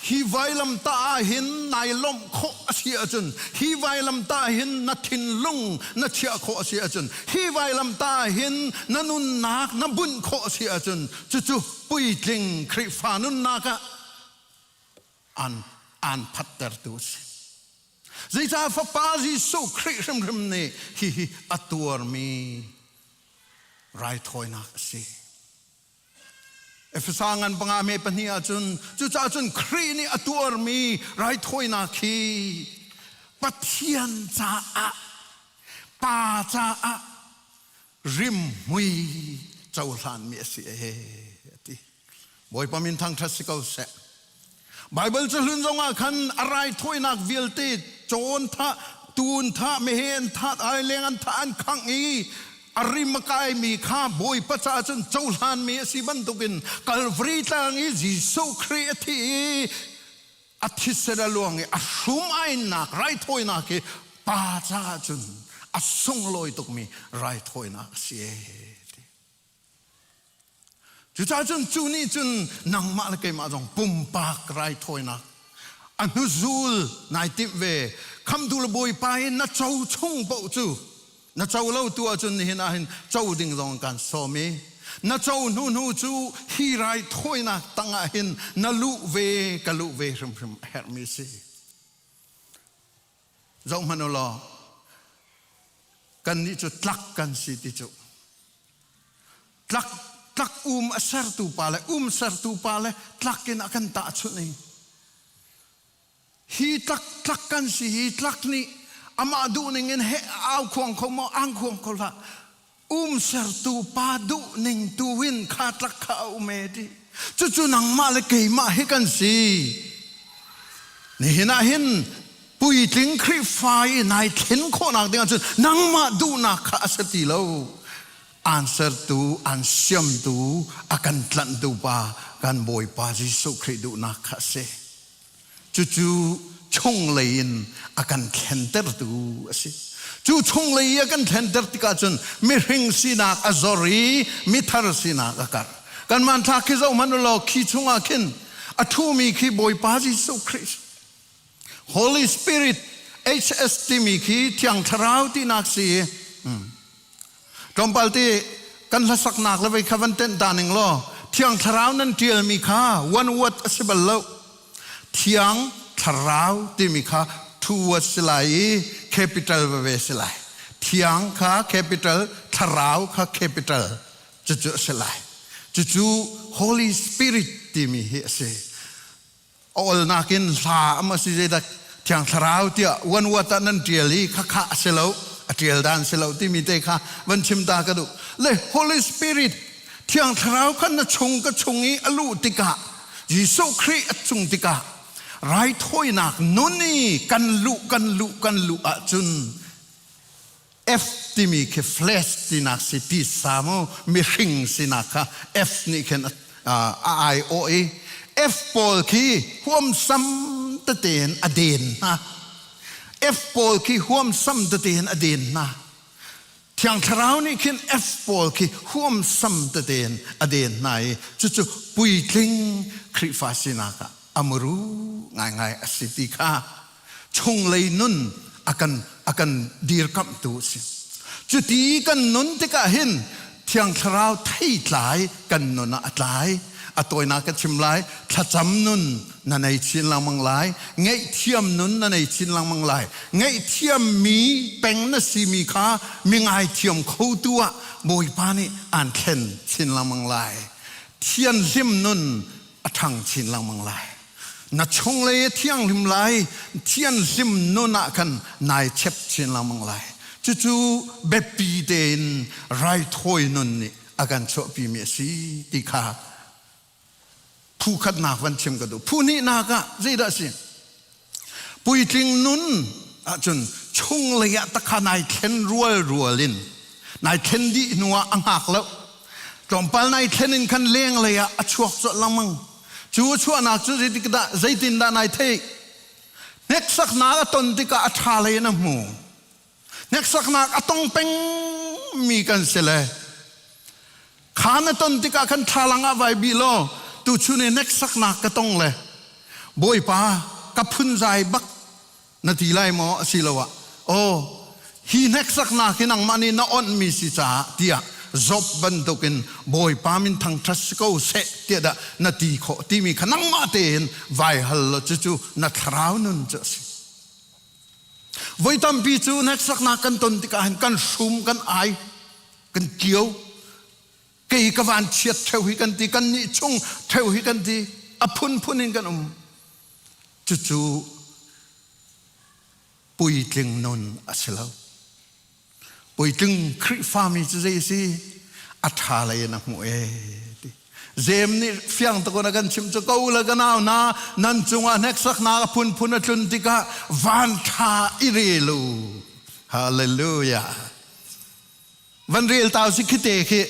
Hi vailamtah ah hin nai lawmh khawh a si ahcun, hi vailamtah ah hin na thinlung na chiah khawh a si ahcun, hi vailamtah ah hin na nunnak na bunh khawh a si ahcun, cucu puitling Khrihfa nunnak ah an aan phattertu a si. Zeicah Fapa Jesuh Khrih hrimhrim nih hihi a tuarmi raithawinak a si. Efesa ngan panga me pahnih ahcun cucaah cun Khrih nih a tuarmi raithawinak hi Pathian caah Pa caah rimhmui cohlanmi a si ee a ti. Bawipa min thangṭhat si ko seh. Baibal cahlun zongah khan a raithawinak vialte cawn thah, tuun thah, meheh an thah, aileng an thah, an khangh i A rim a kaimi kha Bawipa caah cun cohlanmi a si bantukin Kalvari tlang i Jesuh Khrih a thi i a thisen a luang i a hrum ainnak raithawinak hi pa caah cun a sunglawi tukmi raithawinak a si ee. Cucaah cun cu nih cun nangmah le keimah zong pumpak raithawinak a hnuzul nai timh ve. Khamtu le Bawipa in na co chung paoh cu na co lo tu ahcun nihin ah hin co ding zong kan sawm i na co hnu hnu cu hi raithawinak tangah hin na luh ve ka luh ve hrimhrim a herhmi si. Zoh hmanh u law kannih cu tlak kan si ti cu tlak tlak um a sertu pa le um sertu pa le tlak in a kan tahchunh i hi tlak tlak kan si hi tlak nih amah duhning in he au khuang kho maw ang khuang kho hlah um sertu pa duh ning tu in kha tlak kha a um e ti cucu nangmah le keimah hi kan si nihin ah hin puitling Khrihfa i nai thlen khawhnak ding ahcun nangmah duhnak kha a si ti lo aan sertu aan siamtu a kan tlanhtu pa kan Bawipa Jesuh Khrih duhnak kha a si Cucu chunglei in a kan thlentertu a si. Cu chunglei i a kan thlenter tikah cun mihring sinak a zor i mithar sinak a karh. Kan hmanthlak khi zoh hmanh u law khi chungah khin a ṭhumi khi Bawipa Jesuh Khrih Holy Spirit HS timi khi Thiang Thlarau tinak si i Tlawmpal te kan hlasaknak le vei kha van tenh ta ning law Thiang Thlarau nan ṭialmi kha one word a si bal lo. Thiang Thlarau timi kha two words si lai i capital veve si lai. Thiang kha capital, Thlarau kha capital cucu a si lai. Cucu Holy Spirit timi hi a si. A olnak in hla ama si zeidah Thiang Thlarau tiah one word ah nan ṭial i khakha a si lo, a ṭial dan si lo timi te kha van chim ta ka duh. Le Holy Spirit Thiang Thlarau kha na chung ka chung i a luh tikah Jesuh Khrih a cung tikah raithawinak nun i kan luh kan luh kan luh ahcun F timi khi flesh tinak si tisa mu mihring sinak kha F nih khin a aiawh i F pawl khi huamsam tete in a den hna. F pawl khi huamsam tete in a den hna. Thiang Thlarau nih khin F pawl khi huamsam tete in a den hna i cucu puitling Khrihfa sinak ah a muru ngaingai a si ti kha chunglei nun a kan a kan dirkamhtu a si. Cuti kan nun tikah hin Thiang Thlarau theitlai kan nun ah a tlai. A tawinak ka chim lai, thlacam nun na nei chin lengmang lai, ngaihthiam nun na nei chin lengmang lai. Ngaihthiam mi peng na simi kha mi ngaithiam khotu ah Bawipa nih aan thlen chin lengmang lai. Thianhlim nun a ṭhang chin lengmang lai. Na chunglei a thianghlim lai, thianhlim nun ah khan nai chep chin lengmang lai. Cucu biapi tein raithawi nun nih a kan chuahpimi a si ti kha phu khatnak van chim ka duh. Phu hnihnak ah zeidah a si? Puitling nun ahcun chunglei ah takha nai thlen rual rual in nai thlen dih hnu ah a hngak lo. Tlawmpal nai thlen in khan lenglei ah a chuak colh lengmang. Cu a chuahnak cu zeitikdah zeitindah nai theih? Hneksaknak a ton tikah a ṭha lei in a hmu. Hneksaknak a tong pengmi kan si le kha na ton tikah khan thlalang ah vai bih law tuchun i hneksaknak ka tong le Bawipa ka phunzai bak na ti lai maw asiloah aw hi hneksaknak hi nangmah nih na onhmi si caah tiah Job bantukin Bawipa min thangṭhat si ko seh tiah dah na ti khawh timi kha nangmah tein vai hal law cucu na thlarau nun cu a si. Voi tampi cu hneksaknak kan ton tikah hin kan hrum, kan ai, kan kio. Kei ka van chiat ṭheo hi kan ti, kan nih chung ṭheo hi kan ti, a phunphun in kan um. Cucu puitling nun a si lo. Puitling Khrihfami cu zei a si? A ṭha lei in a hmuh ee ti. Jeim nih fiang takun a kan chimh cu ko le ka nau hna nan cungah hneksaknak a phunphun a tlun tikah van ṭha i rel u. Hallelujah. Van rel ta si khite khi.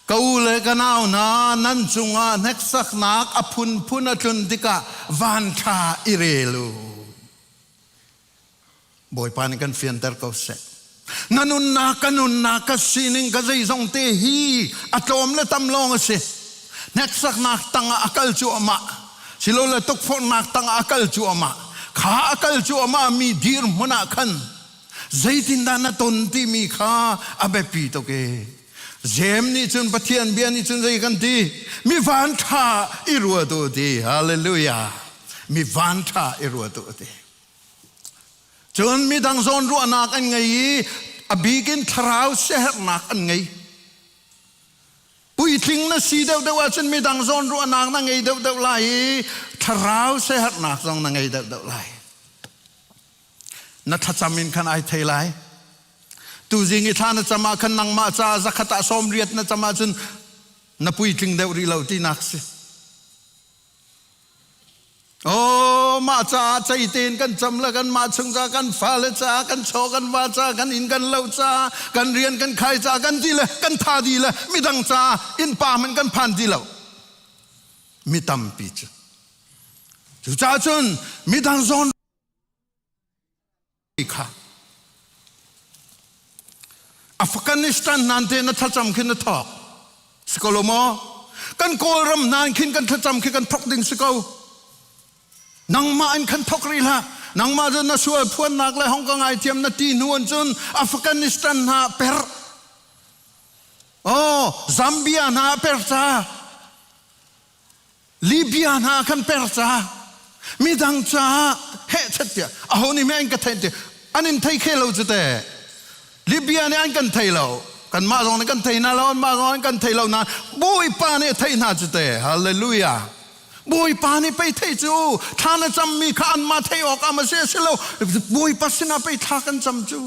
Ka u le ka nau hna nan cungah hneksaknak a phunphun a tlun tikah van ṭha i rel u. Bawipa nih kan fianter ko seh. Na nunnak, ka nunnak, ka sining, ka zeizong te hi a tlawm le tam lawng a si. Hneksaknak tangah a kal cuahmah. Silole tukforhnak tangah a kal cuahmah. Kha a kal cuahmah mi dirhmun ah khan zeitindah na ton timi kha a biapi tuk i Jeim nih cun Pathian bia nih cun zei kan ti? Mi van ṭha i ruat u ti. Hallelujah. Mi van ṭha i ruat u ti. Cun midang zawn ruahnak an ngei i a bik in thlarau siaherhnak an ngei. Puitling na si deuhdeuh ahcun midang zawn ruahnak na ngei deuhdeuh lai i thlarau siaherhnak zong na ngei deuhdeuh lai. Na thlacam in khan ai thei lai. Tuzing i thla na cam ah khan nangmah caah zakhat ah sawm riat na cam ahcun na puitling deuh rih lo tinak si. Oh, mah caah cei tein kan cam le kan mah chung ca kan fale ca kan chaw kan va ca kan inn kan lo ca kan rian kan khai ca kan ti le kan tha di le midang ca inn pa hmanh kan phan ti lo mi tampi cu cucaah cun midang zawn kha Afghanistan nan te na thlacam khi na thawk si ko lo maw kan Kawlram nan khin kan thlacam khi kan thawk ding si ko nangmah in khan thawk rih hlah nangmah cu na sual phuannak le hong ka ngaithiam na ti hnu an cun Afghanistan hna per oh Zambia hna per ca Libya hna khan per ca midang caah hehchet tiah aho nih meh an ka theih ti an in thei khe lo cu te Libya nih an kan thei lo kanmah zong nih kan thei hna lo anmah zong an kan thei lo na Bawipa nih a theih hna cu te hallelujah Bawipa nih pei thei cu thla na cammi kha anmah theih awk ah ma si a si lo Bawipa sinah pei thla kan cam cu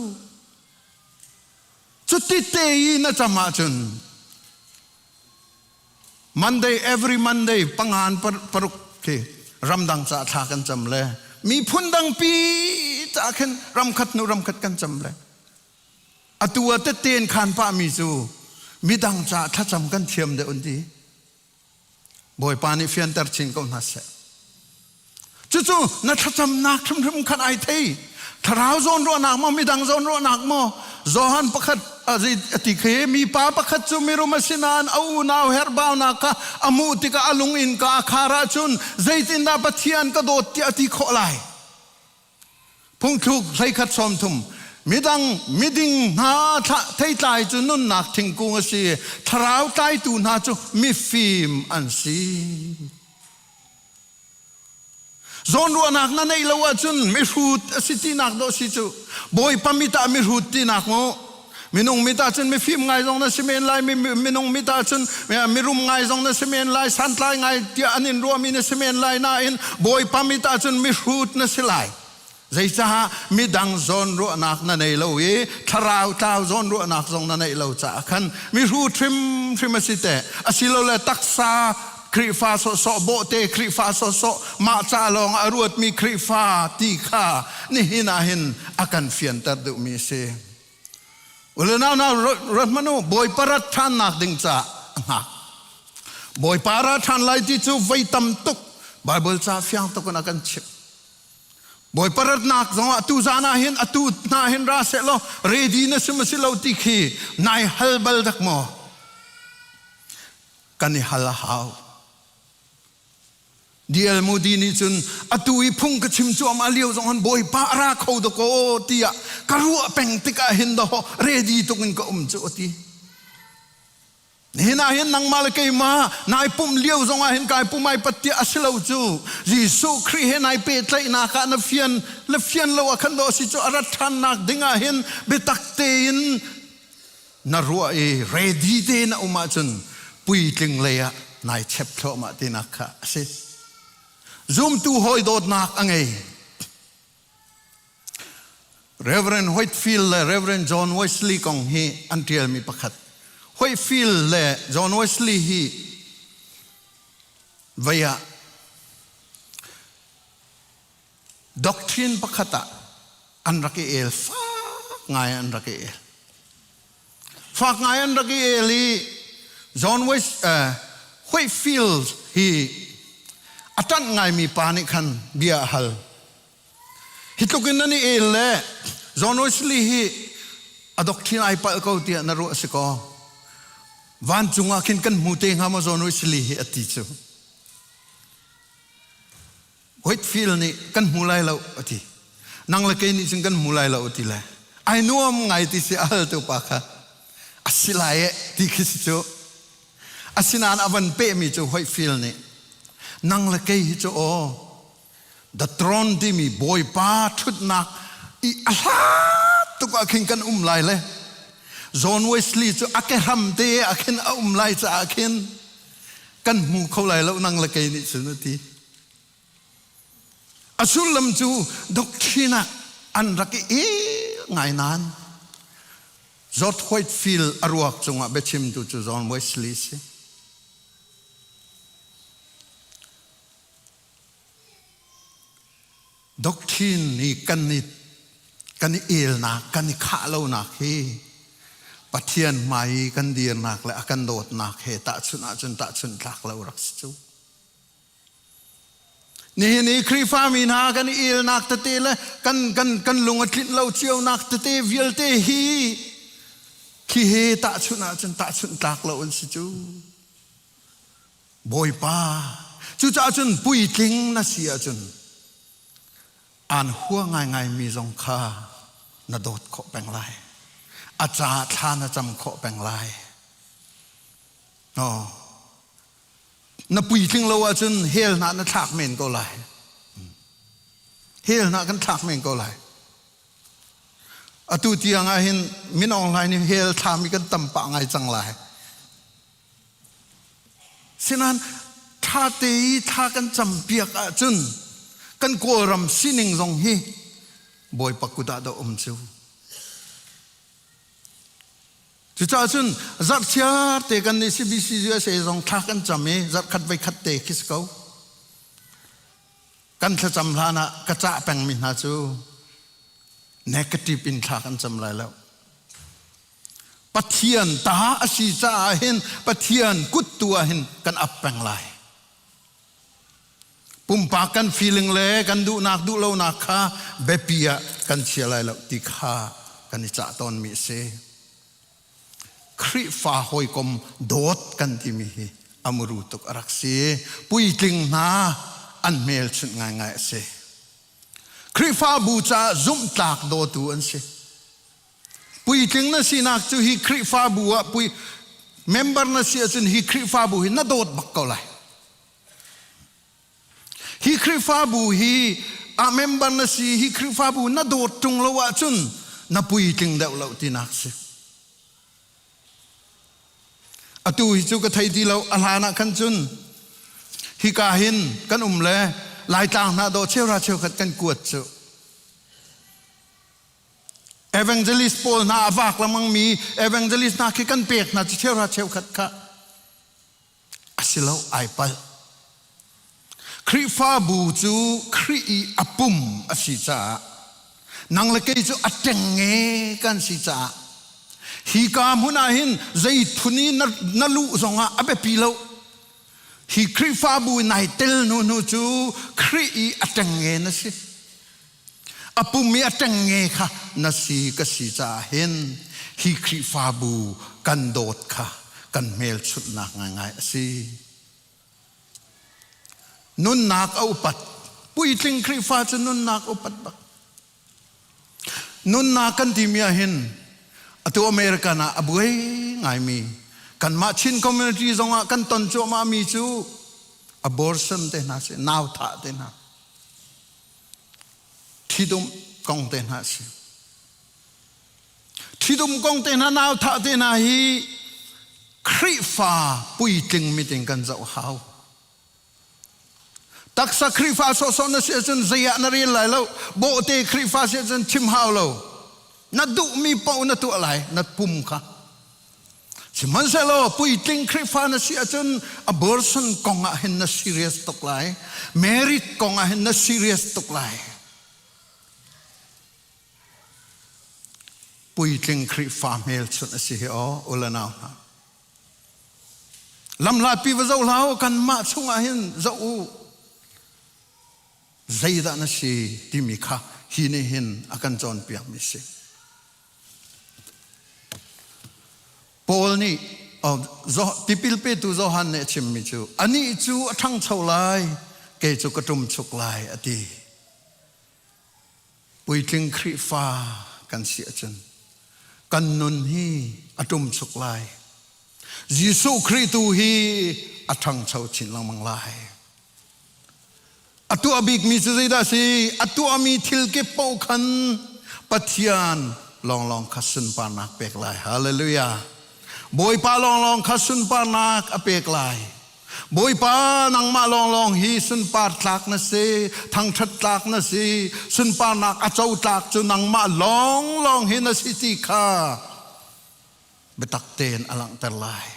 cuti te i na cam ahcun Monday every Monday pangan paruk khi ramdang ca thla kan cam le miphun dangpi ca khin ramkhat hnu ramkhat kan cam le atu a tette in khan pah mi cu midang ca thlacam kan thiam deuh an ti Bawipa nih fianter chin ko hna seh Cucu na thlacamnak hrimhrim khan ai thei. Thlarau zawnruahnak maw midang zawnruahnak maw Johan pakhat a ti khi mipa pakhat cu mirum a si nain a unau herhbaunak kha a hmuh tikah a lung in ka a khar ahcun zeitindah Pathian ka dawt tiah a ti khawh lai? Phungthluk 31 30 midang miding hna theitlai cu nunnak thingkung a si thlarau tlaitu hna cu mifim an si. Zawnruahnak na neih lo ahcun mihrut a si tinak dawh si cu. Bawipa mit ah mihrut tinak mu. Minung mit ah cun mifim ngai zong na si men lai, minung mit ah cun mirum ngai zong na si men lai, santlai ngai tiah an in ruahmi na si men lai nain Bawipa mit ah cun mihrut na si lai. Zeicaah midang zawnruahnak na nei lo i thlarau tlau zawnruahnak zong na neih lo caah khan mihru hrimhrim a si teh asilole taksa Khrihfa sawhsawh bawhte Khrihfa sawhsawh mah ca lawng a ruatmi Khrihfa ti kha nihin ah hin a kan fianter duhmi a si. Ule nau nau ruat hmanh u Bawipa rat ṭhannak ding caah a hngak. Bawipa ra ṭhan lai ti cu voi tam tuk Bible ca fiang tuk in a kan chimh. Bawipa ratnak zongah tu zan ah hin atu hna hin ra seh law ready na si ma si lo ti khi nai hal bal dak maw? Kan i hal a hau. D.L. Moody nih cun atu i phung ka chim cuahmah lio zong han Bawipa a ra kho dakaw tiah ka ruah peng tikah hin daw ready tuk in ka um cu a ti. Nihin ah hin nangmah le keimah nai pumh lio zongah hin kai pum ai pat tiah a si lo cu Jesuh Khrih he nai pehtlaihnak ah na fian le fian lo ah khan dawh si cu a rat ṭhannak ding ah hin biatak tein na ruah i ready tein na um ahcun puitling lei ah nai chep thluahmah tinak kha a si. Zumtu hawi dawtnak a ngei. Reverend Whitefield le Reverend John Wesley kong hi an ṭialmi pakhat. Whitefield le John Wesley hi vei ah doctrine pakhat ah an rak i el fak ngai an rak i el. Fak ngai an rak i el i John West, uh, Whitefield hi a ṭanh ngaimi pa nih khan bia a hal. Hi tluk in nan i el le John Wesley hi a doctrine ai palh ko tiah na ruah si kaw vancung ah khin kan hmu te hnga maw John Wesley hi a ti cu. Whitefield nih kan hmu lai lo a ti. Nang le kei nih cun kan hmu lai lo a ti le. Ai nuam ngai ti si a haltu pa kha. A si lai e ti khi si cu. Asinain a van pehmi cu Whitefield nih nang le kei hi cu aw the throne timi bawipa ṭhutnak i a hlat tuk ah khin kan um lai le John Wesley cu a ke hram te ah khin a um lai caah khin kan hmu kho lai lo nang le kei nih cun a ti. A sullam cu doctrine ah an rak i ngai nain George Whitefield a ruak cungah biachimtu cu John Wesley si. Doctrine i kan i kan i elnak, kan i khah lonak hi Pathian hmai i kan dirnak le a kan dawtnak he tahchunh ahcun tahchunh tlak lo rak si cu. Nihin i Khrihfami hna kan i elnak tete le kan, kan, kan lung a tlinh lo cionak tete vialte hi khi he tahchunh ahcun tahchunh tlak lo an si cu. Bawipa, cucaah cun puitling na si ahcun aan hua ngaingaimi zong kha na dawt khawh peng lai. A caah thla na cam khawh peng lai. No. Na puitling lo ahcun hell hna na thlak men ko lai. Hell hna kan thlak men ko lai. Atu tiang ah hin min online in hell thlami kan tam pah ngai cang lai. Sinain ṭhate i thla kan campiak ahcun kan Kawlram sining zong hi Bawipa kut ah dah um cu. Cucaah cun zarhchiar te kan nih CBC USA zong thla kan cam i zarhkhat voikhat te khi si ko. Kan thlacam hlan ah ka cah pengmi hna cu negative in thla kan cam lai lo. Pathian ta a si caah hin Pathian kut tu ah hin kan ap peng lai. Pumpak kan feeling le kan duhnak duhlonak kha biapi ah kan chia lai lo ti kha kan i cah tawnmi a si. Khrihfa hawikom dawt kan timi hi a muru tuk a rak si. Puitling hna an hmelchunh ngaingai a si. Khrihfabu caah zumhtlak dawtu an si. Puitling na sinak cu hi Khrihfabu ah pui member na si ahcun hi Khrihfabu hi na dawt bak ko lai. Hi Khrihfabu hi a member na si hi Khrihfabu na dawt ṭung lo ahcun na puitling deuh lo tinak si. Atu hi cu ka thei ti lo a hlan ah khan cun hika hin kan um le Laitlang hna dawh cheuhra cheukhat kan kuat cu. Evangelist pawl hna a vak lengmangmi evangelist hna khi kan pek hna cu cheuhra cheukhat kha a si lo ai palh. Khrihfabu cu Khrih i a pum a si caah nang le kei cu a ṭengnge kan si caah hika hmun ah hin zei phun i na, na luh zongah a biapi lo. Hi Khrihfabu i nai tel hnu hnu cu Khrih i a ṭengnge na si. A pum i a ṭengnge kha na si ka si caah hin hi Khrihfabu kan dawt kha kan hmelchunhnak ngaingai a si. Nunnak a upat. Puitling Khrihfa cu nunnak a upat bak. Nunnak kan timi ah hin atu American ah a buai ngaimi kanmah Chin community zongah kan ton cuahmahmi cu abortion te hna si, nau thah te hna. Ṭhidum kong te hna a si. Ṭhidum kong te hna nau thah te hna hi Khrihfa puitling meeting kan zoh hau. Taksa Khrihfa sawhsawh na si ahcun zei ah na rel lai lo. Bawhte Khrihfa si ahcun chim hau lo. Na duhmi paoh na tuah lai, na pum kha. Sihmanhsehlaw puitling Khrihfa na si ahcun abortion kong ah hin na serious tuk lai. Marriage kong ah hin na serious tuk lai. puitling Khrihfa hmelchunh a si hi aw u le nau hna. Lamhlatpi va zoh hlah u, kanmah chungah hin zoh u. Zeidah na si timi kha hi nih hin a kan cawnpiakmi si. Paul nih tipil petu Johan nih a chimmi cu anih cu a ṭhangcho lai, kei cu ka ṭumchuk lai a ti. Puitling Khrihfa kan si ahcun kan nun hi a ṭumchuk lai. Jesuh Khrih tu hi a ṭhangcho chin lengmang lai. A tuah bikmi cu zeidah a si? A tuahmi thil kip paoh khan Pathian lawnglawng kha sunparnak pek lai. Hallelujah. Bawipa lawnglawng kha sunparnak a pek lai. Bawipa nangmah lawnglawng hi sunpar tlak na si, thangṭhat tlak na si, sunparnak a co tlak cu nangmah lawnglawng hi na si ti kha biatak tein a langhter lai.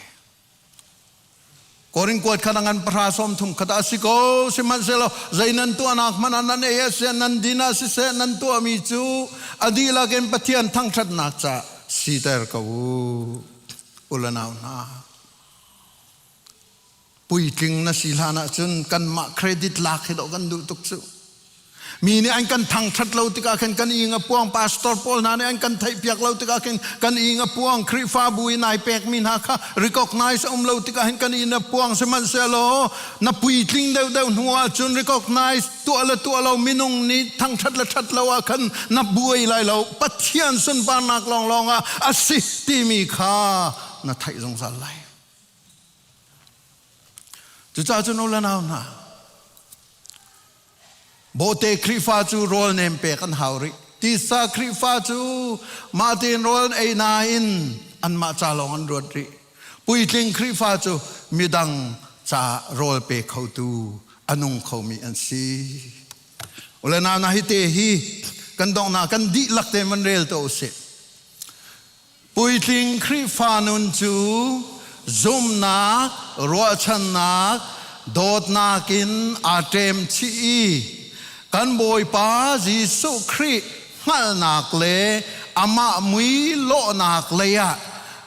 Korin kuat kha ngan pahra sawm thum khat a si ko sihmanhsehlaw zei nan tuahnak hmanh ah nan ei a si nan din ah siseh nan tuahmi cu a dihlak in Pathian thangṭhatnak ca siter ko u u le nau hna puitling na si hlan ahcun kanmah credit lak hi dawh kan duh tuk cu Mi nih an kan thangṭhat lo tikah khan kan ing a puang, pastor pawl hna nih an kan theihpiak lo tikah khin kan ing a puang, Khrihfabu in ai pekmi hna kha recognize a um lo tikah hin kan ing a puang. Sihmanhsehlaw na puitling deuhdeuh hnu ahcun recognize tuah le tuah lo minung nih thangṭhat le ṭhat lo ah khan na buai lai lo. Pathian sunparnak lawnglawng ah a si timi kha na theih zungzal lai. Cucaah cun u le nau hna, Bawhte Khrihfa cu rawl nem pek an hau rih. Tisa Khrihfa cu mah tein rawl an ei nain anmah ca lawng an ruat rih. Puitling Khrihfa cu midang ca rawl pe khotu a nung khomi an si. Ule nau na hi te hi kan donghnak kan dihlak te man rel to usih. Puitling Khrihfa nun cu zumhnak, ruahchannak, dawtnak in aa ṭem chih i kan Bawipa Jesuh Khrih hngalhnak le amah mui lawhnak leiah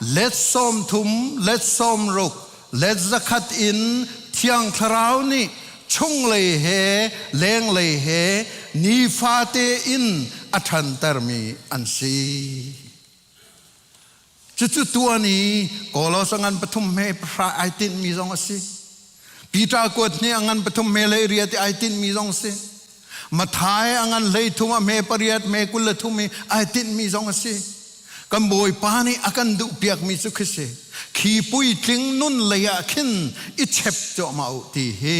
let 30, let 60, let 100 in Thiang Thlarau nih chunglei he lenglei he nifate in a ṭhantermi an si. Cucu tuan i Kolos a ngan pathum hme pahra ai tinhmi zong a si. Peter kuat hnih a ngan pathum hme hlei riat i ai tinhmi zong a si. Mathai a ngan hlei thum a hme pariat hme 23 i ai tinhmi zong a si. Kan Bawipa nih a kan duhpiakmi cu khi si. Khi puitling nun lei ah khin i chep cuahmah u ti hi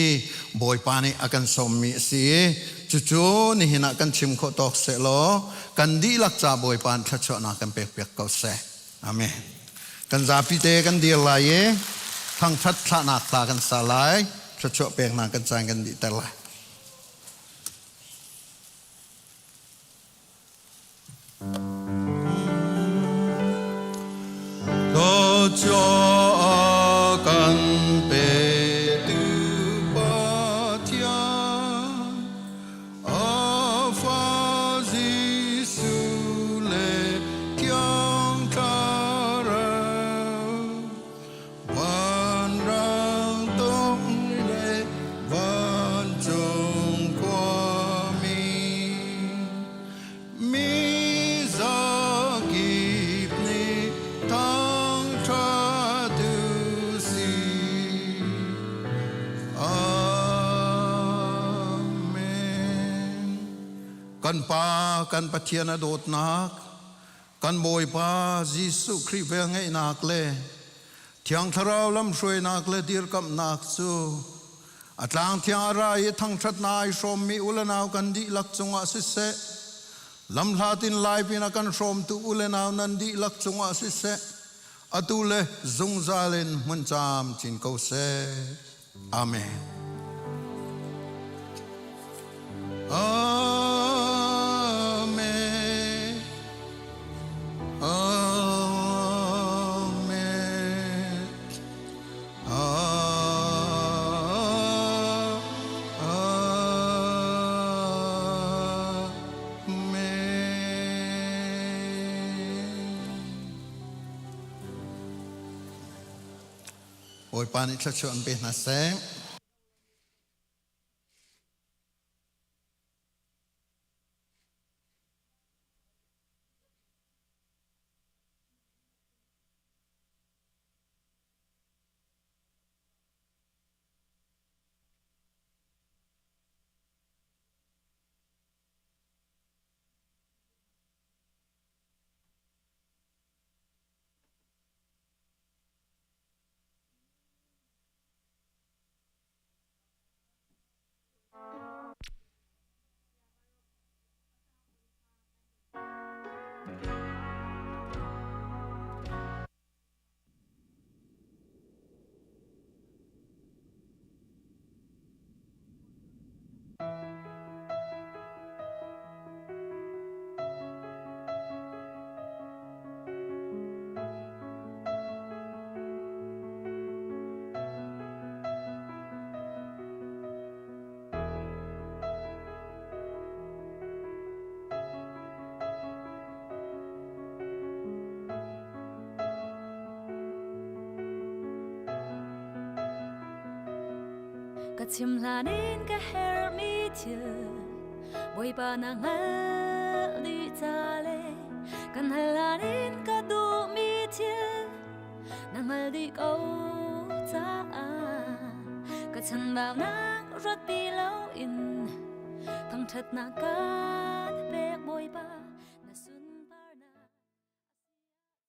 Bawipa nih a kan sawmmi a si i cucu nihin ah kan chim khawh tawk sehlaw kan dihlak ca Bawipa in thluachuahnak kan pekpiak ko seh. Amen. Kan zapi te kan dir lai i thangṭhat thlahnak hla kan sa lai. Thluachuah peknak kan caan kan dihter lai. Thluachuah kan petu Pathian A fa Jesuh le Thiang Thlarau vanrang tung le vancung khuami mi zakip nih thangṭhat u sih. Amen. Kan Pa, kan Pathian a dawtnak, kan Bawipa Jesuh Khrih velngeihnak le Thiang Thlarau lamhruainak le dirkamhnak cu a tlang thiang a ra i thangṭhatnak ai hrawmmi u le nau kan dihlak cungah siseh, lamhlat in lai pin a kan hrawmtu u le nau nan dihlak cungah siseh, atu le zungzal in hmun camcin ko seh. Amen. Amen. Amen. Amen. Bawipa nih thluachuah an pe hna seh. Ka chim hlan in ka herhmi thil Bawipa na hngalh dih ca le kan hal hlan in ka duhmi thil na hngal dih ko caah ka chanbaunak ruat ti loin thangṭhatnak kan.